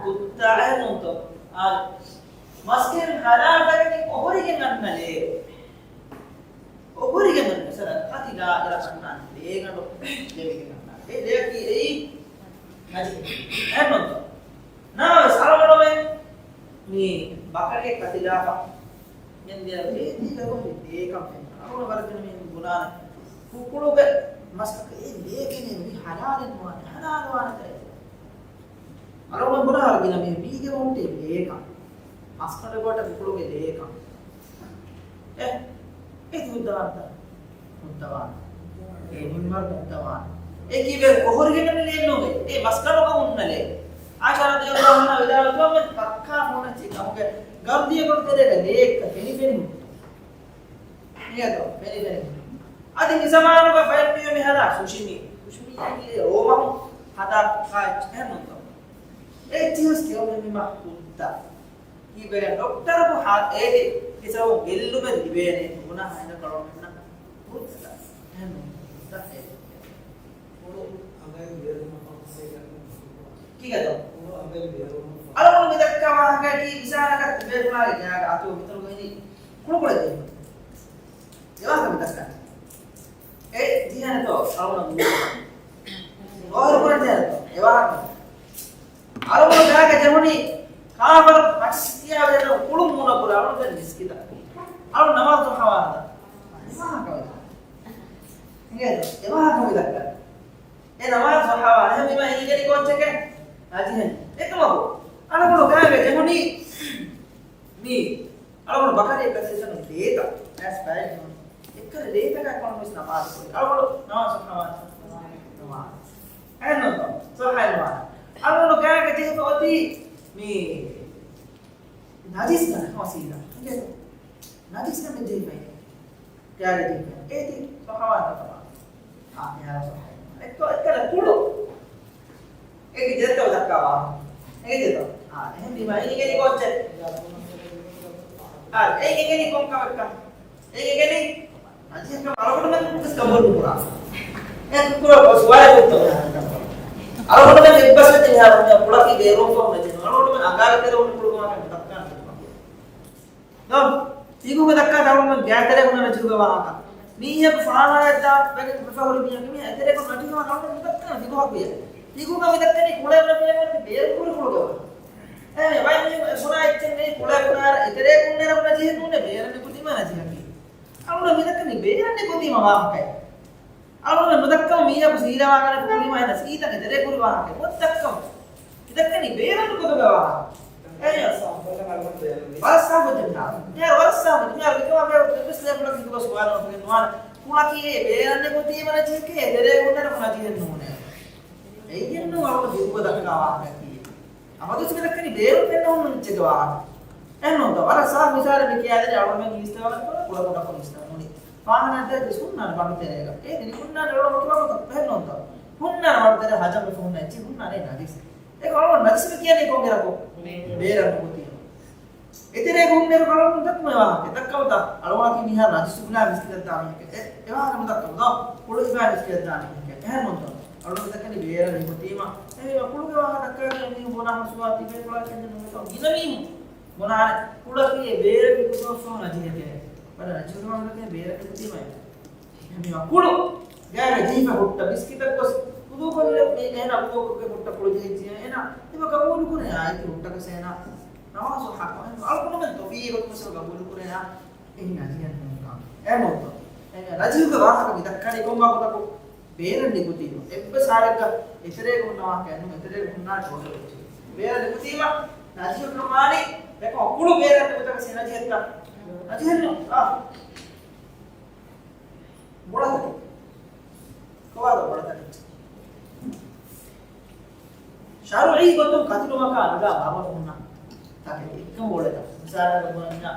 ކުއްތާ އެހެންނޫންތޯ؟ އާ، މަސްކެއުން ހަރާމް ތަކެތި އޮހޮރިގެން އަންނަ ލޭ. އޮހޮރިގެން އަންނަ މިސާލަކަށް ކަތިލާ އިރަކަށް އަންނާނެ ލޭގަނޑު ދެވިގެން އަންނާނެ. އެ ލޭއަކީ އެއީ ނަޖިސް. އެހެންނޫންތޯ؟ ނަމަވެސް އަޅުގަނޑުމެން މި ބަކަރިއެއް ކަތިލާފަ ގެންދިޔަ ވޭ ދީގަ ގޮތް ދޭކަން ފެންނަ. އަޅުގަނޑު ވަރަށް ދެން މި ބުނާނެ. ކުކުޅުގެ މަސްތަކަށް އެ ލޭކެނެ މި ހަލާލެއް ނުވާނެ، ހަލާލުވާނެ ތައެއް. އަޅުގަނޑު ބުނާ ހަރު ގިނަ މީހެއް ވީގެ ވަހުން ތި ލޭކަން. މަސްކަނޑު ބޮޓަ ކުކުޅުގެ ލޭކަން. އެ، އެ ހުއްދަވާންތަ؟ ހުއްދަވާން. އެ ނިންމަރު ހުއްދަވާން. އެ ކީއްވެ އޮހޮރިގެން މި ލޭން ނޫން. އެ މަސްކަނޑުގަ ހުންނަ ލޭ. އާއިޝާ ރަޟިޔަﷲ ޢަންހާ ވިދާޅުވި ތަމަ ތައްކާ ފޯނަށް ކަމުގެ ގަރުދިޔަ ގޮނޑު ތެރޭގަ ލޭއްކަ ފެނި ފެނި ހުންނަ. ނިޔަތު ފެނި ފެނި. އަދި މި ޒަމާނުގަ ބައެއް މީހުން މި ހަދާ ސުޝިމީ. ސުޝިމީ ކީ ރޯމަހު ހަދާ ކާއެއްޗެއް ނޫންތޯ. އެއްޗިހުސް ކެއުމެއް މި މަ ހުއްދަ. ކީއްވެގެން ޑޮކްޓަރަކު ހާ އޭދި ހިސަބުން ގެއްލުމެއް ލިބޭނެ ނުބުނާ ހައިނަ ކަޅުމެންނަށް ހުއްދަ. އެހެން ހުއްދަ އޭދި. ބޮޑު އަނގައިން ބޭރުމަށް ފަހު ސޭކަން ކީގަދޯ؟ ބޮޑު އަނގައިން ބޭރުމަށް ފަހު. އަޅުގަނޑު މި ދައްކާ ވާހަކައަކީ މިސާލަކަށް ތިބޭފުޅާގެ ގާގަ އަތު މިތަނުގަ އިނީ ކުޅުކުޅެއް ދޭ. އެ ވާހަކަ މި ދައްކާ. އެ ދިހަނެތޯ އަޅުގަނޑު ގޯހިރު ކުރަން ދިހަނެތޯ އެ ވާހަކަ. އަޅުގަނޑު ގާގަ ޖެހުނީ ކާފަރު މައްޗަށް ތިޔާ ބޭރު ކުޅުން މޫނަށް ކުރާ އަޅުގަނޑު މިސްކިތަށް. އަޅު ނަމާދު ހަވާނަދާ. އެ ވާހަކަ ވެދާ. އިނގޭތޯ؟ އެ ވާހަކަ ވެދާ. އެ ނަމާދު ހަވާނެ ހަމީމާ އިނގެނި ކޯއްޗެކޭ؟ ނަޖިހެން. އެކަމަކު އަޅުގަނޑު ގާގަ ޖެހުނީ މީ އަޅުގަނޑު ބަކަރިއަކަށް ސިސަނު ލޭތަ އައިސް ބައެއް ނޫން. އެއްކަލަ ލޭތަކާ ކޮންމެސް ނަމާދު ކުރި. އަޅުގަނޑު ނަމާދު ސަފް ނަމާދު. ނަމާދު. އެހެންނޫންތޯ؟ ސަފް ނަމާދު. އަޅުގަނޑު ގާގަ ޖެހިފަ އޮތީ މީ ނަޖިސް ކަން ހަމަ ސީދާ. ނަޖިސް ކަމެއް ޖެހިފައި. ގާގަ ޖެހިފައި. އޭތި ސަފް ނަމާދު. އާ، އެހާ ސަފް. އެއްކޮ، އެއްކަލަ ކުޅު. އޭގެ ޖެހިފަ ދައްކާ ވާހަކަ. އޭގެ ޖެހިފަ. އާ، އެހެންވީމަ އޭގެ އިނގެނީ ކޯއްޗެއް؟ އާ، އޭގެ އިނގެނީ ކޮން ކަމެއްކަން؟ އޭގެ އިނގެނީ ނަޖިހެއްކަން އަޅުގަނޑުމެން ވެސް ގަބޫލު ނުކުރާ. އެ ކުރާ ސުވާލެއް ކުރުތަ؟ އަޅުގަނޑުމެން އެއްބަސްވެއްޖެ މިހާރު ކުޅަކީ ބޭރުން ފަހު ނަޖިހެއް. އަޅުގަނޑުމެން އަނގާގެ ތެރެ އޮންނަ ކުޅު ވާހަކަ ދައްކާނެ. ދޯ، ތިގޫގަ ދައްކާ ތަޅުމެން ގާތެރޭ ހުންނަ ނަޖިހުގެ ވާހަކަ. މީހަކު ފާހާއަށް ދާ ވެގެން ވެފަ ހުރި މީހަކު މީހާ އެތެރޭކޮށް ނަޖިހުގެ ވާހަކަ އަޅުމެން ނުދައްކާނެ ތިގޫ ހަކުޔަ. ތިގޫގަ މި ދައްކަނީ ކުޅޭ ނަޖިހުގެ ބޭރު ކުރި ކުޅުގެ ވާހަކަ. އެ ވައި މީހުން އެ ފުރާ އެއްޗެއް ނެތް ކުޅޭ ފުރާ އެތެރޭ ކުންނެރަ ނަޖިހެއް ނޫނޭ ބޭރަށް ނިކުތީމާ ނަޖިހަކީ. އަޅުމެން މި ދައްކަނީ ބޭރަށް ނިކުތީމާ ވާހަކައެއް. އަޅުގަނޑު ނުދައްކަމު މީހަކު ސީދާވާގަނެ ފުރީމާ ހެނަސް އީތަން އެތެރޭ ކުރި ވާހަކަ ނުދައްކަމު. މި ދައްކަނީ ބޭރަށް ނުކުތުގެ ވާހަކަ. އެއް ވަރަށް ސާފު ޖަން. މިހާރު ވަރަށް ސާފު. މިހާރު މިކަމާ ބޭރު ދެބަސް ލޭފުޅަކީ ހިނދުގަ ސުވާލު ނުކުރެން ނުވާނެ. ކުޅަކީ ބޭރަށް ނިކުތީމަ ނަޖިހެކޭ އެތެރޭ ކުންނަރަކު ނަޖިހެއް ނޫނޭ. އެއްޔެއްނު އަޅުގަނޑު ހިނދުގަ ދައްކާ ވާހަކަ ކީއް؟ އަބަދުސް މި ދައްކަނީ ބޭރުން ފެންނަ ހުންނަ އެއްޗެއްގެ ވާހަކަ. އެހެންނޫންތޯ؟ ވަރަށް ސާފު މިސާލެއް މި ކިޔާދެނީ އަޅުގަނޑުމެން އިސްތަވާލަ ކުރާ ކުޅަ ކުޑަކޮށް އިސްތަވާ ނޫނީ. ފާހާނާ ދޭތި ހުންނާނެ ބަނޑު ތެރޭގަ. އޭ ދެނީ ހުންނާނެ އެޅުމަކު ވަގުތު އެހެންނޫންތޯ؟ ހުންނާނެ ބަނޑު ތެރޭ ހަޖަމް ވެފަ ހުންނަ އެއްޗެއް ހުންނާނެ ނަޖިސް. އެކަމަކު ނަޖިސް މި ކިޔަނީ ކޮން އިރަކު؟ ބޭރަށް ނުކުތީމަ. އެތެރޭގަ ހުންނައިރު ކަޅުން ނުދައްކުމޭ ވާހަކަ. ދައްކަމުތާ އަޅުގަނޑަކީ މިހާރު ނަޖިސް ބުނާ މިސްކިތަށް ދާ މީހެކޭ. އެ، އެ ވާހަކަ ނުދައްކަމުތޯ؟ ކުޅު އިބާ މިސްކިތަށް ދާ މީހެކޭ. އެހެންނޫންތޯ؟ އަޅުގަނޑު ދައްކަނީ ބޭރަށް ނިކުތީމަ. އެ ކުޅުގެ ވާހަކަ ދައްކާ މީހުން ބުނާ ހަމަ ސުވާތީ ބޭފުޅާ ކެންދެން ނުވަތަ ގިނަ މީހުން ބުނާނެ ކުޅަކީ އެ ބޭރަށް ނިކުތުމަށްފަހު ނަޖިހެކޭ. ވަރަށް ނަޖިހުގެ ވާހަކަ ބޭރަށް ނިކުތީމަ އެ މީހާ ކުޅު ގާތްގަ ޖެހިފަ ހުއްޓަ މިސްކިތަށް ގޮސް ވުޟޫ ކޮށްލެވޭ. އޭނާ ވުޟޫކޮށްގެން ހުއްޓަ ކުޅު ޖެހިއްޖެ. އޭނާ އެބަ ގަބޫލުކުރޭ އާއެކީ ހުއްޓަކަސް އޭނާ ނަމާދު ހައްޤު. އަޅުގަނޑުމެން ތޮބީޢީ ގޮތުން ވެސް ގަބޫލުކުރޭ އާ އެހެން ނަޖިހެއް ނޫންކަން. އެހެން ނޫންތޯ؟ އެހެން ނަޖިހުގެ ވާހަކަ މި ދައްކަނީ ކޮން ވާގޮތަކު؟ ބޭރަށް ނިކުތީމަ. އެއްވެސް ހާލެއްގަ އެތެރޭގަ ހުންނަ ވާހަކައެއް ނޫން، އެތެރޭގަ ހުންނާ ޓޯޓަލް އެއްޗެއް. ބޭރަށް ނިކުތީމަ ނަޖިހު ކަމާނީ އެކަމަ ކުޅު ބޭރަށް ނިކުތަކަސް އެ ނަޖިހެއްތަ؟ ނަޖިހެއް ނޫން. އާ. ބޮޑަތަކެއް. ކޮބާތޯ ބޮޑަތަކެއް؟ ޝަރުޢީ ގޮތުން ކަތިލުމަކާ ނަގާ ބާވަރު ހުންނަ ތަކެތި އެއްކަމަށް އުޅޭތަ؟ މިސާލަކަށް ބުނަންޏާ،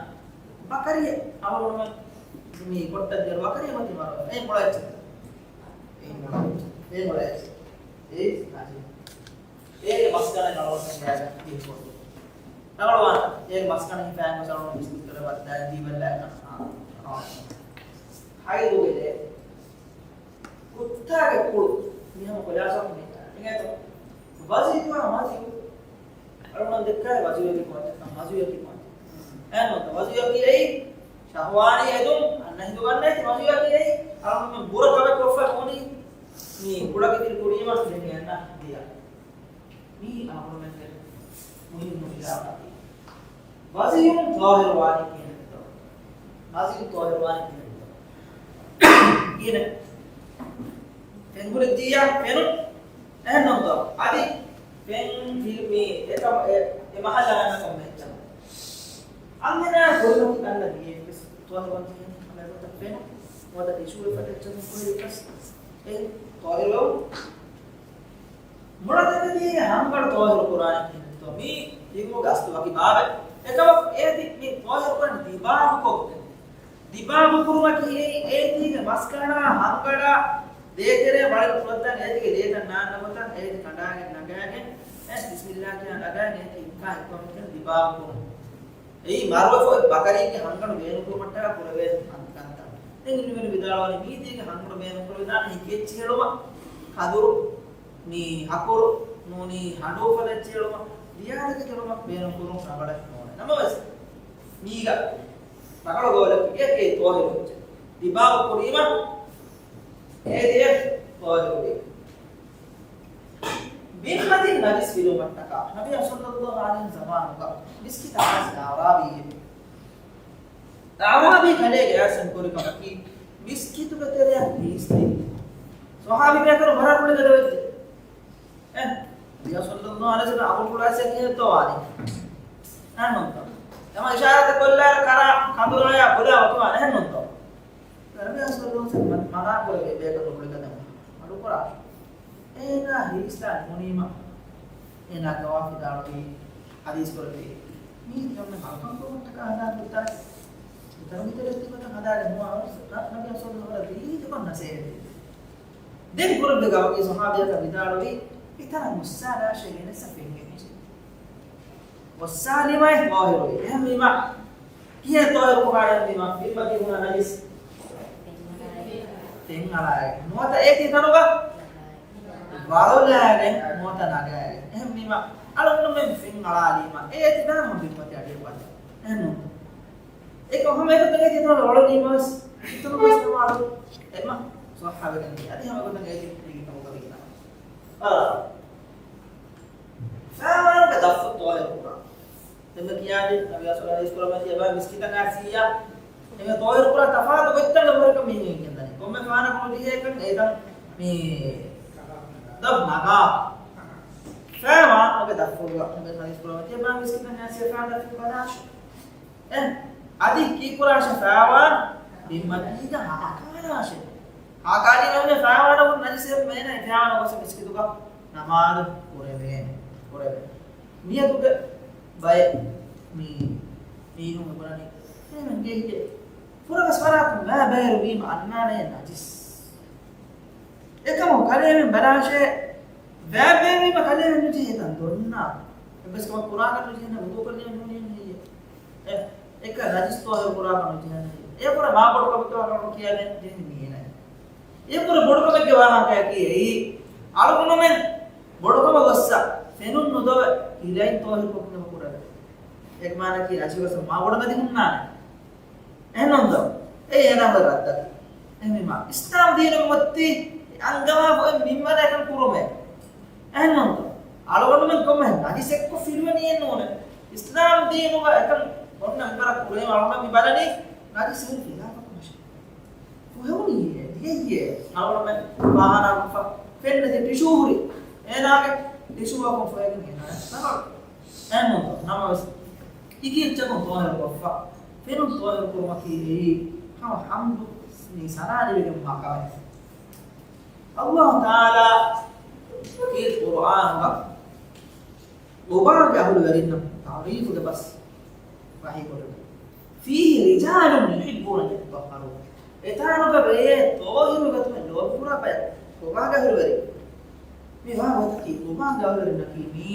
ބަކަރިއެއް އަޅުގަނޑުމެން މި ކޮއްޓަށް ދިޔައިރު ބަކަރިއެއް މަތި މަރުވެ. އެ ބޮޑަ އެއްޗެއް. އެ ބޮޑަ އެއްޗެއް. އެ ބޮޑަ އެއްޗެއް. އެ އޭގެ މަސްގަނޑަށް އަޅުގަނޑު ގާތްގަ ދިޔައީ ކޮށް. ރަނގަޅުވާނެ. އޭގެ މަސްގަނޑަށް ހިފާގެން ގޮސް އަޅުގަނޑު ބިސްކިތު ކަރަ ބައްދާ ދީބަލާ ކަން. ހައިދުގެ ދޭ. ކުއްތާގެ ކުޅު. މިހަމަ ކޮލާސަކު މި. އިނގޭތޯ. ވަޒީދު ވާ މަޒީދު. އަޅުގަނޑު ދެއްކާ ވަޒީދު ކޮން. ވަޒީދު ކޮން. އެހެން ނޫންތަ؟ ވަޒީދު އެއީ ޝަހުވާނީ އެދުން، އަންނަ ހިނދު ގަންނަ އެތި ވަޒީދު އެއީ، އަޅުގަނޑު ބުރަ ކަމެއް ކޮށްފަ ނޫނީ، މީ ކުޑަކިތިރި ކުރީމަ ދެން އަންނަ ދިޔަ. މީ އަޅުގަނޑުމެންގެ މުހިންމު އިރާދާތީ. ވަޒީދު ޠާހިރު ވާނީ ކިހިނެއްތޯ؟ ވަޒީދު ޠާހިރު ވާނީ ކިހިނެއްތޯ؟ ކިހިނެއް؟ ފެން ހުރި ދިޔަ ފެނު. އެހެން ނޫންތޯ؟ އަދި ފެން ފިލްމީ އެކަމަ-، އެ، އެ މަހައްލާ އަންނަ ކޮންމެ އެއްޗަކު. އަންހެނާ ކުރިމަތި ކަންނަ ދިޔައެއްވެސް ތޯ ވަންތިހެން ހަމަ އެގޮތަށް ފެނު. ނުވަތަ ޓިޝޫ އެއް ފަދަ އެއްޗަކުން ކުރި އެއްވެސް އެ ތޯ އެއްވެސް ބުނަތަކެތީގެ ހަންގަނޑު ތޯހިރު ކުރާނީ ކިހިނެއްތޯ؟ މީ ހިނގުމުގެ އަސްލު ވަކި ބާވެއް. އެކަމަކު އޭތި މި ތޯހިރު ކުރަން ދިބާހުކޮށްގެން. ދިބާހުކުރުމަކީ އެއީ އޭތީގެ މަސްގަނޑާ ހަންގަނޑާ ދޭތެރޭ ވަޅިން ފުރައްދަން އޭތީގެ ދޭތައް ނާންނަ ގޮތަށް އޭތި ކަނޑާގެން ނަގާގެން އެ ބިސްމިއްލާ ކިޔާ ނަގާގެން އޭތި އިންކާ އެއްކޮށް ދިބާހުކުރުން. އެއީ މަރުވެފަ އޮތް ބަކަރީގެ ހަންގަނޑު ބޭނުންކުރުމަށްޓަކާ ކުރެވޭ ކަންތައް. ދެން އިލްމުވެރިން ވިދާޅުވަނީ މީތީގެ ހަންގަނޑު ބޭނުންކުރެވިދާނެ ހިކިއެއްޗިހި ހެޅުމަށް ކަދުރު މި ހަކުރު ނޫނީ ހަނޑޫފަލެއްޗިހި ހެޅުމަށް ދިޔާދެކެ ހެޅުމަށް ބޭނުންކުރުން ރަނގަޅެއް ނޫނޭ. ނަމަވެސް މީގަ ރަނގަޅު ގޯލަކީ އެ ތޯހިރު އެއްޗެއް ދިބާހު ކުރީމަ އޭ ދިޔަ ތޯހިރު ވީ. ބިންމަތިން ނަޖިސް ފިލުވުމަށްޓަކާ ނަބިއްޔާ ޞައްލައްލާހު ޢަލައިހި ވަސައްލަމަ ޒަމާނުގަ މިސްކިތަށް އައިސް އަޢުރާބީއެއް. އަޢުރާބީ ކަލޭގެ އައިސް ކުރި ކަމަކީ މިސްކިތުގެ ތެރެއަށް ހީސްދީ. ޞަޙާބީ ބޭކަލުން ވަރަށް ރުޅިގަދަ ވެއްޖެ. އެ، ނަބިއްޔާ ޞައްލައްލާހު ޢަލައިހި ވަސައްލަމަ އަބުރު ކުޅައިސެ ކިހިނެއްތޯ ވާނީ؟ އެހެންނޫންތޯ؟ އެމަ އިޝާރާތެއް ކޮށްލާއިރު ކަރާ ކަނދުރާޔާ ބުލާ އޮތުވާނެ. އެހެންނޫންތޯ؟ ނަބިއްޔާ ޞައްލައްލާހު ޢަލައިހި ވަސައްލަމަ މަނާ ކުރެއްވި ބޭކަލުން ރުޅިގަދަ މަޑުކުރާށޭ. އޭނާ ހީސްދާން ނޫނީމަ، އޭނާ ގަވާފި ދާޅުވީ ޙަދީޘް ކުރެއްވީ. މީ ތިޔަމެ ހަޅުކަން ކުރުމަށްޓަކާ ހަދާ ގޮތަށް އިތަރު މިތަރެއް ތިގޮތަށް ހަދާގެން ނުވާ ނަބިއްޔާ ޞައްލައްލާހު ޢަލައިހި ވަސައްލަމަ ވަރަށް ރީތިކޮށް ނަސޭހަތް ދެއްވި. ދެން ކުރެއްވި ގަމަކީ ޞަޙާބީއަކަށް ވިދާޅުވީ، އެތަނަށް މުއްސާލާށޭ ގެނެއްސަ ފެން ގެނެއްޖެ. މުއްސާލީމައި ޠާހިރުވީ. އެހެންވީމަ، ކިހޭ ޠާހިރު ކުރާ އެހެންވީމަ، ބިންމަތީ ހުންނަ ނަޖިސް ފެން އަޅާގެން. ނުވަތަ އޭތި ތަނުގަ ވަޅުލާގެން ނުވަތަ ނަގާގެން. އެހެންވީމަ، އަޅުގަނޑުމެން ފެން އަޅާލީމަ، އޭތި ދާނަމަ ބިންމަތި އަޑިއަށް ވަދެ. އެހެންނޫން. އެކަމަ ހަމަ އެގޮތަށް އޭތި ތަނުގަ ވަޅުލީމަ ވެސް، އެތަނުގަ ވެސް ނަމާދު އެމަ ޞައްޙަވެގެން ދިޔަ. އަދި ހަމަ އެގޮތަށް އޭތި ކުރީގެ ކަމުގަ ވީނަމަ. އާ. ފައިވާނުގެ ދަށްފަތް ޠާހިރު ކުރާ. ދެންމެ ކިޔާނީ، ނަބިއްޔާ ޞައްލައްލާހު ޢަލައިހި ވަސައްލަމަ އަދި އަސްކުރަމަތި އެބަ މިސްކިތަށް އައިސް އިއްޔާ. އެމެ ޠާހިރު ކުރާ ތަފާތު ގޮތްތަކެއް ވަރަކަށް މީހުން ގެންދަނީ. ކޮންމެ ފަހަނަކު ނުޖެހޭކަން އެތަން މި ދަށް ނަގާ. ފައިވާނުގެ ދަށްފަތުގަ ނަބިއްޔާ ޞައްލައްލާހު ޢަލައިހި ވަސައްލަމަ އަދި އަސްކުރަމަތި އެބަ މިސްކިތަށް އައިސް އެފަހަރު ދަށްފަތު ބަލާށޭ. އެ، އަދި ކީއްކުރާށޭ ފައިވާން ބިންމަތީގަ ހާކާލާށޭ. ހާކާލީމަ ފައިވާނަކު ނަޖިސެއް މޭނަ އެފައިވާނަ ގޮސް މިސްކިތުގަ ނަމާދު ކުރެވޭނެ. ކުރެވޭ. ނިޔަތުގެ ބައެއް މީ، މީހުން ބުނަނީ. އެހެން ގޭގެ ފުރަގަސް ފަރާތުން ބައި ބައިވެރިވީމަ އަންނާނެ ނަޖިސް. އެކަމު ކަލޭމެން ބަލާށޭ، ބައިބައިވީމަ ކަލޭމެން ނުޖެހޭ ތަން ދޮންނާ. އެއްވެސް ކަމަށް ކުރާކަށް ނުޖެހޭނެ، ވުޟޫކޮށްލޭ ނޫނީ ހެއްޔޭ؟ އެ، އެކަ ނަޖިސް ޠާހިރު ކުރާކަށް ނުޖެހޭނެ ހެއްޔޭ؟ އެ ކުރެ މާ ބޮޑު ކަމެއްގެ ވާހަކަ ކިޔާދޭން ޖެހެނީ މީނަ. އެ ކުރެ ބޮޑު ކަމެއްގެ ވާހަކައަކީ އެއީ، އަޅުގަނޑުމެން ބޮޑުކަމަށް ގޮއްސަ ފެނުން ނުދޮވެ ހިލައިން ޠާހިރު ކޮށްފިނަމަ ކުރެވޭ. އެ މާނައަކީ ރަޖުވެސް މާ ބޮޑަށް މަދި ހުންނާނެ. އެހެންނޫންތޯ؟ އެ އޭނާ ހޮއި ރައްދަކީ. އެހެންވީމާ އިސްލާމް ދީނުގެ މައްޗަށް އަންގަވާފަ އޮތް މިންވަރަކަށް ކުރުމޭ. އެހެންނޫންތޯ؟ އަޅުގަނޑުމެން ކޮންމެ ނަޖިސެއްކޮށް ފިލުވަނީއެއް ނޫނޭ. އިސްލާމް ދީނުގަ އެކަން އޮންނަ މިންވަރަށް ކުރޭ އަޅުގަނޑު މި ބަލަނީ ނަޖިސުން ފިލާފަ ކަމަށޭ. ކޮހެވުނީ ދިޔައީ އަޅުގަނޑުމެން ވާހަނާ ކޮށްފަ ފެންނަ ތި ޓިޝޫ ހުރި. އޭނާގެ ޓިޝޫއަކުން ފޮޔަގެން އޭނާ ނަގަޅު. އެހެންނޫންތޯ؟ ނަމަވެސް އިކި އެއްޗަކުން ޠާހިރު ކޮށްފަ ފެނުން ޠާހިރު ކުރުމަކީ އެއީ ހަމަ ޙަމްދު މި ސަނާ ލިބިގެންވާ ކަމެއް. ﷲ ތަޢާލާ އެ ޤުރްއާނުގަ ޤުބާގެ އަހުލުވެރިންނަށް ތަޢުރީފުގެ ބަސް ވަޙީކޮށްލި. فيه رجال يحبون أن يطهروا. އެތާނުގަ ވެޔޭ ޠާހިރުވެގަތުމަށް ލޯބިކުރާ ބައެއް. ޤުބާގެ އަހުލުވެރިން. މި ވާ ގޮތަކީ ޤުބާގެ އަހުލުވެރިންނަކީ މީ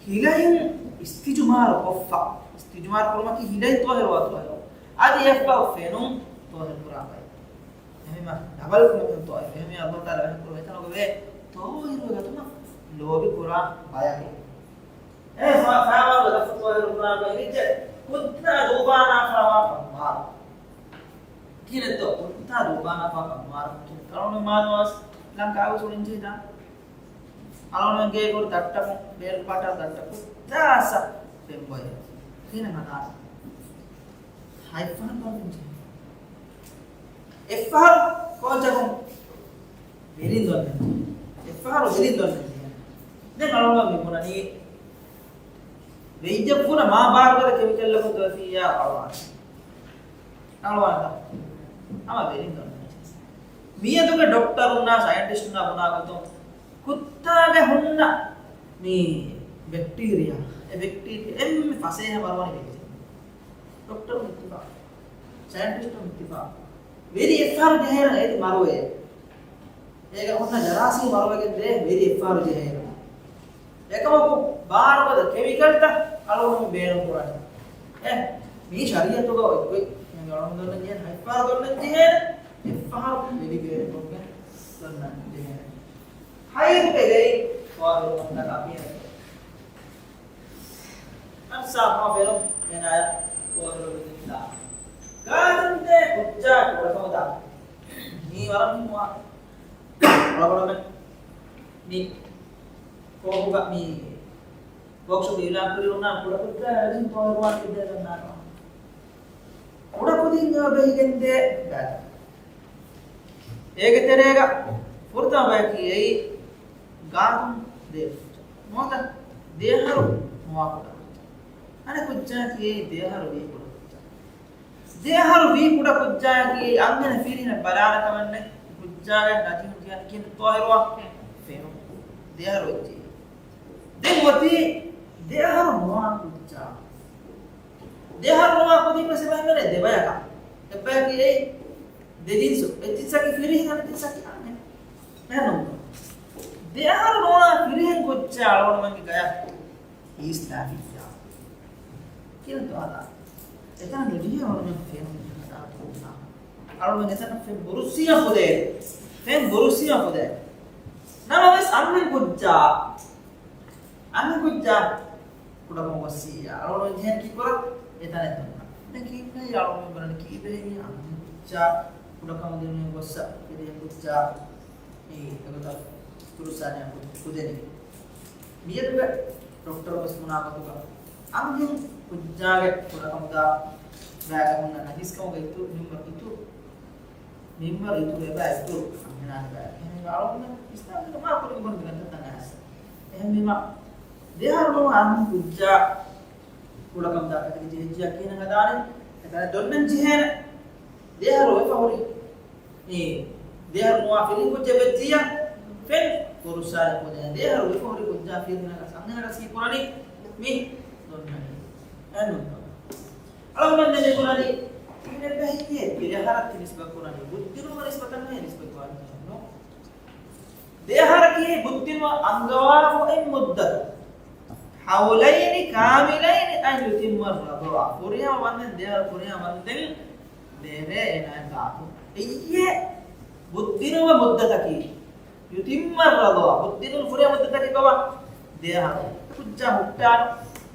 ހިލައިން އިސްތިޖުމާރު ކޮށްފަ. އިސްތިޖުމާރު ކުރުމަކީ ހިލައިން ޠާހިރުވާ ޠާހިރު. އަދި އެއްފަހު ފެނުން ޠާހިރު ކުރާ ބައެއް. އެހެންވީމާ ޑަބަލް ކުރުމަކީ ޠާހިރު. އެހެންވީމާ ﷲ ތަޢާލާ ވަޙީކުރައްވާ އެތަނުގަ ވޭ ޠާހިރުވެގަތުމަށް ލޯބިކުރާ ބަޔަކު. އެ ފަ-، ފަޔާވާން ވެ ލަފްޒު ޠާހިރު ކުރާ ބައި ވެއްޖެ ކުއްތާ ދޫބާނާފާވާ ކަންވާރު. ކިހިނެއްތޯ؟ ކުއްތާ ދޫބާނާފާ ކަންވާރު. ކިހިނެއް ކަރުނު މާނަވާސް ލަންކާވެސް އުޅިންޖެހިދާނެ. އަޅުގަނޑުމެން ގޭގަ ހުރި ތައްޓަކުން، ބޭރު ޕާޓާ ތައްޓަކުން ދާސަ ފެންބޮއެ. ކިހިނެއް ހަދާނެ؟ ހަތްފަހަރު ދޮންނަން ޖެހޭ. އެއްފަހަރު ކޯއްޗަކުން ވެރިން ދޮންނަން ޖެހޭ. އެއްފަހަރު ވެރިން ދޮންނަން ޖެހޭ. ދެން އަޅުގަނޑު މި ބުނަނީ ވެއްޖެއްވުނަ މާ ބާރުގަދަ ކެމިކަލްއަކުން ދޮވެފިއްޔާ އަޅުވާނެ. އަޅުވާނެތަ؟ ހަމަ ވެރިން ދޮންނަން ޖެހޭ. މިއަދުގެ ޑޮކްޓަރުންނާ ސައިންޓިސްޓުންނާ ބުނާ ގޮތުން ކުއްތާގެ ހުންނަ މި ބެކްޓީރިއާ، އެ ބެކްޓީރިއާ އެންމެ ފަސޭހަ މަރުވަނީ ވެއްޖެ. ޑޮކްޓަރުން އިއްތިފާޤު، ސައިންޓިސްޓުން އިއްތިފާޤު. ވެރި އެއްފަހަރު ޖެހޭނަން އޭތި މަރުވޭ. އޭގަ ހުންނަ ޖަރާސީމް މަރުވެގެން ދޭ ވެރި އެއްފަހަރު ޖެހޭނަން. އެކަމަކު ބާރުގަދަ ކެމިކަލްތައް އަޅުގަނޑު ބޭނުން ކުރާނެ. އެ، މީ ޝަރީޢަތުގަ އޮތް ގޮތް. އަޅުގަނޑު ދޮންނަން ޖެހޭނެ ހަތްފަހަރު ދޮންނަން ޖެހޭނެ. އެއްފަހަރު ވެރި ބޭނުން ކޮށްގެން ދޮންނަން ޖެހޭނެ. ހައިރުގެ ގައި ވާރު މަންދަކާ ބޭނުން. އަންސާ ހަމަ ބެލުން އޭނާޔަށް ކޯލު ވިދާ. ގާތުންދޭ ކުއްޖާ ކުޑަކަމުދާ. މީ ވަރަށް މުހިންމު ވާހަކަ. އަޅުގަނޑުމެން މި ކޯހުގަ މި ވޯކްޝޮޕް އިޢުލާން ކުރި އޮންނާނެ ކުޑަކުއްޖާ އެއްޗެއް ތޯ އެރުވާން ކިއްދޭ ދަންނާނަ. ކުޑަކުދިން އެބަ ބެހިގެންދޭ ގާތު. އޭގެ ތެރޭގަ ފުރަތަމަ ބަޔަކީ އެއީ ގާތުން ދޭ ކުއްޖާ. ނުވަތަ ދެއަހަރު ނުވާ ކުޑަކުއްޖާ. އަނެއް ކުއްޖާއަކީ އެއީ ދެއަހަރު ވީ ކުޑަކުއްޖާ. ދެއަހަރު ވީ ކުޑަކުއްޖާއަކީ އަންހެނެއް ފިރިހެނެއް ބަލާނެ ކަމެއް ނެތް. ކުއްޖާގެ ނަޖިހުން ކިޔަނީ ކިހިނެއް ޠާހިރުވާ؟ ފެނުން. ދެއަހަރު ވެއްޖެ. ދެން އޮތީ ދެއަހަރު ނުވާ ކުއްޖާ. ދެއަހަރު ނުވާ ކުދިން ވެސް އެބަ ހިމެނޭ ދެބަޔަކަށް. އެއްބަޔަކީ އެއީ ދެ ޖިންސު. އެއް ޖިންސަކީ ފިރިހެން، އަނެއް ޖިންސަކީ އަންހެން. އެހެންނޫންތޯ؟ ދެއަހަރު ނުވާ ފިރިހެން ކުއްޖާ އަޅުގަނޑުމެންގެ ގަޔަށް އީސްލާފިއްޔާ. ކިހިނެއްތޯ ހަދާ؟ އެތަނަށް ނުޖެހޭ އަޅުގަނޑުމެން ފެނުން ހަދާ ކުރުން. އަޅުގަނޑުމެން އެތަނަށް ފެން ބުރުއްސީމަ ފުދޭ. ފެން ބުރުއްސީމަ ފުދޭ. ނަމަވެސް އަންހެން ކުއްޖާ އަންހެން ކުއްޖާ ކުޑަކަމު ވައްސިއްޔާ. އަޅުގަނޑު ޖެހޭނެ ކީއްކުރަން؟ އެތަނެއް ދަންނަ. ދެން ކީއްވެ އަޅުގަނޑު ބުނަނީ ކީއްވެ އަންހެން ކުއްޖާ ކުޑަކަމު ދިނުމެއް ގޮއްސަ ފިރިހެން ކުއްޖާ މި އެގޮތަށް ފުރުސާނިއަށް ކުދެނީ. މިއަދުގެ ޑޮކްޓަރު ވެސް ބުނާ ގޮތުގަ އަންހެން ކުއްޖާގެ ކުޑަކަމުދާ ގާތު ހުންނަ ނަޖިސްކަމުގެ އިތުރު މިންވަރު އިތުރު މިންވަރު އިތުރު އެބަ އިތުރު އަންހެނާގެ ބައި. އެހެންވެ އަޅުގަނޑު އިސްލާމް ދީނުގަ މާ ކުރިން ބުނި ގަންނަ ތަން އައިސް. އެހެންވީމަ، ދެއަހަރު ނުވާ އަންހެން ކުއްޖާ ކުޑަކަމުދާ ކަތިގެ ޖެހިއްޖިޔާ ކިހިނެއް ހަދާނެ؟ އެތަނަށް ދޮންނަން ޖެހޭނެ. ދެއަހަރު އެފަހުރި. އެ، ދެއަހަރު ނުވާ ފިރިހެން ކުއްޖެއް ވެއްޖިއްޔާ، ފެން ފުރުސާރަ ކުދޭނެ. ދެއަހަރު އެފަހުރި ކުއްޖާ ފިރިހެނަކަސް އަންހެނަކަސް ކީއްކުރަނީ؟ މި ދޮންނަނީ. އެހެންނޫންތޯ؟ އަޅުގަނޑުމެން ދެން މި ބުނަނީ، ކިހިނެއް ބެހިއްޔޭ ދެއަހަރަށް ތި ނިސްބަތް ކުރަނީ؟ ބުއްދިނުމަށް ނިސްބަތަށް ނުހޭ ނިސްބަތް ކުރަނީ. ދެއަހަރަކީ ބުއްދިނުމަށް އަންގަވާފަ އޮތް މުއްދަތު. ހައުލައިނި ކާމިލައިނި އަން ޔުތިއްމަ ރަޟާޢަ. ފުރިހަމަ ވަންދެން، ދެއަހަރު ފުރިހަމަ ވަންދެން ދޭނެ އޭނާގެ ގާތު. އެއީ ބުއްދިނުމަށް މުއްދަތަކީ. ޔުތިއްމަ ރަމަޟާނަ، ބުއްދިނުން ފުރޭ މުއްދަތަކީ ކޮބާ؟ ދެއަހަރު. ކުއްޖާ ހުއްޓާނު،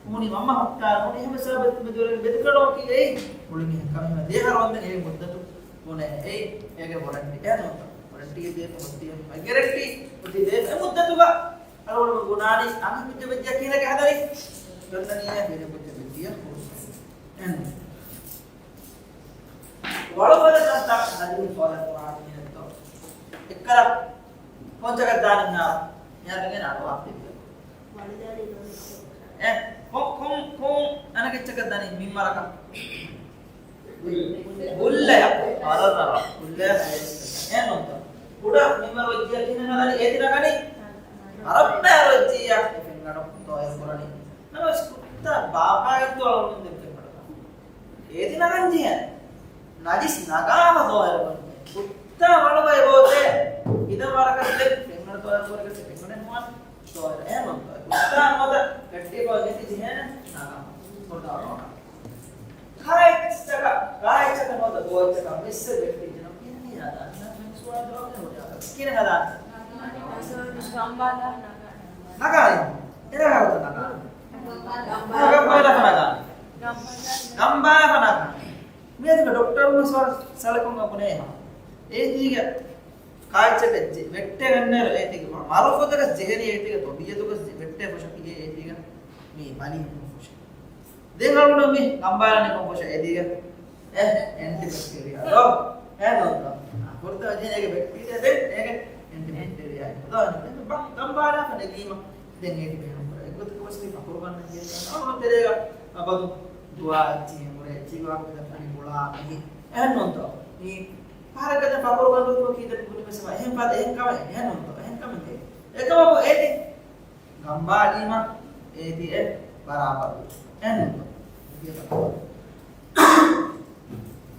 މޫނި މަންމަ ހުއްޓާނު، މޫނި ހަމަ ސާބިތު މެދުވެރި ބެދުކަނޑޯ ކިޔައީ މުޅި މީހަކަށް ހަމަ ދެއަހަރު ވަންދެން އެ މުއްދަތު ބުނޭ އެއީ އޭގެ ވޮރަންޓީ. އެހެން ނޫންތަ؟ ވޮރަންޓީ ދޭ މުއްދިޔަ ގެރެންޓީ އޮތީ ދޭ އެ މުއްދަތުގަ އަޅުގަނޑު ބުނާނީ އަންހެން ކުއްޖެއް ވެއްޖެ ކިހިނެއްގެ ހަނދަނީ؟ ގަންނަނީ ފިރިހެން ކުއްޖެއް ވެއްޖިއްޔާ ހުރުސް. އެހެން ވަޅުފަދަ ކަންތައް ނަދީމް ސޯލެ ކުރާނީ ކިހިނެއްތޯ؟ އެއްކަލަ ކޮންޗަކަށް ދާނީ މިހާރު؟ މިހާރު އަޑުވާ ފިއްޔަ. އެ، ކޮ-، ކޮން، ކޮން އަނެކެއްޗަކަށް ދާނީ މިންވަރަކަށް؟ ގުއްލަޔަށް. އަރަރަރަ. ގުއްލަޔަށް ހައެއް. އެ ނޫންތަ؟ ކުޑަ މިންވަރު ވެއްޖިއްޔާ ކިހިނެއް ނަގަނީ؟ އޭތި ނަގަނީ؟ އަރައްބަޔަށް ވެއްޖިއްޔާ އެ ފެންގަނޑު ދޯއިރު ކުރަނީ. ނަމަވެސް ކުއްތާ ބާއްވާގެން ދޯއިރު ކުރަނީ ދެން ފެންގަނޑު. އޭތި ނަގަންޖެހޭ. ނަޖިސް ނަގާފަ ދޯއިރު ކުރަންޖެހޭ. ކުއްތާ ވަޅުގައި ބޯތޭ. އިދަން ވަރަކަށް ދެން ފެންގަނޑު ދޯއިރު ކުރެގެސް ފެންގަނޑެއް ނުވާނެ. ދޯއިރު އެހެން ނޫންތޯ. ކުއްތާ ނުވަތަ ގައްޓީގަ ނެތި ޖެހޭނެ ނަގާފަ. ކުރުދާ ނޯނާ. ކާއެއްޗަކަށް، ކާއެއްޗަކަށް ނުވަތަ ބޯއެއްޗަކަށް މިސް ގައްޓީ ޖެހޭނެ. ކިހިނެއް ހަދާނެ؟ މި ސުވާލު ޖަވާބު ދޭން ހުރިހާ. ކިހިނެއް ހަދާނެ؟ ނަގާނީ. އެރާގަ ނަގާނީ. ގަނބާލާފަ ނަގާނީ. ގަނބާލާފަ ނަގާނީ. މިއަދުގެ ޑޮކްޓަރުން ސުވާލު ސަލަކުން އަބުނޭ ހާ. އޭތީގަ ކާއެއްޗަކަށް ޖެ-، ވެއްޓެ ގަންނައިރު އޭތީގެ މަ-، މަރުފުދަކަށް ޖެހެނީ އޭތީގެ ތޮބީއަތުގަ ވެއްޓެ ފޮށަކީ އޭތީގަ މި ބަލި ހުން ފޮށެ. ދެން އަޅުގަނޑު މި ގަނބާލާނީ ކޮން ފޮށެއް އޭތީގަ؟ އެ، އެންޓިބެކްޓީރިއާ ދޯ؟ އެ ނޫންތޯ. ފުރަތަމަ ޖެހޭ އޭގެ ބެކްޓީރިއާ ދެން އޭގެ އެންޓިބެކްޓީރިއާ. ދޯ ގަނބާލާފަ ނެގީމަ ދެން އޭތި ބޭނުން ކުރޭ. އެއްގޮތަކަށް ވެސް މި ފަޚުރު ގަންނަން ޖެހޭ އަޅުގަނޑު ތެރޭގަ އަބަދު ދުޢާ އެއްޗިހި ހުރޭ އެއްޗިހި ވާހަކަ ދެން ފަނި ބުޅާ މެހި. އެހެން ނޫންތޯ. މި ފަހަރަކަށް ދެން ފަޚުރު ގަންނަން ކީއްތަ ބުނި ވެސް އެހެން ފަދަ އެހެން ކަމެއް. އެހެން ނޫންތޯ. އެހެން ކަމެއް ނެތް. އެކަމަކު އޭތި ގަނބާލީމަ އޭތި އެ ބަރާބަރު. އެހެން ނޫންތޯ.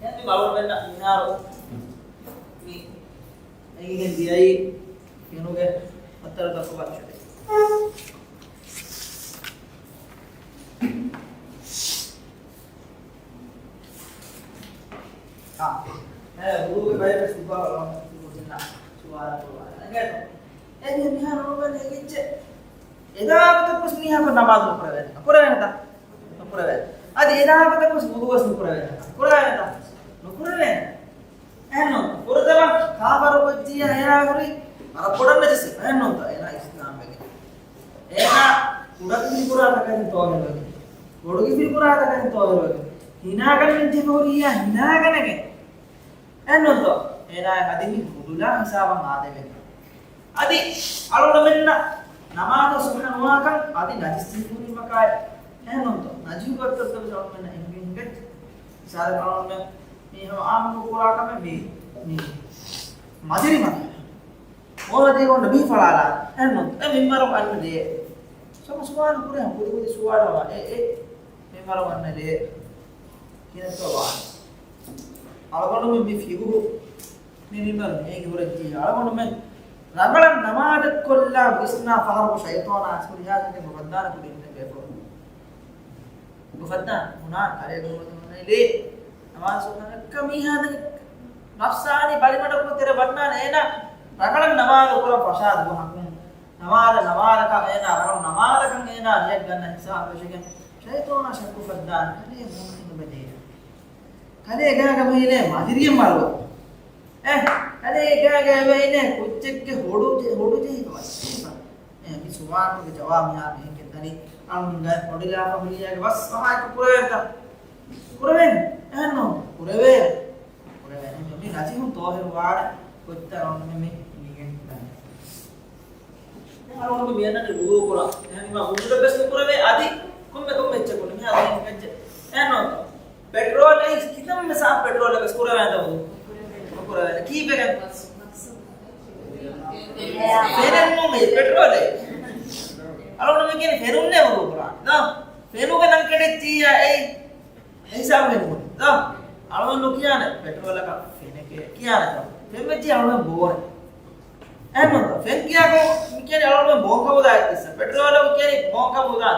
އެހެން މި ބައުޅުމެންނަށް މިހާރު މި އެނގިގެން ދިޔައީ ފެނުގެ އަތަރު ދަކު ބައްޗުގެ. އާ. އެ، ވުޟޫގެ ބައެއް ވެސް ދުބާ ވަރަށް ވުޟޫ ދިންނަ ސުވާލަކު ވާ. އެނގޭތޯ؟ އެ މި-، މިހާރު ނުވަ ނެގިއްޖެ. އެދާ ގޮތަކުވެސް މީހާކު ނަމާދު ނުކުރެވޭނެ. ކުރެވޭނެތަ؟ ނުކުރެވޭ. އަދި އެދާ ގޮތަކުވެސް ވުޟޫވެސް ނުކުރެވޭނެ. ކުރެވޭނެތަ؟ ނުކުރެވޭނެ. އެހެންނޫން. ފުރަތަމަ ކާފަރު ކޮއްޗިއްޔާ އޭނާ ހުރީ ވަރަށް ބޮޑަށް ނަޖިސެއް. އެހެންނޫންތަ؟ އޭނާ އިސްލާމްވެގެން. އޭނާ ކުޑަކުދިން ކުރާ ތަކެތިން ތޯހިރުވެގެން. ބޮޑު ގިފިލި ކުރާ ތަކެތިން ތޯހިރުވެގެން. ހިނާގަންނަން ޖެހިފަ ހުރިއްޔާ ހިނާގަނެގެން. އެހެންނޫންތޯ؟ އޭނާ ހަދި މި ހުދުލާ ހިސާބަށް އާދެވެގެން. އަދި އަޅުގަނޑުމެންނަށް ނަމާދު ޞައްޙަ ނުވާކަން އަދި ނަޖިސް ޖެހިފަ ހުރީމަކާއި. އެހެންނޫންތޯ؟ ނަޖިހު ގޮތަށް އަޅުގަނޑުމެންނަށް އެނގި ހިނގައްޖެ. މިސާލަކަށް އަޅުގަނޑުމެން މީ ހަމަ އާންމުކޮށް ކުރާ ކަމެއް މީ، މީ މަޖިރިމަ. މޯލަދީ އޮންނަ މީ ފަޅާލާ. އެހެންނޫން. އެ މިންވަރު އަންނަ ދޭ. ސަމަ ސުވާލު ކުރޭ، ކުދި ކުދި ސުވާލަށް ވާ. އެ، އެ މިންވަރު އަންނަ ދޭ. ކިހިނެއްތޯ ވާނެ؟ އަޅުގަނޑުމެން މި ފިގުހު މި މިންވަރު ނޭނގި ހުރެއްޖިއްޔާ އަޅުގަނޑުމެން ރަނގަޅަށް ނަމާދަށް ކޮށްލާ ވިސްނާ ފަހަރު ޝައިޠާނާ އަސްކުރިހާ ހިނގެ ގޮފައްދާނެ ކުދިން ބޭފުޅު. ގޮފައްދާނެ ބުނާ ކަލޭ ގޮފައްދާނެ ލޭ. ނަމާދު ސުކަން އެއްކަ މީހާ ދެން ނަފްސާނީ ބަލިމަޑަކު ތެރެ ވަންނާނެ އޭނާ ރަނގަޅަށް ނަމާދު ކުރަން ފަށާ ދުވަހަކުން. ނަމާދަށް، ނަމާދަކަށް އޭނާ ރަނގަޅު ނަމާދަކަށް އޭނާ ނިޔަތް ގަންނަ ހިސާބު ވެށިގެން ޝައިޠާނާ ޝައްކު ފައްދާނެ ކަލޭ މޫނު ހިނގުމެދޭ. ކަލޭ ގާގަ މެހިލޭ މަޖިރިއެއް މަރުވަ. އެ، ކަލޭ ގާގަ މެހިލޭ ކުއްޖެއްގެ ހޮޑު ޖެ-، ހޮޑު ޖެހިފަ ވަސް. އެ، މި ސުވާލުގެ ޖަވާބު މިހާ މިހެން ގެންދަނީ. އަޅުގަނޑު ހޮޑިލާފަ ހުރިޔާގެ ވަސް ފަހާއެކު ކުރެވޭނެތަ؟ ކުރެވޭނެ. އެހެންނޫން. ކުރެވޭ. ކުރެވޭނެ. މި ނަޖިހުން ތޯހިރު ވާނެ ކޮއްތަ އަޅުގަނޑު މި މިގެން ދަނީ. އަޅުގަނޑު މި އަންނަނީ ވުޟޫ ކުރާ. އެހެންވީމަ ވުޟޫ ވެސް ނުކުރެވޭ. އަދި ކޮންމެ ކޮންމެ އެއްޗަކު ނު މިހާ ދެން ހިނގައްޖެ. އެހެންނޫން. ޕެޓްރޯލް އެއް ކިތަންމެ ސާފު ޕެޓްރޯލެއް ވެސް ކުރެވޭނެތަ ވުޟޫ؟ ނުކުރެވޭނެ. ކީއްވެގެން؟ ފެނެއް ނޫން އެއީ ޕެޓްރޯލެއް. އަޅުގަނޑު މި ކިޔަނީ ފެނުންނޭ ވުޟޫ ކުރާ. ދޯ؟ ފެނުގެ ނަން ކެނޑިއްޖިއްޔާ އެއީ ހިސާބު ނޫން. ދޯ؟ އަޅުގަނޑު ނުކިޔާނެ ޕެޓްރޯލަކަށް ފެނެކޭ ކިޔާނެތަ؟ ފެން ވެއްޖިއްޔާ އަޅުގަނޑު ބޯނެ. އެހެންނޫންތަ؟ ފެން ކިޔާކަށް މި ކިޔަނީ އަޅުގަނޑު ބޯން ކަމުދާ އެއްޗެއް. ޕެޓްރޯލަކު ކިޔަނީ ބޯން ކަމުދާ.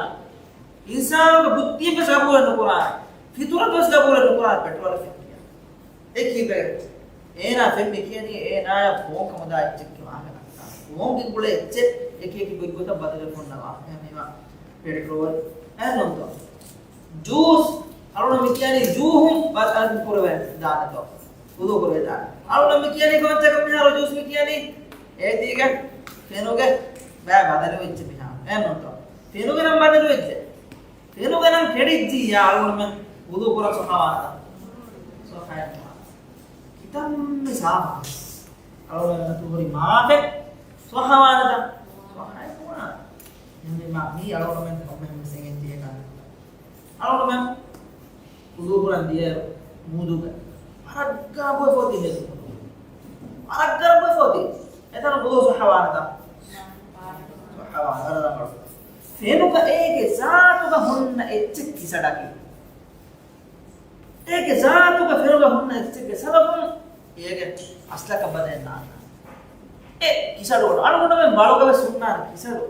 އިންސާނުގެ ބުއްދީން ވެސް ގަބޫލެއް ނުކުރާނެ. ފިޠުރަތު ވެސް ގަބޫލެއް ނުކުރާނެ ޕެޓްރޯލަށް ފެން ކިޔާ. އެ ކީއްވެ؟ އޭނާ ފެން މި ކިޔަނީ އޭނާޔަށް ބޯން ކަމުދާ އެއްޗެއްގެ ވާހަކަ ދައްކާ. ފޯނުގެ ގުޅޭ އެއްޗެއް އެކި އެކި ގޮތްގޮތަށް ބަދަލުވެފަ ހުންނަވާ. އެހެންވީމަ ޕެޓްރޯލް އެހެންނޫންތޯ؟ ޖޫސް. އަޅުގަނޑު މި ކިޔަނީ ޖޫހުން ބަ-، އަ، ކުރެވޭ ދާނެތޯ؟ ވުޟޫ ކުރެވޭ ދާނެ. އަޅުގަނޑު މި ކިޔަނީ ކޮންތަކަށް މިހާރު ޖޫސް މި ކިޔަނީ؟ އޭތީގެ ފެނުގެ ބައި ބަދަލުވެއްޖެ މިހާރު. އެހެންނޫންތޯ؟ ފެނުގެ ނަން ބަދަލުވެއްޖެ. ފެނުގެ ނަން ކެޑިއްޖިއްޔާ އަޅުގަނޑުމެން ވުޟޫ ކުރާ ސޮހަވާނެތަ؟ ސޮހައެއް ނުވާނެ. ކިތަންމެ ސާފު. އަޅުގަނޑު ހުރި މާފެއް ސޮހަވާނެތަ؟ ސޮހައެއް ނުވާނެ. އެހެންވީމަ މީ އަޅުގަނޑުމެން ކޮންމެހެން ވެސް އެނގެން ދިޔަ ކަންތައް. އަޅުގަނޑުމެން ވުޟޫ ކުރަން ދިޔައިރު މޫދުގަ ވަރަށް ގަރަން ބޮއެ ފޯތި ހެދުނު. ވަރަށް ގަރަން ބޮއެ ފޯތި. އެތަނު ވުޟޫ ސޮހަވާނެތަ؟ ސޮހަވާނެ. ވަރަށް ރަނގަޅު. ފެނުގަ އޭގެ ޒާތުގަ ހުންނަ އެއްޗެއް ކިސަޑަކީ. އޭގެ ޒާތުގަ ފެނުގަ ހުންނަ އެއްޗެއްގެ ސަބަބުން އޭގެ އަސްލަކަށް ބަދަލެއް ނާންނާނެ. އެ ކިސަޑު އަޅުގަނޑުމެން މަޅުގަ ވެސް ހުންނާނެ ކިސަޑު.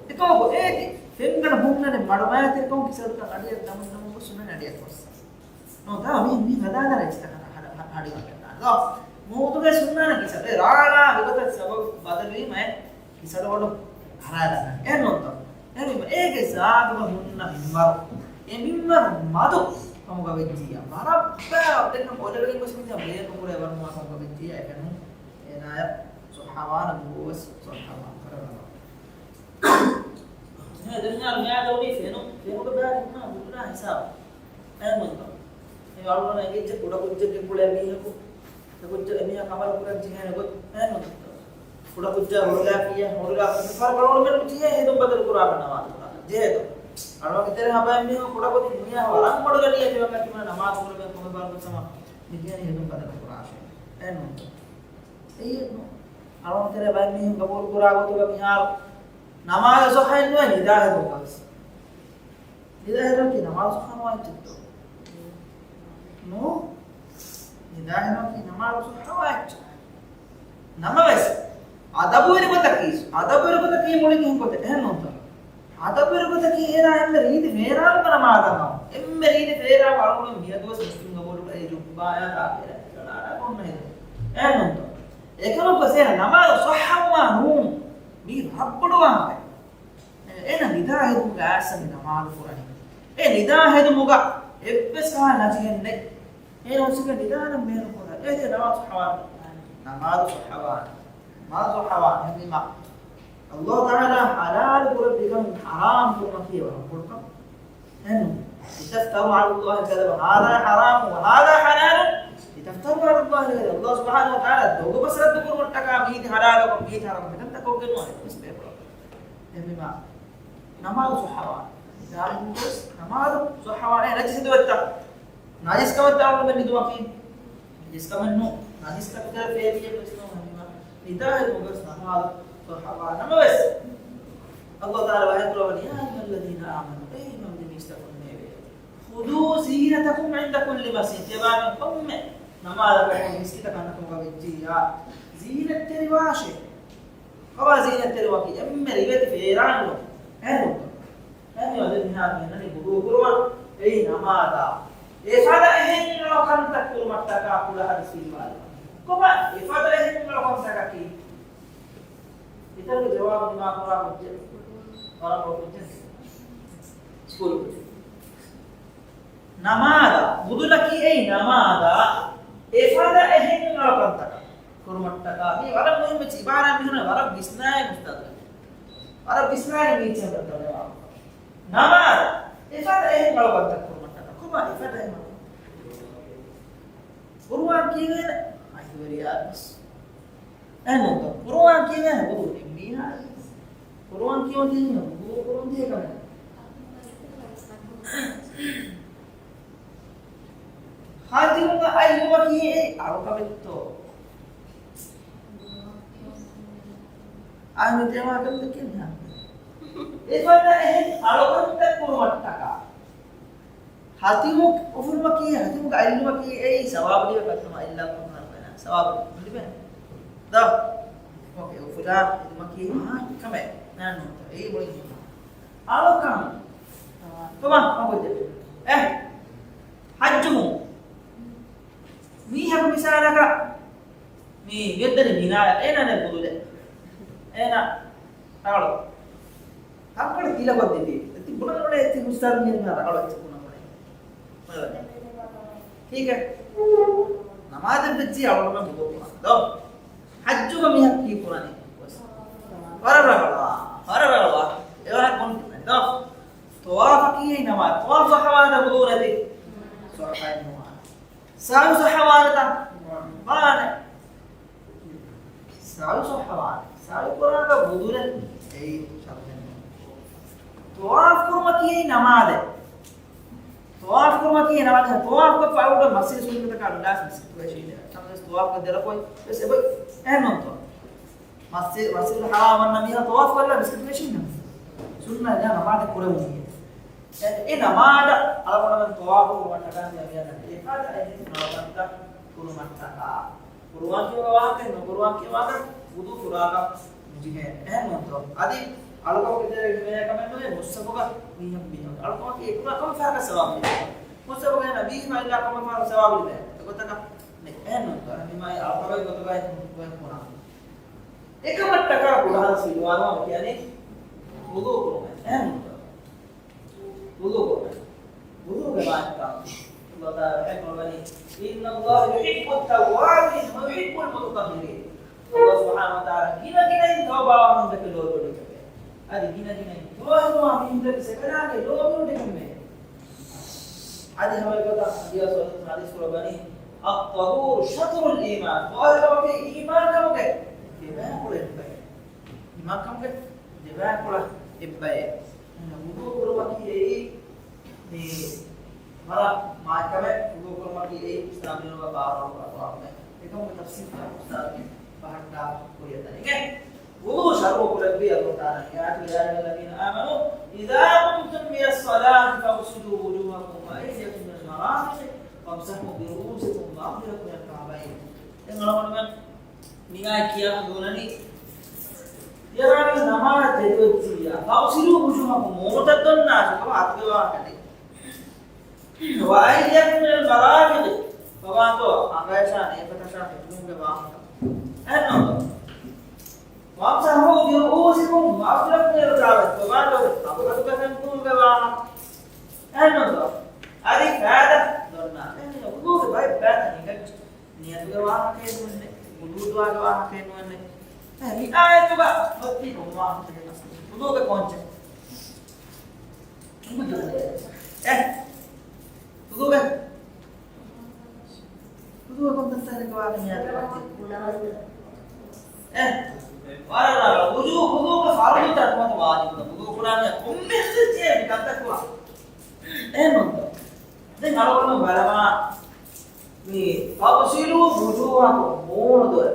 އެކަމަކު އޭތި ފެންގަނޑު ހުންނަނީ މަޑުމައިތިރިކަމުން ކިސަޑުތައް އަޑިއަށް ދަމުން ދަމުން ގޮސް ހުންނަނީ އަޑިއަށް ގޮސް. ނޫން ތާ މި، މި ހަދާދާ ރައްޗިތަކަށް ހަ-، ހަ-، ހަ-، ހަޑިވަން ކަންނާނެ. ދޯ، މޫދުގަ ވެސް ހުންނާނެ ކިސަޑު. އެ ރާޅާ މިގޮތަށް ސަބަބު ބަދަލުވީމަ އެ ކިސަޑު އޮޑު ހަރާދަކަން. އެހެންނޫންތޯ؟ އެހެންވީމަ އޭގެ ޒާތުގަ ހުންނަ މިންވަރު، އެ މިންވަރު މަދު ކަމުގަ ވެއްޖިއްޔާ، ވަރަށް ބައި އޮތެއްނަމަ އޮލެވެގެން ގޮސް މިދިޔަ ބޭނުން ކުރޭ ވަރުނުވާ ކަމުގަ ވެއްޖިއްޔާ، އެކަނު އޭނާޔަށް ސޮހަވާނެ ވުޟޫ ވެސް ސޮހަވާނެ. އެހެން ދެން މިއާ ދެވުނީ ފެނު، ފެނުގެ ބައި ހުންނަ ހުންނަ ހިސާބު. އެހެން ނޫންތޯ؟ އެ އަޅުގަނޑު އެނގިއްޖެ ކުޑަ ކުއްޖެއްގެ ކުޅޭ މީހަކު، އެ ކުއްޖާ އެމީހާ ކަނބަލަ ކުރަން ޖެހޭނެ ގޮތް އެހެން ނޫންތޯ؟ ކުޑަ ކުއްޖާ ހުރިލާ ކިޔޭ، ހުރިލާ މިސާލު އަޅުގަނޑުމެން ޖެހޭ ހެދުން ބަދަލު ކުރާ ނަމާދު ކުރާ ޖެހޭތޯ؟ އަޅުގަނޑު ތެރޭ ހަބައިން މީހުން ކުޑަ ގޮތިން ހުރިހާ ވަރަށް ބޮޑު ގަޑިއެއް ތިމަން ގަތިމަން ނަމާދު ކުރެވޭ ކޮންމެ ބާރު ސަމާ މި ކިޔަނީ ހެދުން ބަދަލު ކުރާށޭ. އެހެން ނޫންތޯ؟ އެއީ ނޫން. އަޅުގަނޑު ތެރޭ ބައެއް މީހުން ގަބޫލު ކުރާ ގޮތުގަ މިހާރު ނަމާދު ސޮހައެއް ނުވޭ ނިދާ ހެދުމުގަ ވެސް. ނިދާ ހެދުމަކީ ނަމާދު ސޮހަވާ އެއްޗެއްތޯ؟ ނޫން. ނިދާ ހެދުމަކީ ނަމާދު ސޮހަވާ އެއްޗެއް. ނަމަވެސް، އަދަބުވެރި ގޮތަކީ، އަދަބުވެރި ގޮތަކީ މުޅިން އެހެން ގޮތެއް. އެހެން ނޫންތޯ؟ އަދަބުވެރި ގޮތަކީ އޭނާ އެންމެ ރީތި ފޭރާވުމަށް ނަމާދަށް އައުން. އެންމެ ރީތި ފޭރާވުން އަޅުގަނޑު މިއަދުވެސް މުސްލިމް ގަބޫލުގައި ޖުއްބާޔާ ދާ ފޭރާ އެކަލާ އަޑާ ކޮންމެ ހެދުން. އެހެން ނޫންތޯ؟ އެކަމަކު އެ ނަމާދު ސޮހައްވާ ނޫން. މީ ރައްބުޑުވާ މައެއް. އޭނަ ނިދާ ހެދުމުގަ އާއްސަ މި ނަމާދު ކުރަނީ. އެ ނިދާ ހެދުމުގަ އެއްވެސް ކަހަލަ ނަޖިހެއް ނެތް. އޭނަ އުސިގެ ނިދާނަން ބޭނުން ކުރާ. އޭ ދޭ ނަމާދު ސޮހަވާނެ. ނަމާދު ސޮހަވާނެ. ނަމާދު ސޮހަވާނެ. އެހެންވީމަ އައްލާހު ތަޢާލާ ޙަލާލު ކުރެއްވި ކަން ޙަރާމް ކުރުމަކީ ވަރަށް ބޮޑު ކަމެއް. އެހެން، لتفتروا على الله الكذب، هذا حرام وهذا حلال، لتفتروا على الله الكذب. އައްލާހު ސުބްޙާނަހޫ ވަތަޢާލާ ދޮގު ބަސް ރައްދު ކުރުމަށްޓަކާ މީތި ޙަލާލުކޮށް، މީތި ޙަރާމް މިކަންތައް ކޮށްގެން ނުވާނެ. އެއްވެސް ބޭފުޅަކު. އެހެންވީމަ ނަމާދު ސޮހަވާނެ. ނަމާދު ސޮހަވާނެ. ނަޖިސް ހެދުމެއްތަ؟ ނަޖިސް ކަމެއްތަ އަޅުގަނޑުމެން ނިދުމަކީ؟ ނަޖިސް ކަމެއް ނޫން. ނަޖިސް ކަމެއް ފޭރިއެއް ވެސް ނޫން. އެހެންވީމަ ނިދާ ހެދުމުގަ ވެސް ނަމާދު ސޮހަވާ ނަމަވެސް، އައްލާހު ތަޢާލާ ވަޙީ ކުރައްވަނީ، يا أيها الذين آمنوا، އޭ އީމާންދިން މީސްތަކުން ނޭވޭ. خذوا زينتكم عند كل مسجد. ތިޔަބާމެން ކޮންމެ ނަމާދަކަށް މިސްކިތަކަށް ނަކުމުގަ ވެއްޖިއްޔާ، ޒީނަތްތެރި ވާށޭ. ކޮބާ ޒީނަތްތެރިވުމަކީ؟ އެންމެ ރިވެތި ފޭރާން ނޫން. އެހެން ނޫން. އެހެންވީމަ ދެން މިހާރު މި އަންނަނީ ވުޟޫ ކުރުމަށް. އެއީ ނަމާދާ. އެފަދަ އެހެން އަޅުކަންތައް ކުރުމަށްޓަކާ ކުޑަ ހަދަސް ފިލުވާލުމަށް. ކޮބާ އެފަދަ އެހެން އަޅުކަންތަކަކީ؟ އިތަރުގެ ޖަވާބު ދިމާކުރާ ކުއްޖެއް، ވަރަށް ބޮޑު ކުއްޖެއް. ސްކޫލު ކުއްޖެއް. ނަމާދާ، ވުޟޫއަކީ އެއީ ނަމާދާ، އެފަދަ އެހެން އަޅުކަންތަކަށް ކުރުމަށްޓަކާ. މީ ވަރަށް މުހިއްމު އިބާރާތް މިހުންނަ ވަރަށް ވިސްނާއި މުސްތާދު. ވަރަށް ވިސްނާއި މީ ޗެމްބަރް ދަންނަވާ. ނަމާދާ، އެފަދަ އެހެން އަޅުކަންތައް ކުރުމަށްޓަކާ. ކޮބާ އެފަދަ އެހެން އަޅުކަން؟ ޤުރުއާން ކިޔެވޭނެ އަހިވެރިޔާ ވެސް. އެހެންތޯ؟ ޤުރުއާން ކިޔެވޭނެ ވުޟޫ ނިންމީހާ. ޤުރުއާން ކިޔުން ތިން ވުޟޫ ކުރުން ތިހޭ ކަމެއް. ހަތިމުގަ އައިލުމަކީ އެއީ އަޅުކަމެއްތޯ؟ އަހަން ޖަވާބު ދެކެން ހާ. އެފަދަ އެހެން އަޅުކަންތައް ކުރުމަށްޓަކާ. ހަތިމު އުފުލުމަކީ، ހަތިމުގަ އައިލުމަކީ އެއީ ސަވާބު ލިބޭ ކަންކަމާ އިއްލާ ކުރުން ހަރުފައިނާ ސަވާބު ލިބޭ. ދޯ؟ އޯކޭ، އުފުލާ އިލްމަކީ މާ ކަމެއް ނާން ނޫންތަ؟ އެއީ މުޅިން ހިތް. އަޅުކަން. ކޮބާ މަގުޖެ؟ އެ. ހައްޖުމު. މީހަކު މިސާލަކަށް މި ވެއްދަނީ މިނާޔަށް އޭނާ ނެތް ވުޟޫ ދެ. އޭނާ ރަނގަޅު. ތަންކޮޅެއް ތިލަކޮށް ދެއްވީ. ތި ބުނަން އުޅޭ ތި ހުސްތާރު މީހުން ރަނގަޅު އެއްޗެއް ބުނަން އުޅޭ. ޓީކެ. ނަމާދެއް ވެއްޖި އަޅުގަނޑުމެން ވުޟޫ ކުރާނެ ދޯ. ޙައްޖުގަ މީހަކު ކީއްކުރާނީ؟ ވަރަށް ރަނގަޅު. ވަރަށް ރަނގަޅު. އެވާހަކަ ބުން ދޯ. ޠަވާފަކީ ނަމާދު. ޠަވާފު ޞައްޙަވާނެ ވުޟޫ ނެތި. ޞައްޙަވާނެ. ސަޢު ޞައްޙަވާނެތަ؟ ވާނެ. ސަޢު ޞައްޙަވާނެ. ސަޢު ކުރާކަށް ވުޟޫ ނެތި. އެއީ ޝަރުޠެއް ނޫން. ޠަވާފު ކުރުމަކީ ނަމާދެއް. ޠަވާފު ކުރުމަކީ ނަމާދެއް. ޠަވާފު ކޮށްފަ އަޅުގަނޑު މަސްޖިދު ސުންނަތަކަށް އަންނާސް މިސްކިތުގައި ޝީދެ. ތަމަސް ޠަވާފުގެ ދެލަކޮޅު ވެސް އެބަ އެހެންނުންތޯ؟ މަސްޖި-، މަސްޖިދުލް ޙަރާމް ވަންނަ މީހާ ޠަވާފު ކޮށްލާ މިސްކިތުގައި ޝީންނަމު. ސުންނަ ނަމާދެއް ކުރެވުނީ. އެ، އެ ނަމާދަށް އަޅުގަނޑުމެން ޠަވާފު ކުރުމަށްޓަކާ މި އަންނަ އެފަދަ އެހެން ނަވަކަންތައް ކުރުމަށްޓަކާ. ޤުރުއާން ކިޔުމުގެ ވާހަކައެއް ނޫން، ޤުރުއާން ކިޔުމުގެ ވާހަކަ ވުޟޫ ކުރާކަށް ނުޖެހޭ. އެހެންނޫންތޯ؟ އަދި އަޅުކަމަކު ތެރޭގަ ހިމެނޭ ކަމެއް ނުވޭ، މުޞްޙަފުގަ މީހަކު މީހަކު. އަޅުކަމަކީ އެކުރާ ކަމަށް ފަހަރަކަށް ސަވާބު ލިބޭ. މުޞްޙަފުގަ ހިމެނޭ މީހާ އެއްލާ ކަމަށް ފަހަރަކަށް ސަވާބު ލިބޭ. އެގޮތަކަށް ނެތް. އެހެންނޫންތޯ؟ މި މާތް އަޅުކަމެއް ގޮތުގައި ކުރާ. އެކަމަށްޓަކާ ކުޑަހަނަސް ވިދުވާނުވާ ކިޔަނީ ވުޟޫ ކުރުމެއް. އެހެންނޫންތޯ؟ ވުޟޫ ކުރުމެއް. ވުޟޫގެ މާތްކަން. ﷲ ތަޢާލާ ވަޙީ ކުރައްވަނީ، "إِنَّ اللَّهَ يُحِبُّ التَّوَّابِينَ وَيُحِبُّ الْمُتَطَهِّرِينَ." ﷲ ސުބްޙާނަހޫ ވަތަޢާލާ ގިނަ ގިނައިން ތައުބާވާ މީހުންތަކެއް ލޯބިވެ. އަދި ގިނަ ގިނައިން ތައުބާވާ މީހުންތަކުގެ ސެކަނާގެ ލޯބިވެ. އަދި ހަމަ އެގޮތަށް ޙަދީޘް ޙަދީޘް ކުރައްވަނީ، "الطَّهُورُ شَطْرُ الْإِيمَانِ." ޠާހިރުވުމަކީ އީމާންކަމުގެ ދެބައިކުޅަ އެއްބައެއް. އީމާންކަމުގެ ދެބައިކުޅަ އެއްބައެއް. އެހެން ވުޟޫ ކުރުމަކީ އެއީ މި ވަރަށް މާތްކަމެއް. ވުޟޫ ކުރުމަކީ އެއީ އިސްލާމް ދީނުގަ ބާރުއަޅުކަން ކުރާ ކަމެއް. އެކަމުގެ ތަފްސީލް އުސްތާޛު ބަހައްޓާ ކުރިއަށް ދަނީގެން. ވުޟޫ ޝަރުޢު ކުރެއްވީ ﷲ ތަޢާލާ އާޔަތުގަ، "يَا أَيُّهَ الَّذِينَ آمَنُوا إِذَا قُمْتُمْ إِلَى الصَّلَاةِ فَاغْسِلُوا وُجُوهَكُمْ وَأَيْدِيَكُمْ إِلَى الْمَرَافِقِ وَامْسَحُوا بِرُءُوسِكُمْ وَأَرْجُلَكُمْ إِلَى الْكَعْبَيْنِ." ދެން އަޅުގަނޑުމެން މިއާ ކިޔާ ދޫނަނީ، އިރާނީ ނަމާދަށް ދެދުވެއްޖިއްޔާ، "فَاغْسِلُوا وُجُوهَكُمْ" މޫނުތައް ދޮންނާށޭ. ކޮބާ އަތުގެ ވާހަކަ ދޭ. "وَأَيْدِيَكُمْ إِلَى الْمَرَافِقِ" ކޮބާތޯ އަނގަޔަށާ ނޭފަތަށާ ހެއްލުމުގެ ވާހަކަ. އެހެންނޫންތޯ؟ "وَامْسَحُوا بِرُءُوسِكُمْ وَأَرْجُلَكُمْ إِلَى الْكَعْبَيْنِ" ކޮބާތޯ ކަނބަލުގަ ހެއްލުމުގެ ވާހަކަ. އެހެންނޫންތޯ؟ އަދި ފައިދާ ދޮންނާށޭ. އެހެން ވުޟޫގެ ބައެއް ފައިދާ ނިނގައްޖެ. ނިޔަތުގެ ވާހަކައެއް ނޫންނެ، ވުޟޫ ދުޢާގެ ވާހަކައެއް ނޫންނެ. އެ، މި އާޔަތުގަ އޮތީ ކޮން ވާހަކަތަކެއް؟ ވުޟޫގެ ކޯންޗެއް؟ އެ، ވުޟޫގެ، ވުޟޫގެ ކޮން ތަންތާނެއްގެ ވާހަކަ މި އާޔަތުގަ އޮތީ؟ އެ، ވަރަށް ރަނގަޅު. ވުޟޫ، ވުޟޫގެ ފަރުޟުތައް ނުވަތަ ވާޖިބުތައް. ވުޟޫ ކުރާނީ ކޮންމެ ހަދީސް މި ކަންތައް ކުރާ. އެހެންނޫންތޯ؟ ދެން އަޅުގަނޑު ބަލަމާ، މި "فَاغْسِلُوا وُجُوهَكُمْ" މޫނު ދޮވެ.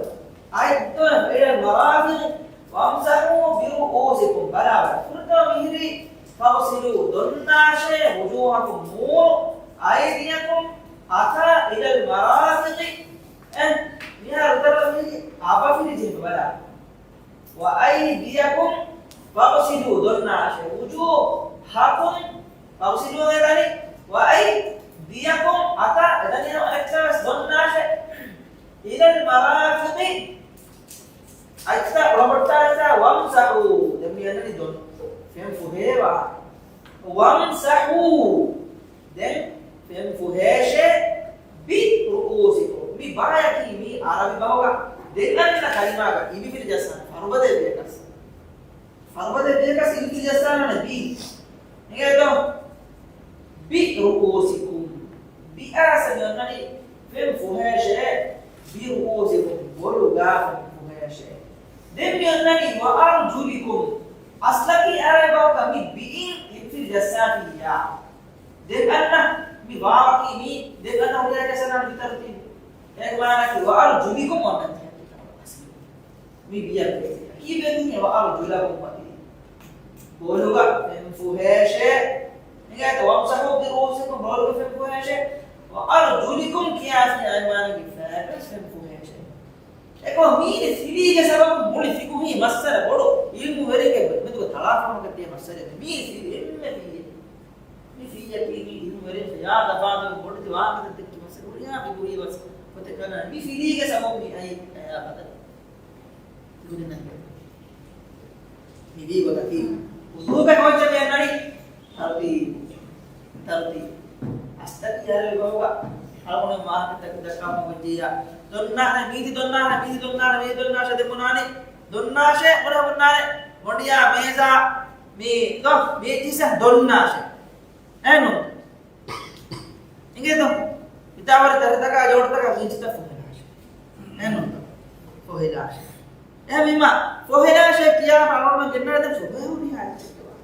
އައިއްދޮވެ "إِلَى الْمَرَافِقِ وَامْسَحُوا بِرُءُوسِكُمْ" ބަލާވަ. ފުރަތަމަ މިހިރީ "فَاغْسِلُوا" ދޮންނާށޭ، "وُجُوهَكُمْ" މޫނު، "أَيْدِيَكُمْ" އަތާ، "إِلَى الْمَرَافِقِ" އެ، މިހާރު ދަރަ މިހިރީ އަބަފިރި ޖެހި ބަލާ. "وَأَيْدِيَكُمْ" فَاغْسِلُوا ދޮންނާށޭ، "وُجُوهَكُمْ" فَاغْسِلُوا އެދަނީ، "وَأَيْدِيَكُمْ" އަތާ އެދަނީ އަނެއްކާވެސް ދޮންނާށޭ، "إِلَى الْمَرَافِقِ" އަތްތައް އުޅަބޮއްޓާ އަތްތައް، "وَامْسَحُوا" ދެން މި އަންނަނީ ދޮން ފެން ފުހޭ ވާހަކަ. "وَامْسَحُوا" ދެން ފެން ފުހޭށޭ، "بِرُءُوسِكُمْ" މި ބާޔަކީ މީ އަރަބި ބަހުގަ ދެން އަންނަ ކަލިމާގަ އިބިފިރި ޖައްސާނެ ފަރުބަދައެއް ވިޔަކަސް. ފަރުބަދައެއް ވިޔަކަސް އިބިފިރި ޖައްސާނަނެ ބީ. އިނގޭތޯ؟ "بِرُءُوسِكُمْ" ބިއާސަ މި އޮންނަނީ ފެން ފުހޭށޭ، "بِرُءُوسِكُمْ" ބޮލުގަ ފެން ފުހޭށޭ. ދެން މި އޮންނަނީ "وَأَرْجُلِكُمْ" އަސްލަކީ އަރަބި ބަހުގަ މި ބިއިން އިބިފިރި ޖައްސާފިއްޔާ. ދެން އަންނަ މި ވާވަކީ މީ، ދެން އަންނަ ހުރިހާ ކަސަނާން މިތަރުތީބު. އޭގެ މާނައަކީ "وَأَرْجُلِكُمْ" އޮންނަން ޖެހޭ. މި ބިޔަ ކީއްވެ މީ "وَأَرْجُلَكُمْ" އޮތީ؟ ބޮލުގަ ފެން ފުހޭށޭ. އިނގޭތަ؟ "وَامْسَحُوا بِرُءُوسِكُمْ" ބޮލުގަ ފެން ފުހޭށޭ. "وَأَرْجُلِكُمْ" ކިޔާފި އައިމާނަކީ ފައިގަސް ފެން ފުހޭށޭ. އެކަމަ މީނި ފިލީގެ ސަބަބުން މުޅި ފިޤުހީ މައްސަލަ ބޮޑު އިލްމުވެރިންގެ މެދުގަ ތަޅާފަޅުމަކަށް ދިޔަ މައްސަލައެއް. މީނި ފިލީ އެންމެ ފިލީ. މި ފިލީއަކީ މީ އިލްމުވެރިން ޚިޔާލު ތަފާތު ބޮޑެތި ވާހަކަތައް ދެއްކި މައްސަލަ. ހުރިހާ ފިޤުހީ މައްސަލަ ގޮތެއް ކަން މި ފިލީގެ ސަބަބުން މި އައި އަޔާ ބަދަލު. ތިބުނިނަ. މިވީ ގޮތަކީ، ވުޟޫގެ ކޯއްޗެއް މި އަންނަނީ؟ ތަރުތީބު. ތަރުތީބު. އަސްތަކީ އަހަރެން ބަހުގަ އަޅުގަނޑު މާހަކަތަކު ދައްކާފަ ގޮއްޖިއްޔާ. ދޮންނާހެ، މީތި ދޮންނާހެ، މީތި ދޮންނާހެ، މީތި ދޮންނާށޭ ދެން ބުނާނީ. ދޮންނާށޭ ބުނާ ބުނާނެ. މޮޑިޔާ މޭޒާ މީ ދޯ، މީ ޖިސަ ދޮންނާށޭ. އެހެންނު. އިނގޭތޯ؟ ހިތާވަރި ދަރިތަކާ ޖޯޑުތަކާ މީތިތައް ފޮހެލާށޭ. އެހެންނު. ފޮހެލާށޭ. އެހެންވީމަ، ފޮހެލާށޭ ކިޔާފަ އަޅުގަނޑު ގެންނަނީ ދެން ފޮހެ ހުރިހާ އެއްޗެއް ކިޔަވާ.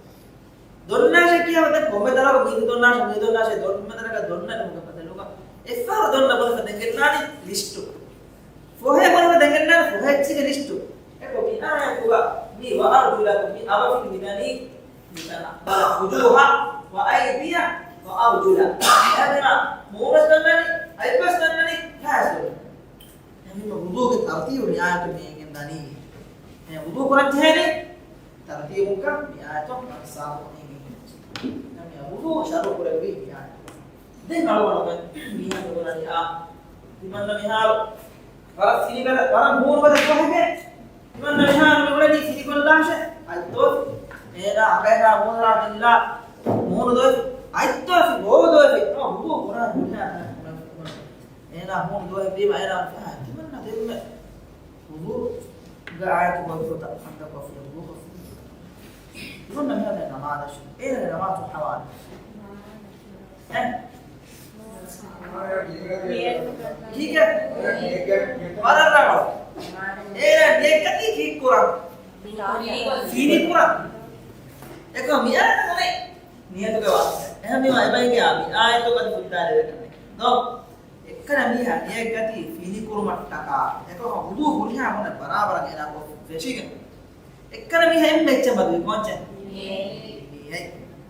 ދޮންނާށޭ ކިޔާފަ ދެން ކޮންމެ ދަރަކު މީތި ދޮންނާށޭ، މީ ދޮންނާށޭ، ދޮންމެ ދަރަކަށް ދޮންނަ ނިމުގެ ބަދަލުގަ އެއްފަހަރު ދޮންނަ ބުނެފަ ދެން ގެންނާނީ ލިސްޓު. ފޮހެ ބުނެފަ ދެން ގެންނާނީ ފޮހެ އެއްޗިގެ ލިސްޓު. އެކޮ މި އާޔަތުގަ މި ވައަރްޖުލަކުން މި އަބަފިން މިދަނީ މިތަނަށް. ބަލަ، ވުޖޫހަ ވައައިދިޔަ ވައަރްޖުލަ. އެހެންވީމަ މޫނުވެސް ދަންނަނީ، އަތްވެސް ދަންނަނީ، ފައިސް ދަންނަނީ. އެހެންވީމަ ވުޟޫގެ ތަރުތީބު މި އާޔަތުން މި އެނގެން ދަނީ. އެ ވުޟޫ ކުރަން ޖެހޭނީ ތަރުތީބުންކަން މި އާޔަތުން ސާފުކޮށް އެނގިގެން. އެހެންވީމަ ވުޟޫ ޝަރުޠު ކުރެއްވީ މި އާޔަތުން. ދެން އަޅުގަނޑުމެން މީހަކު ބުނަނީ އާ، ތިމަންނަ މިހާރު ވަރަށް ފިނިގަދަ، ވަރަށް މޫނުގަދަ ފޮހެކޭ. ތިމަންނަ މިހާރު މި އުޅެނީ ފިނިކޮށްލާށޭ. އަތް ދޯފި. އޭނާ އަނގައިގާ މޫނު ދޯފި. އަތް ދޯފި، ބޯ ދޯފި. ނޯ، ވުޟޫ ކުރާ މީހާ. އޭނާ މޫނު ދޯފި ވީމަ އޭނާ ފަހަ ތިމަންނަ ދެންމެ ވުޟޫގެ އާޔަތު ގޮތްގޮތަށް ކަންތައް ކޮށްފި ވުޟޫ ކޮށްފި. ތިމަންނަ މިހާރު ނަމާދަށް. އޭނާގެ ނަމާދު ހަވާލު. އެ؟ ކީކޭ؟ ވަރަށް ރަނގަޅު. އޭނާ ނިޔަތްގަތީ ކީއްކުރަން؟ ފިނިކުރަން. އެކަމަ މިއާޔަތުގަ ނެތް ނިޔަތުގެ ވާހަކަ. އެހެންވީމަ އެބައިގެ މި އާޔަތު އަދި ފުއްދާލެވޭ ކަމެއް. ދޯ؟ އެއްކަލަ މީހާ ނިޔަތްގަތީ ފިނިކުރުމަށްޓަކާ. އެކަމަ ވުޟޫ ހުރިހާ ހުންނަ ބަރާބަރަށް އޭނާ ކޮށް ފެށިގެން. އެއްކަލަ މީހާ އެންމެ އެއްޗެއް މަދުވީ ކޯއްޗެއް؟ މީހެއް.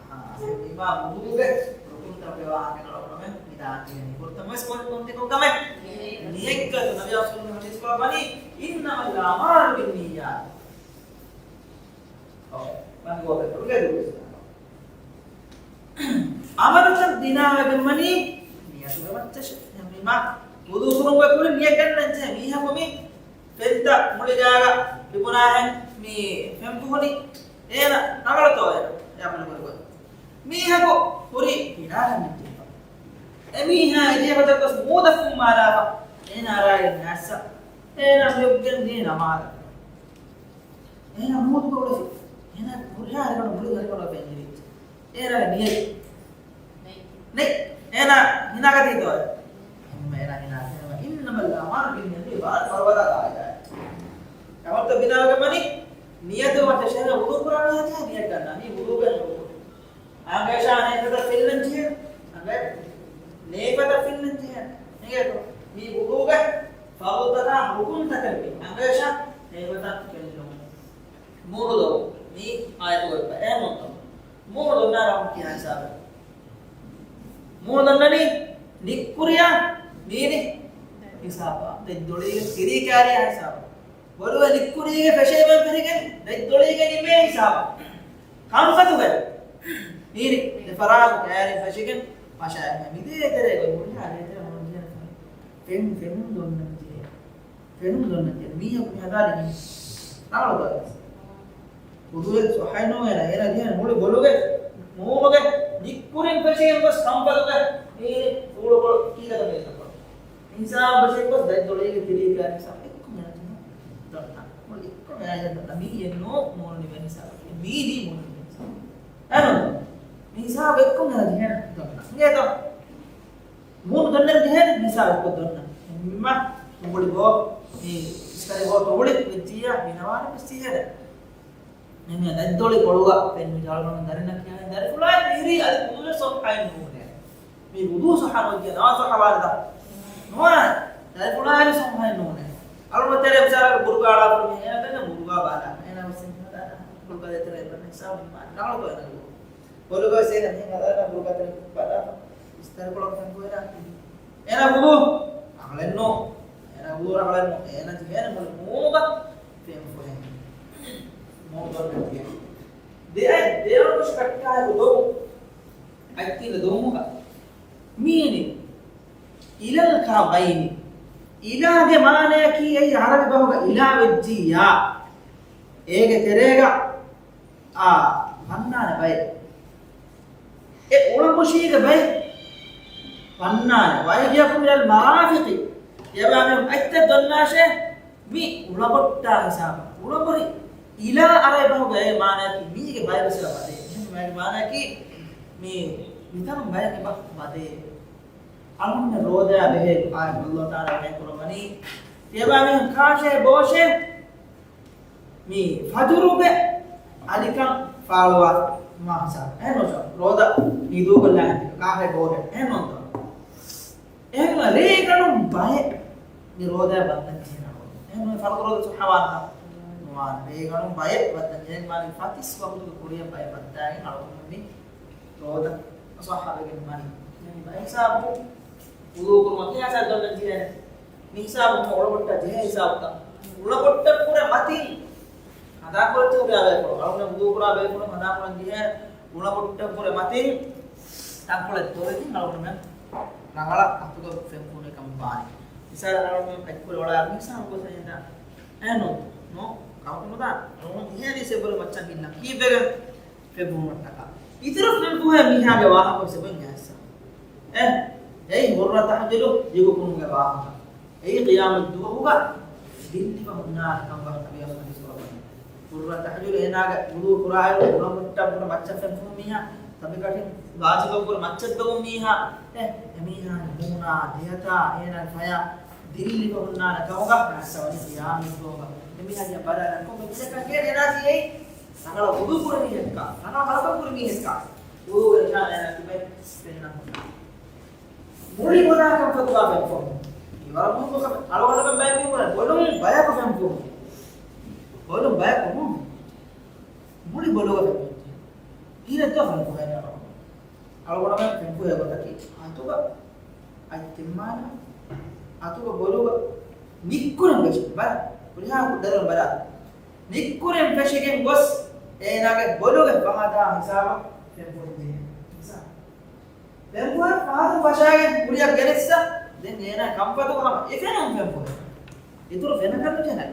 އާ، އެހެންވީމަ ވުޟޫގެ ރުކުންތަކުގެ ވާހަކަ ނަޅުކަމެއް މިދާން ޖެހެނީ. ފުރަތަމަވެސް ކޮން ކޮންތި ކޮންކަމެއް؟ ނިޔަތްގަތު. ނަބިއްޔާ ސައްލައްލާހު ޢަލައިހި ވަސައްލަމަ ވަނީ، إنما الأعمال بالنيات. އޯ، މަން ގޯބެ ކުރުގެ ދުވަސް. އަމަލުތައް ދިނާވެގެންވަނީ ނިޔަތުގެ މައްޗަށް. އެހެންވީމަ ވުޟޫ ކުރުމުގެ ކުރިން ނިޔަތް ގަންނަންޖެހޭ. މީހަކު މި ފެންތައް މުޅި ޖާގަ ލިބުނާހެން މި ފެން ފުހުނީ. އޭނަ ރަނގަޅުތޯ އޭނަ އެ އަމަލު ކުރި ގޮތް؟ މީހަކު ހުރީ ހިނާ ގަންނަންޖެހިފަ. އެ މީހާ އެދިޔަ ގޮތަށް ގޮސް މޫދަށް ފުންމާލާފަ. އޭނާ ރާގެން އައިސްފަ. އޭނާ މިއޮއްގެން ދިޔަ ނަމާދަށް. އޭނާ މޫދުގަ އުޅެފި. އޭނާ ހުރިހާ އަރިކަން މުޅި އަރިކަން ފެންޖެހިއްޖެ. އޭނާގެ ނިޔަތް ނެތް. އޭނާ ހިނާގަތީތޯ؟ އެހެންވީމަ އޭނާ ހިނާ. އެހެންވީމަ إنما الأعمال بالنيات ވާ ފަރުވަދާ ގާއިދާ. އަމަލުތައް ބިނާވެގެންވަނީ ނިޔަތު މައްޗަށް. އެހެންވީމަ ވުޟޫ ކުރާ މީހާ ނިޔަތް ގަންނާ. މީ ވުޟޫގެ ރުކުން. އަނގައިޝާ ނޭފަތައް ފެންނަން ޖެހޭ. އަނގައި ނޭފަތައް ފެންނަން ޖެހޭ. އެނގޭތޯ؟ މީ ވުޟޫގެ ފަރުޟުތަކާ ރުކުންތަކެއް މީ. އަނގައިޝާ ނޭފަތައް ފެންނުން. މޫނު ދޮވުން. މީ އާޔަތުގައި އެހެން ނޫންތޯ؟ މޫނު ދޮންނާ ރަނގަޅު ކިހާ ހިސާބެއް؟ މޫނު ދޮންނަނީ ނިއްކުރިޔާ މީނި ހިސާބާ. ދެއްދޮޅީގެ ތިރީ ކާރިޔާ ހިސާބާ. ބޮލުގެ ނިއްކުރީގެ ފެށޭމަ ފެށިގެން ދެއްދޮޅީގެ ނިމޭ ހިސާބަށް. ކަންފަތުގެ ހީރި ދެފަރާތު ކައިރިން ފެށިގެން މަށާ މިދޭ ތެރޭގަ ހުރިހާ ދޭތެރެ ހުރިހާ ދޭތެރެ ހުރިހާ ފެން ފެނުން ދޮންނަން ޖެހޭ. ފެނުން ދޮންނަން ޖެހޭ. މީހަކު މި ހަދާލި މީ ރަނގަޅު ދަރަސް. ވުޟޫއެއް ޞައްޙައެއް ނޫނޭ. އޭނާ ދިޔަ މުޅި ބޮލުގެ މޫނުގެ ނިއްކުރިން ފެށިގެން ގޮސް ކަންފަތުގެ މީ ފޫޅުކޮޅު ކީކަތަ މީ ހިސާބަށް ފެށިގެން ގޮސް ދަތްދޮޅީގެ ތިރީގެ ހިސާބު އެއްކޮށް އޭނާ ދޮންނަ. މުޅި އެއްކޮށް އޭނާ ދޮންނަ. މީ އެއްނޫ މޫނު ނިމޭ ހިސާބަކީ. މީ ދީ މޫނު ނިމޭ ހިސާބު. އެހެން މި ހިސާބު އެއްކޮށް އޭނާ ދިޔަ ދޮންނަ. އިނގޭތޯ؟ މޫނު ދޮންނަން ޖެހޭނެ މި ހިސާބު އެއްކޮށް ދޮންނަން. އެހެންވީމަ ތުނބުޅި ބޯ، މި އިސްތަށި ބޯ ތުނބުޅި ވެއްޖިއްޔާ މި ނަވާރަ ވެސް ޖެހޭނެ. ނަމަ ދަތްދޮޅި ކޮޅުގަ ފެން މި ޖަހައިގަންނަ ދަރިންނަށް ކިޔާ ދަރިފުޅާއި މިހިރީ އަދި ކުދިން ސޮއްހައެއް ނޫނޭ. މި ވުޟޫ ސައްޙަ ނުވެއްޖެ ނަމާދު ސައްޙަވާނެތަ؟ ނުވާނެ. ދަރިފުޅާއި ސޮއްހައެއް ނޫނޭ. އަޅުގަނޑު ތެރޭ މިސާލަކަށް ބުރުގާ އަޅާފަ މި އޭނަ ދެން ބުރުގާ ބާލާ. އޭނަ ވެސް ހަދާނެ. ބުރުގާ ދޭތެރޭ އެބަ ހިސާބު ނުވާނެ. ރަނގަޅުތޯ އޭނަ ވުޟޫ؟ ބޮލުގަ ވެސް އޭނަ މިހެން ހަދާނެ ބުރުގާ ތެރޭ ބަލާފަ. އިސްތަށި ކޮޅަކު ފެން ފުހެރާ. އޭނަ ވުޟޫ ރަނގަޅެއް ނޫން. އޭނަ ވުޟޫ ރަނގަޅެއް ނޫން. އޭނަ ޖެހޭނެ މުޅި މޫނުގަ ފެން ފުހެން. މޫނު ދޮންނަން ޖެހޭ. ދެ އަތް ދެ އަނގުސް ކައްޓާއެކު ދޮވުން. އަތް ތިން ދޮވުމުގަ. މީނި. إلى الكعبين. އިލާގެ މާނަޔަކީ އެއީ އަރަބި ބަހުގަ އިލާ ވެއްޖިއްޔާ. އޭގެ ތެރޭގަ އާ، ވަންނާނެ ބައެއް. އެ އުޅަނބުށީގެ ބައެއް ވަންނާނެ. ވައިދިޔަކުމް އިލަލް މަރާފިޤި. ތިޔަބާމެން އަތްތައް ދޮންނާށޭ، މި އުޅަބޮއްޓާ ހިސާބަށް. އުޅަބޮރި އިލާ އަރައި ބަހުގެ އެ މާނައަކީ މީގެ ބައެއް ވެސް އެބަ ވަދޭ. އެހެން މާނައަކީ މި، މިތަނުން ބައެއް އެބަ ވަދޭ. އަޅުގަނޑު ރޯދަޔާ ބެހޭ އާޔަތު ﷲ ތަޢާލާ ބަޔާން ކުރައްވަނީ. ތިޔަބާމެން ކާށޭ ބޯށޭ މި ފަޖުރުގެ އަލިކަން ފާޅުވާ މާ ހިސާބަށް. އެހެން ނޫންތޯ؟ ރޯދަ ނިދޫކޮށްލާ ކާށޭ ބޯށޭ. އެހެން ނޫންތޯ؟ އެހެން ރޭގަނޑުން ބައެއް މި ރޯދަޔާ ބައްދަން ޖެހޭނެ އަޅުގަނޑު. އެހެން ނޫން ފަރުޟު ރޯދަ ސުބްޙާނަ ނުވާނެ. ރޭގަނޑުން ބައެއް ބައްދަން ޖެހޭނެ މާނަ ފަތިސް ވަގުތުގެ ކުރިއަށް ބައެއް ބައްދާގެން އަޅުގަނޑު މި ރޯދަ ޞައްޙަވެގެން ވަނީ. މި ބައެއް ހިސާބު ވުޟޫ ކުރުމަކީ ހިސާބު ދޮންނަން ޖެހޭނެ. މި ހިސާބު އުޅަބޮއްޓާ ޖެހޭ ހިސާބުތައް. އުޅަބޮއްޓަން ކުރެ މަތިން ހަނދާންކޮށް ތިބޭ އަބޭފުޅުން. އަޅުގަނޑު ވުޟޫ ކުރާ ބޭފުޅުން ހަނދާންކޮށް ޖެހޭ އުޅަބޮއްޓަން ކުރެ މަތިން ތަންކޮޅެއް ދޮވެގެން އަޅުގަނޑުމެން ރަނގަޅަށް އަތުގަ ފެން ފޫނެކަން ބާނީ. މިސާލަށް އަޅުގަނޑުމެން ފެން ކުރެ އޮޅާ މިސާލު ގޮސް އެނދާ. އެހެން ނޫން. ނޫން. ކަމަކު ނުދާ. އަޅުގަނޑު މިހާރީ ސެބަރު މައްޗަށް ގިންނަ. ކީއްވެގެން؟ ފެން ފުހުމަށްޓަކާ. އިތުރު ފެން ފުހޭ މީހާގެ ވާހަކަ ސެބެން ގެނެއްސަ. އެ، އެއީ ހުއްރަ ތަހައްޖުދު ދިގުކުރުމުގެ ވާހަކަ. އެއީ ޤިޔާމަތް ދުވަހުގަ ދިއްލިފަ ހުންނާނެ ކަމުގަ ނަބީ ޙަދީޘް ކުރައްވަނީ. ހުއްރަ ތަހައްޖުދު އޭނާގެ ވުޟޫ ކުރާއިރު އުޅަމުއްޓަށް ބުނަ މައްޗަށް ފެން ފުހުން މީހާ، ތަނބިކަށިން ވާޖިބަށް ވުރެ މައްޗަށް ދޮވުން މީހާ، އެ، އެމީހާގެ މޫނާ، ދެއަތާ، އޭނާގެ ފަޔާ ދިއްލިފަ ހުންނާނެ ކަމުގަ ނައްސަވަނީ ޤިޔާމަތް ދުވަހުގަ. އެމީހާ ދިޔަ ބަލާލަން ކޮންމެ ކުދިންނަކަށް އޭނާ ދިޔައީ ރަނގަޅަށް ވުޟޫ ކުރި މީހެއްކާ، ރަނގަޅަށް މަރަކަތް ކުރި މީހެއްކާ، ވުޟޫގެ ނިޝާން އޭނާ ތިބެ ފެންނަ ހުންނަ. މުޅި ބޮލާ ކަންފަތުގަ ފެން ފުހުން. މީ ވަރަށް މުހިއްމު ކަމެއް. އަޅުގަނޑުމެން ބައެއް މީހުން ބޮލުން ބަޔަކު ފެން ފުހުން. ބޮލުން ބަޔަކު ހުން. މުޅި ބޮލުގަ ފެން ފުހުން. ހީވެއްތޯ ފެން ފުހޭނެ އަޅުގަނޑު. އަޅުގަނޑުމެން ފެން ފުހޭ ގޮތަކީ އަތުގަ އަތް ތިންމާލާ، އަތުގަ ބޮލުގަ ނިއްކުރެން ވެށި ބަލަ. ހުރިހާ ކުށް ދަރިވަރުން ބަލާ. ނިއްކުރެން ފެށިގެން ގޮސް އޭނާގެ ބޮލުގެ ފަހަތާ ހިސާބަށް ފެން ފުހުން ޖެހޭ. ހިސާބު. ފެން ފުހެ ފަހަތު ފަށާގެން ކުރިއަށް ގެނެއްސަ. ދެން އޭނާ ކަންފަތުގަ ހަމަ އެފެނުން ފެން ފުހެ. އިތުރު ފެނަކަށް ނުޖެހޭ.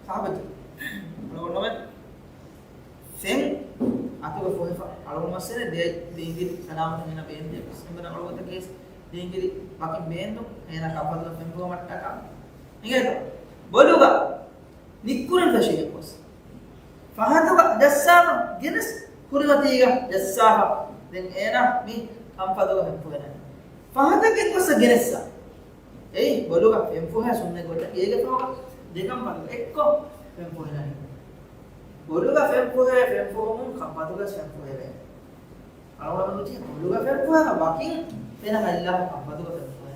ސާބިތު. އަޅުގަނޑުމެން ފެން އަތުގަ ފުހެފަ އަޅުގަނޑު މައްސަލަ ދޭ-، ދޭންގިރި ސަލާމަތު ހިނަ ބޭންދޭ ސިމަދަ އަޅުގަތަކީ ދޭންގިރި ވަކިން ބޭންދު އޭނާ ކަންފަތުގަ ފެން ފުހުމަށްޓަކާ. އިނގޭތޯ؟ ބޮލުގަ ނިއްކުރެން ފެށިގެން ގޮސް. ފަހަތުގަ ޖައްސާފަ ގެނެސް ކުރިމަތީގަ ޖައްސާފަ. ދެން އޭނާ މި ކަންފަތުގަ ފެން ފުހެނަނީ. ފަހަތަށް ގެންގޮސް ގެނެއްސަ. އެއީ ބޮލުގަ ފެން ފުހޭ ސުންނަތް ގޮތަކީ އޭގެ ފަހުގަ ދެކަންފަތުގަ އެއްކޮށް ފެން ފުހެނަނީ. ބޮލުގަ ފެން ފުހޭ ފެން ފުހުމުން ކަންފަތުގަސް ފެން ފުހެވޭ. އަޅުގަނޑު މި ބޮލުގަ ފެން ފުހޭ ވަކިން ފެނަށް އައިލާފަ ކަންފަތުގަ ފެން ފުހޭ.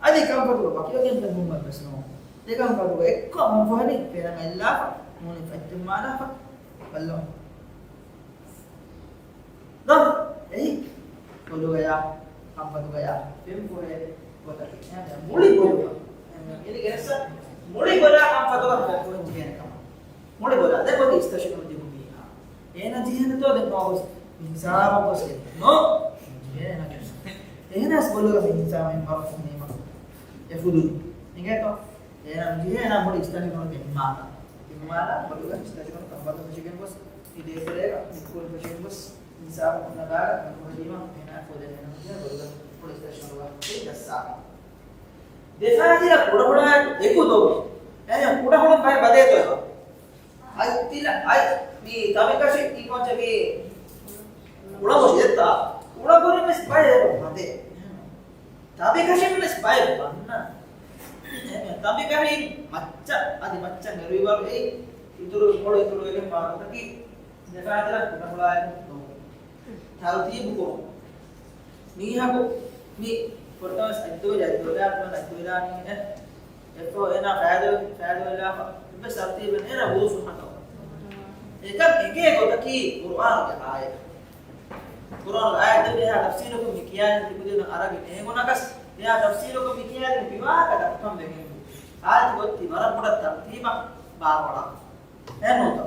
އަދި ކަންފަތުގަ ވަކި ވަކިން ފެން ފުހުމެއް ވެސް ނޫން. ދެ ކަންފަތުގަ އެއްކޮށް ފެން ފުހެނީ ފެނަށް އައިލާފަ ނޫނީ ފައްޗެއް މާލާފަ ބައްލަވަން. ދޯ، އެއީ ބޮލުގަޔާ ކަންފަތުގަޔާ ފެން ފުހޭ ގޮތަކީ. މުޅި ބޮލުގަ. އެނގޭ ގެނެއްސަ މުޅި ބޮލާ ކަންފަތުގަ ފެން ފުހެން ޖެހޭނެ ކަމަށް. މުޅި ބޮލާ. ދެން ގޮތަކީ އިސްތަށިގަނޑު ދިގު މީހާ. އޭނަ ޖެހޭނެތޯ ދެން ނޯ ގޮސް މި ހިސާބަށް ގޮސް ނޯ. ޖެހޭނެ ނަގެން. އެހެނަސް ބޮލުގަ މި ހިސާބަށް މަރު ފުނީމަ. އެ ފުދުން. އިނގޭތޯ؟ އޭނާ މި ޖެހޭ އޭނާ މުޅި އިސްތަށިގަނޑު ގެންމާ. ގެންމާ ބޮލުގަ އިސްތަށިގަނޑު ކަންފަތު ފެށިގެން ގޮސް. މި ދޭތެރޭގަ ނިއްކުރެން ފެށިގެން ގޮސް. މި ހިސާބަށް ހުންނަ ގާގަ މަރު ފުހެދީމަ އޭނާ ފުދެން އޭނާ މި ޖެހޭ ބޮލުގަ މުޅި އިސްތަށިގަނޑުގަ ޖައްސާ. ދެފައިތިލަ ކުޑަހުޅާ އެކު ދޮވި. އެހެން ކުޑަހުޅުން ބައެއް ބަދޭތޯ އެބަ. އަތް ތިލަ، އަތް މި ތަނބިކަށި މި ކޮންޗަކީ އުޅަނބުރި ދެއްތާ. އުޅަނބުރިން ވެސް ބައެއް އެބަ ބަދޭ. ތަނބިކަށިން ވެސް ބައެއް ބަންނަ. ތަނބިކަށިން މައްޗަށް، އަދި މައްޗަށް އެރުވިވަރު އެއީ އިތުރު މޮޅު އިތުރުވެގެން ވާ ގޮތަކީ ދެފައިތިލަ ކުޑަހުޅާއެކު ދޮވުން. ތަރުތީބު ކުރުން. މީހަކު މި ފުރަތަމަސް އަތްދޮވެލި، އަތްދޮވެލާ، އަތްދޮވެލާނީ އެ، އެއްފަހު އޭނާ ފައިދޮވެ، ފައިދޮވެލާފަ. އެއްވެސް ތަރުތީބެއް ނެތް އޭނާ ވުޟޫ ސުންނަތަކު. އެކަން އެނގޭ ގޮތަކީ ޤުރުއާނުގެ އާޔަތް. ޤުރުއާނުގެ އާޔަތް ދެން އެހާ ތަފްސީލަކުން މި ކިޔާލި ތިބުދިން އަރަބި ނޭނގުނަކަސް، އެހާ ތަފްސީލަކުން މި ކިޔާލި މި ވާހަކަ ދައްކަން ވެގެން. އާޔަތު ގޮތްތި ވަރަށް ބޮޑަށް ތަރުތީބަށް ބާރުއަޅާ. އެހެންނޫންތޯ؟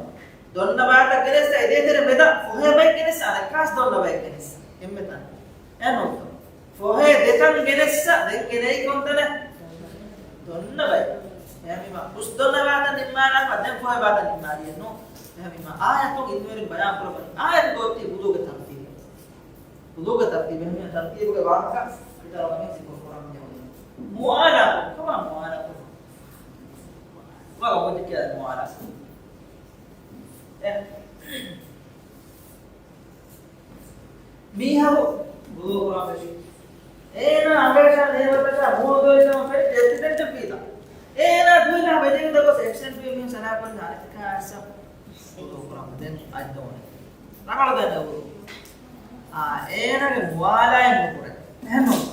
ދޮންނަ ބައިތައް ގެނެސް އެދޭތެރެ މެދަށް ފޮހޭ ބައެއް ގެނެސް އަނެއްކާސް ދޮންނަ ބައެއް ގެނެސް. އެންމެ ތަން. އެހެންނޫންތޯ؟ ފޮހޭ ދެތަން ގެނެއްސަ ދެން ގެނެއި ކޮންތަނެއް؟ ދޮންނަ ބައެއް. އެހެންވީމަ ހުސް ދޮންނަ ބައިތައް ނިންމާލާފަ ދެން ފޮހޭ ބައިތައް ނިންމާލިއެއްނު. އެހެންވީމަ އާޔަތުން އިލްމުވެރިން ބަޔާން ކުރައްވަނީ އާޔަތުގެ އޮތީ ވުޟޫގެ ތަރުތީބު. ވުޟޫގެ ތަރުތީބު، އެހެންވެ ތަރުތީބުގެ ވާހަކަ ކިތައް ވަނީ ޒިކުރު ކުރަމުން ޖެހުނީ. މުވާލާތު، ކޮބާ މުވާލާތު؟ ވަރަށް ވޮޑި ކިޔާ މުވާލާތު. އެ. މީހަކު ވުޟޫ ކުރާ ފެށި. އޭނާ އަނގަޔަށާ ނޭވަތަކާ މޫނު ދޮވެތަން ފެށި އެކްސިޑެންޓެއް ވީތަ؟ އޭނާ ދުވިލާ މެދެއް ދޮގޮސް އެކްސިޑެންޓް ވީ މީހުން ސަލާ ކޮށްލާ އަނެއްކާ އައްސަ ވުޟޫ ކުރާ ދެން އައްދޯނެ. ރަނގަޅު ދެން ވުޟޫ. އާ، އޭނާގެ މުވާލާތް ނުކުރޭ. އެހެން ނޫން.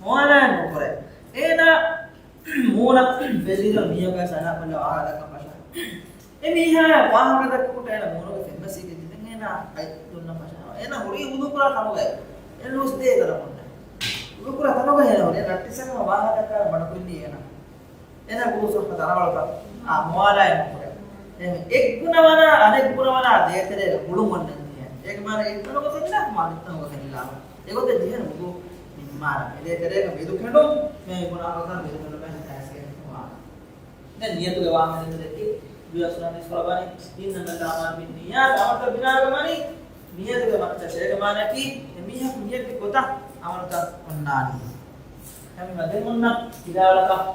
މުވާލާތް ނުކުރޭ. އޭނާ މޫނަށް ފެށިގެން މީހަކާ ސަލާ ކޮށްލާ ވާހަކަ ދައްކަން ފަށާ. އެ މީހާ ވާހަކަ ދައްކަން އޭނާ މޫނުގެ ފެންމަސީގެ ދިން އޭނާ އަތް ދުންނަ ފަށާ. އޭނާ ހުރީ ވުޟޫ ކުރާ ތަނުގައި. އެ ލޫސް ދޭ ތަނަކުންނެ. ވުޟޫ ކުރާ ތަނުގައި އޭނާ ހުރީ ރައްޓިސަކަމަ ވާހަކަ ދައްކާ ބަނޑު ކުއްލި އޭނާ. އޭނާ ވުޟޫ ސައްހަ ދަރަވަޅުތަ؟ އާ، މުވާލާތް ނުކުރޭ. އެހެން އެއްގުނަވަނާ އަނެއްގުނަވަނާ ދޭތެރޭގަ ގުޅުން އޮންނަން ޖެހޭ. އޭގެ މާނަ އެއްތަނުގަ ފެންނާ މާ އަނެއްތަނުގަ ފެންނާ. އެގޮތަށް ޖެހޭނެ ވުޟޫ ނިންމާނަ. އެ ދޭތެރޭގަ މެދު ކެނޑުން، މޭ ގުނާހަކަށް މެދު ކެނޑުމޭ ހިތާސްގެ ނުވާނަ. ދެން ނިޔަތުގެ ވާހަކަ ދެކި، ދުވި އަސްލާނީ ފަރުވާނީ، އިންނަމަލް އަޢްމާލު ބިންނިއްޔާތް، އަމަލުތައް ބިނާވެގެން ވަނީ، ނިޔަތުގެ މައްޗަށް. އޭގެ މާނައަކީ، އެ މީހަކު ނިޔަތް ކޮތަށް އަމަލުތައް އޮންނާނީ. އެހެންވީމަ ދެން އޮންނަ ކިލާވަޅަކަށް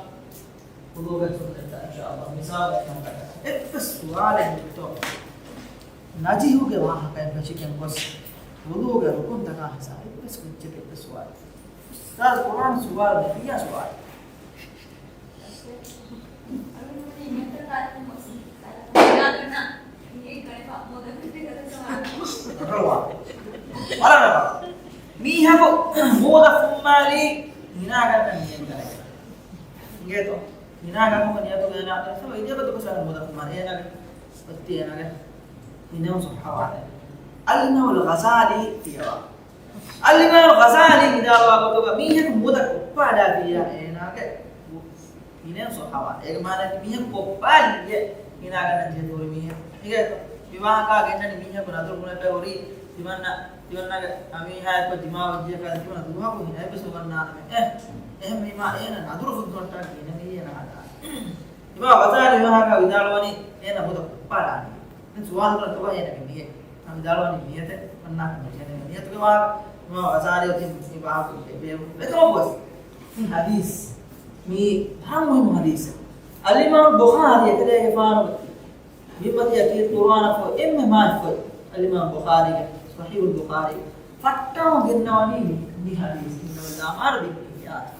ވުޟޫގެ ސުންނަތްތައް އިންޝާﷲ މިސާލެއް ކަންކަން. އެއްވެސް ސުވާލެއް ނެތޯ؟ ނަޖިހުގެ ވާހަކައެއް ފެށިގެން ގޮސް ވުޟޫގެ ރުކުންތަކާ ހިސާބަށް އެއްވެސް ކުއްޖެއްގެ އެއްވެސް ސުވާލެއް. އުސްތާޛު ޤުރްއާން ސުވާލު ނެތިއްޔާ ސުވާލު. މީހަކު މޫދަ ފުއްމާލީ ހިނާގަންނަ ނިޔަތް ކަނެ. އިނގޭތޯ؟ ހިނާގަންނަ ނިޔަތުގަ އޭނާ އެއްވެސް މޫދަ ފުއްމާލީ އޭނާގެ އޮތީ އޭނާގެ ހިނެއް ސޮއްހަވާނެ. އަލްއިމާމުލް ޣަޒާލީ ކިޔަވާ. އަލްއިމާމު ޣަޒާލީ ވިދާޅުވާ ގޮތުގަ މީހަކު މޫދަ ކޮއްޕާލާފިއްޔާ އޭނާގެ ހިނެއް ސޮއްހަވާ. އޭގެ މާނައަކީ މީހަކު ކޮއްޕާލިއްޔޭ ހިނާގަންނަން ޖެހޭ ތުރި މީހެއް. ހިނގޭތޯ؟ މި ވާހަކާ ގެންނަނީ މީހަކު ނަދުރު ބުނެފަ ހުރީ ތިމަންނަ، ތިމަންނަގެ އަމީހާއެކު ދިމާވެއްޖެ ކަލެ ތިމަން ދުވަހަކު ހިނައެއްވެސް ނުގަންނާނަމޭ. އެ، އެހެންވީމާ އޭނަ ނަދުރު ފުއްދުނަށްޓަކާ ގިނަ މީހެއް ނަހަދާނެ. އިމާމު ޣަޒާލީ ވާހަކަ ވިދާޅުވަނީ އޭނަ މޫދަ ކޮއްޕާލާނީ. ދެން ސުވާލު ކުރަން ކޮބާ އޭނަގެ ނިޔަތް؟ މި ވިދާޅުވަނީ ނިޔަތެއް ވަންނާކަމަށް އޭނަގެ ނިޔަތުގެ ވާހަކަ. އިމާމު ޣަޒާލީ އޮތީ މި ވާހަކަ ބޭ-، ބޭ-، އެކަމަކުވެސް މި ޙަދީޘް މީ ވަރަށް މުހިއްމު ޙަދީޘެއް. އަލްއިމާމު ބުޚާރީ އެކަލޭގެފާނުގެ މިއްމަތީ އަކީ ޤުރުއާނަށްފަހު އެންމެ މާތް ފޮތް. އަލްއިމާމު ބުޚާރީގެ ޞަޙީޙުލް ބުޚާރީގެ ފައްޓަމަ ގެންނަވަނީ މި، މި ޙަދީޘް. އިންނަމަލް އަޢްމާލު ބިންނިއްޔާތް.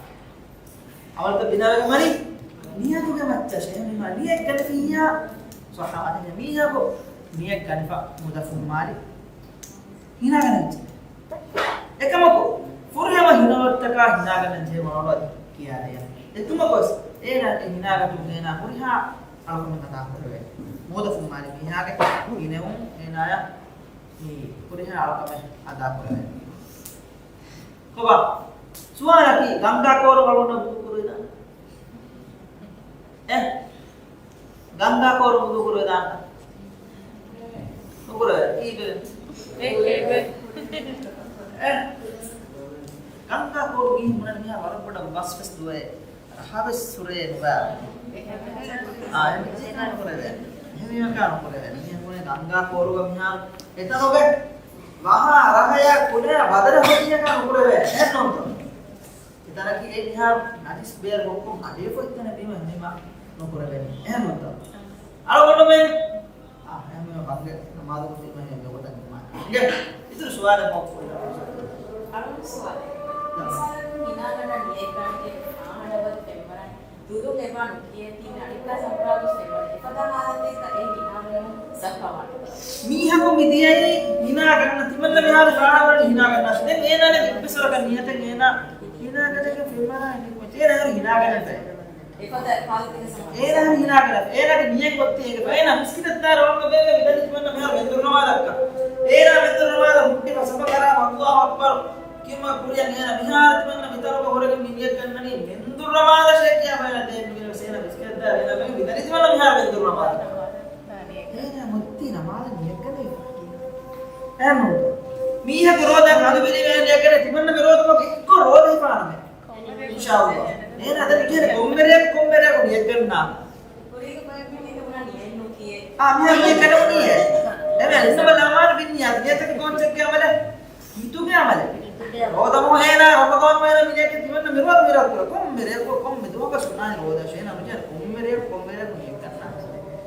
އަމަލުތައް ބިނާވެގެން ވަނީ ނިޔަތުގެ މައްޗަށް. އެހެންވީމާ ނިޔަތް ގަނެފިއްޔާ ޞައްޙަ ވާނެ. މީހަކު ނިޔަތް ގަނެފަ މޫދަ ފުއްމާލި ހިނާގަނެ ޖެހޭ. އެކަމަކު ފުރިހަމަ ހިނަވައްތަކާ ހިނާގަނެ ޖެހޭ ވަރަށް ކިޔާ ދެއްޔާ. އެކަމަކުވެސް އޭނާ އެ ހިނާގަތުން އޭނާ ހުރިހާ އަޅުކަމެއް އަދާކުރެވޭ. މޫދަ ފުއްމާލި މީހާގެ ހިނެވުން އޭނާޔަށް މި ހުރިހާ އަޅުކަމެއް އަދާކުރެވޭ. ކޮބާ؟ ސުވާލަކީ، ގަންގާ ކޯރު އަޅުންނަށް ވުޟޫ ކުރެވިދާނެ؟ އެ؟ ގަންގާ ކޯރު ވުޟޫ ކުރެވިދާނެ؟ ނުކުރެވޭ. އެ؟ ގަންގާ ކޯރު މީހުން ބުނަނީ މީހާ ވަރަށް ބޮޑަށް ބަސް ވެސް ދުވޭ. ރަހަވެސް ސުރޭ ނުބާ. އާ، އެހެން ނުކުރެވޭ. އެހެން ނުކުރެވޭ. މީހުން ގަންގާ ކޯރުގަ މިހާރު އެތަނުގެ ވަހާ ރަހަޔާ ކުލަޔާ ބަދަލު ހުރިޔަކާ ނުކުރެވޭ. އެހެން ނޫންތޯ؟ އެތަނަކީ އެ މިހާރު ނަޖިސް ބޭރު ބޮއްކުން އަޑެއް ފޮތްތަނެއް ބީމަ ހެންނީމާ ނުކުރެވޭނެ. އެހެން ނޫންތޯ؟ އަޅުގަނޑުމެން އާ، އެހެންވީމަ ބަންގެ ނަމާދު ކުރީމަ ހެން މިގޮތަށް ނިމާ. އިނގޭ، އިތުރު ސުވާލެއް މައު ކުރި. އަޅުގަނޑު ސުވާލެއް. މިސާލަކުން ހިނާގަނޑަށް ނިޔަތް ކަންކެ ފާހަނަވަދި ފެންވަރަށް ދުލުން އެބާ ނުކިޔޭތީ އަނެއްކާ ސަފްރާގު ފެންވަރަށް އެފަދަ ހާލަތެއްގަ އެ ހިނާގަނޑު ސަފްރާވާނެ. މީހަކު މިދިޔައީ ހިނާގަންނަ ތިމަންނަ މިހާރު ފާހަނަވަނީ ހިނާގަންނަ. ދެން އޭނާ އެއްވެސް ވަރަކަށް ނިޔަތެއް އޭނާ ހިނާގަނެގެ ފެންވަރާ އެނގި ކޮށް އޭނާ ހިނާގަނެ ފެން. އެފަދަ ހާލަތެއްގަ ސަފްރާ. އޭނާ ހިނާގަނެ. އޭނާގެ ނިޔަތް އޮތީ އޭގެ އޭނާ މިސްކިތަށްދާ ރޯންގަ ބޭގަ ވިދަނި ތިމަންނަ މިހާރު މެންދުރު ނަމާދަކަށް. އޭނާ މެންދުރު ނަމާދަށް ހުއްޓިފަ ސަފަ ކަރާ އައްލާހު އަކްބަރު ކިޔުމަށް ކުރިއަށް އޭނާ މިހާރު ތިމަންނަ މިތަނުގަ ހުރެގެން މި ނިޔަތް ގަންނަނީ މެންދުރު ނަމާދަށޭ ކިޔާ ބަޔަން ދޭން މިގެން ވެސް އޭނާ މިސްކިތަށްދާ އޭނާ މެން ވިދަނީ ތިމަންނަ މިހާރު މެންދުރު ނަމާދަށް. އޭނާ މުއްތީ ނަމާދަށް ނިޔަތް ގަނެ. އެހެން ނޫންތޯ؟ މީހަކު ރޯދަ ހަނދު ބިލިވޭ ނިޔަތް ގަނެ ތިމަންނަ މި ރޯދަ މަގު އެއްކޮށް ރޯދަ ހިފާނަމޭ. އިންޝާﷲ. އޭނާ އަދަ ނިކޭނެ ކޮންމެ ރެއަކު ކޮންމެ ރެއަކު ނިޔަތް ގަންނާ. ކުރީގެ ބައެއް މީހުން އެކަމަށް ނިޔަތް ނުކިޔޭ. އާ، މިހާރު މީ ކަލެވުނީއޭ. އެމެ، އިންނަމަލް އަޢުމާލު ބިންނިއްޔާތި. ނިޔަތަކީ ކޯންޗެއްގެ ޢަމަލެއް؟ ހިތުގެ ޢަމަލެއް. ރޯދަ މަހު އޭނާ ރަމަޟާން މަހު އޭނާ މި ނިޔަތަކީ ތިމަންނަ މިރުވާ މިރާ ކުރާ. ކޮންމެ ރެޔަކު، ކޮންމެ ދުވަހަކަށް ސުންނާނެ ރޯދާ ޝޭނާ މިޖާ ކޮންމެ ރެޔަކު، ކޮންމެ ރެޔަކު ނިޔަތް ކަންނާނެ.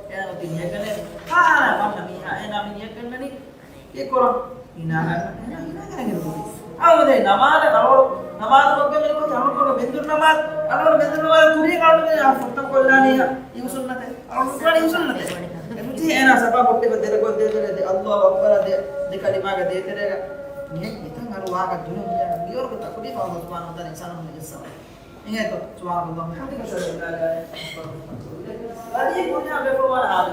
އޭނާ އޮތީ ނިޔަތް ކަންނޭ. ހާ، އަންނަ މީހާ އޭނާ މި ނިޔަތް ކަންނަނީ. އެ ކުރަން ހިނާ ގަންނަ، ހިނާ، ހިނާ ގަނެގެން ކުރީ. އަޅުގަނޑު ނަމާދަށް އަޅުގަނޑު ނަމާދު ކޮށްގެން މިނިކޮށް އަޅުގަނޑު މެންދުރު ނަމާދު، އަޅުގަނޑު މެންދުރު ނަމާދު ކުރިޔަށް އަޅުގަނޑު މެން ފުއްތަން ކޮށްލާނީ އިވު ސުންނަތެއް. އަޅުގަނޑު ކުރާނީ އިވު ސުންނަތެއް. އެމުތީ އޭނާ ސަފާ ބޮއްޓެއް ދެރަ ގޮތް ދޭތެރޭ ދެ އައްލާހު އަކްބަރާ ދެ، ދެ ކަލިމާގެ ދޭތެރޭގަ މިހެން މިތަން އަރު ވާގަ ދުނިޔެ މިޔަރުގެ ތަކުލީފާ އައްލާހު ސުބްޙާނަހޫ ވަތަޢާލާ އިންސާނުން މި ޖައްސަވާ. އިނގޭތޯ؟ ސުބްޙާނަކަ އައްލާހުއްމަ ވަބިޙަމްދިކަ، އަޝްހަދު އަން ލާ އިލާހަ އިއްލާ އަންތަ، އަސްތަޣްފިރުކަ ވައަތޫބު އިލައިކަ. އަދި ކުރިއަށް ވެފަވާނެ ހާލު.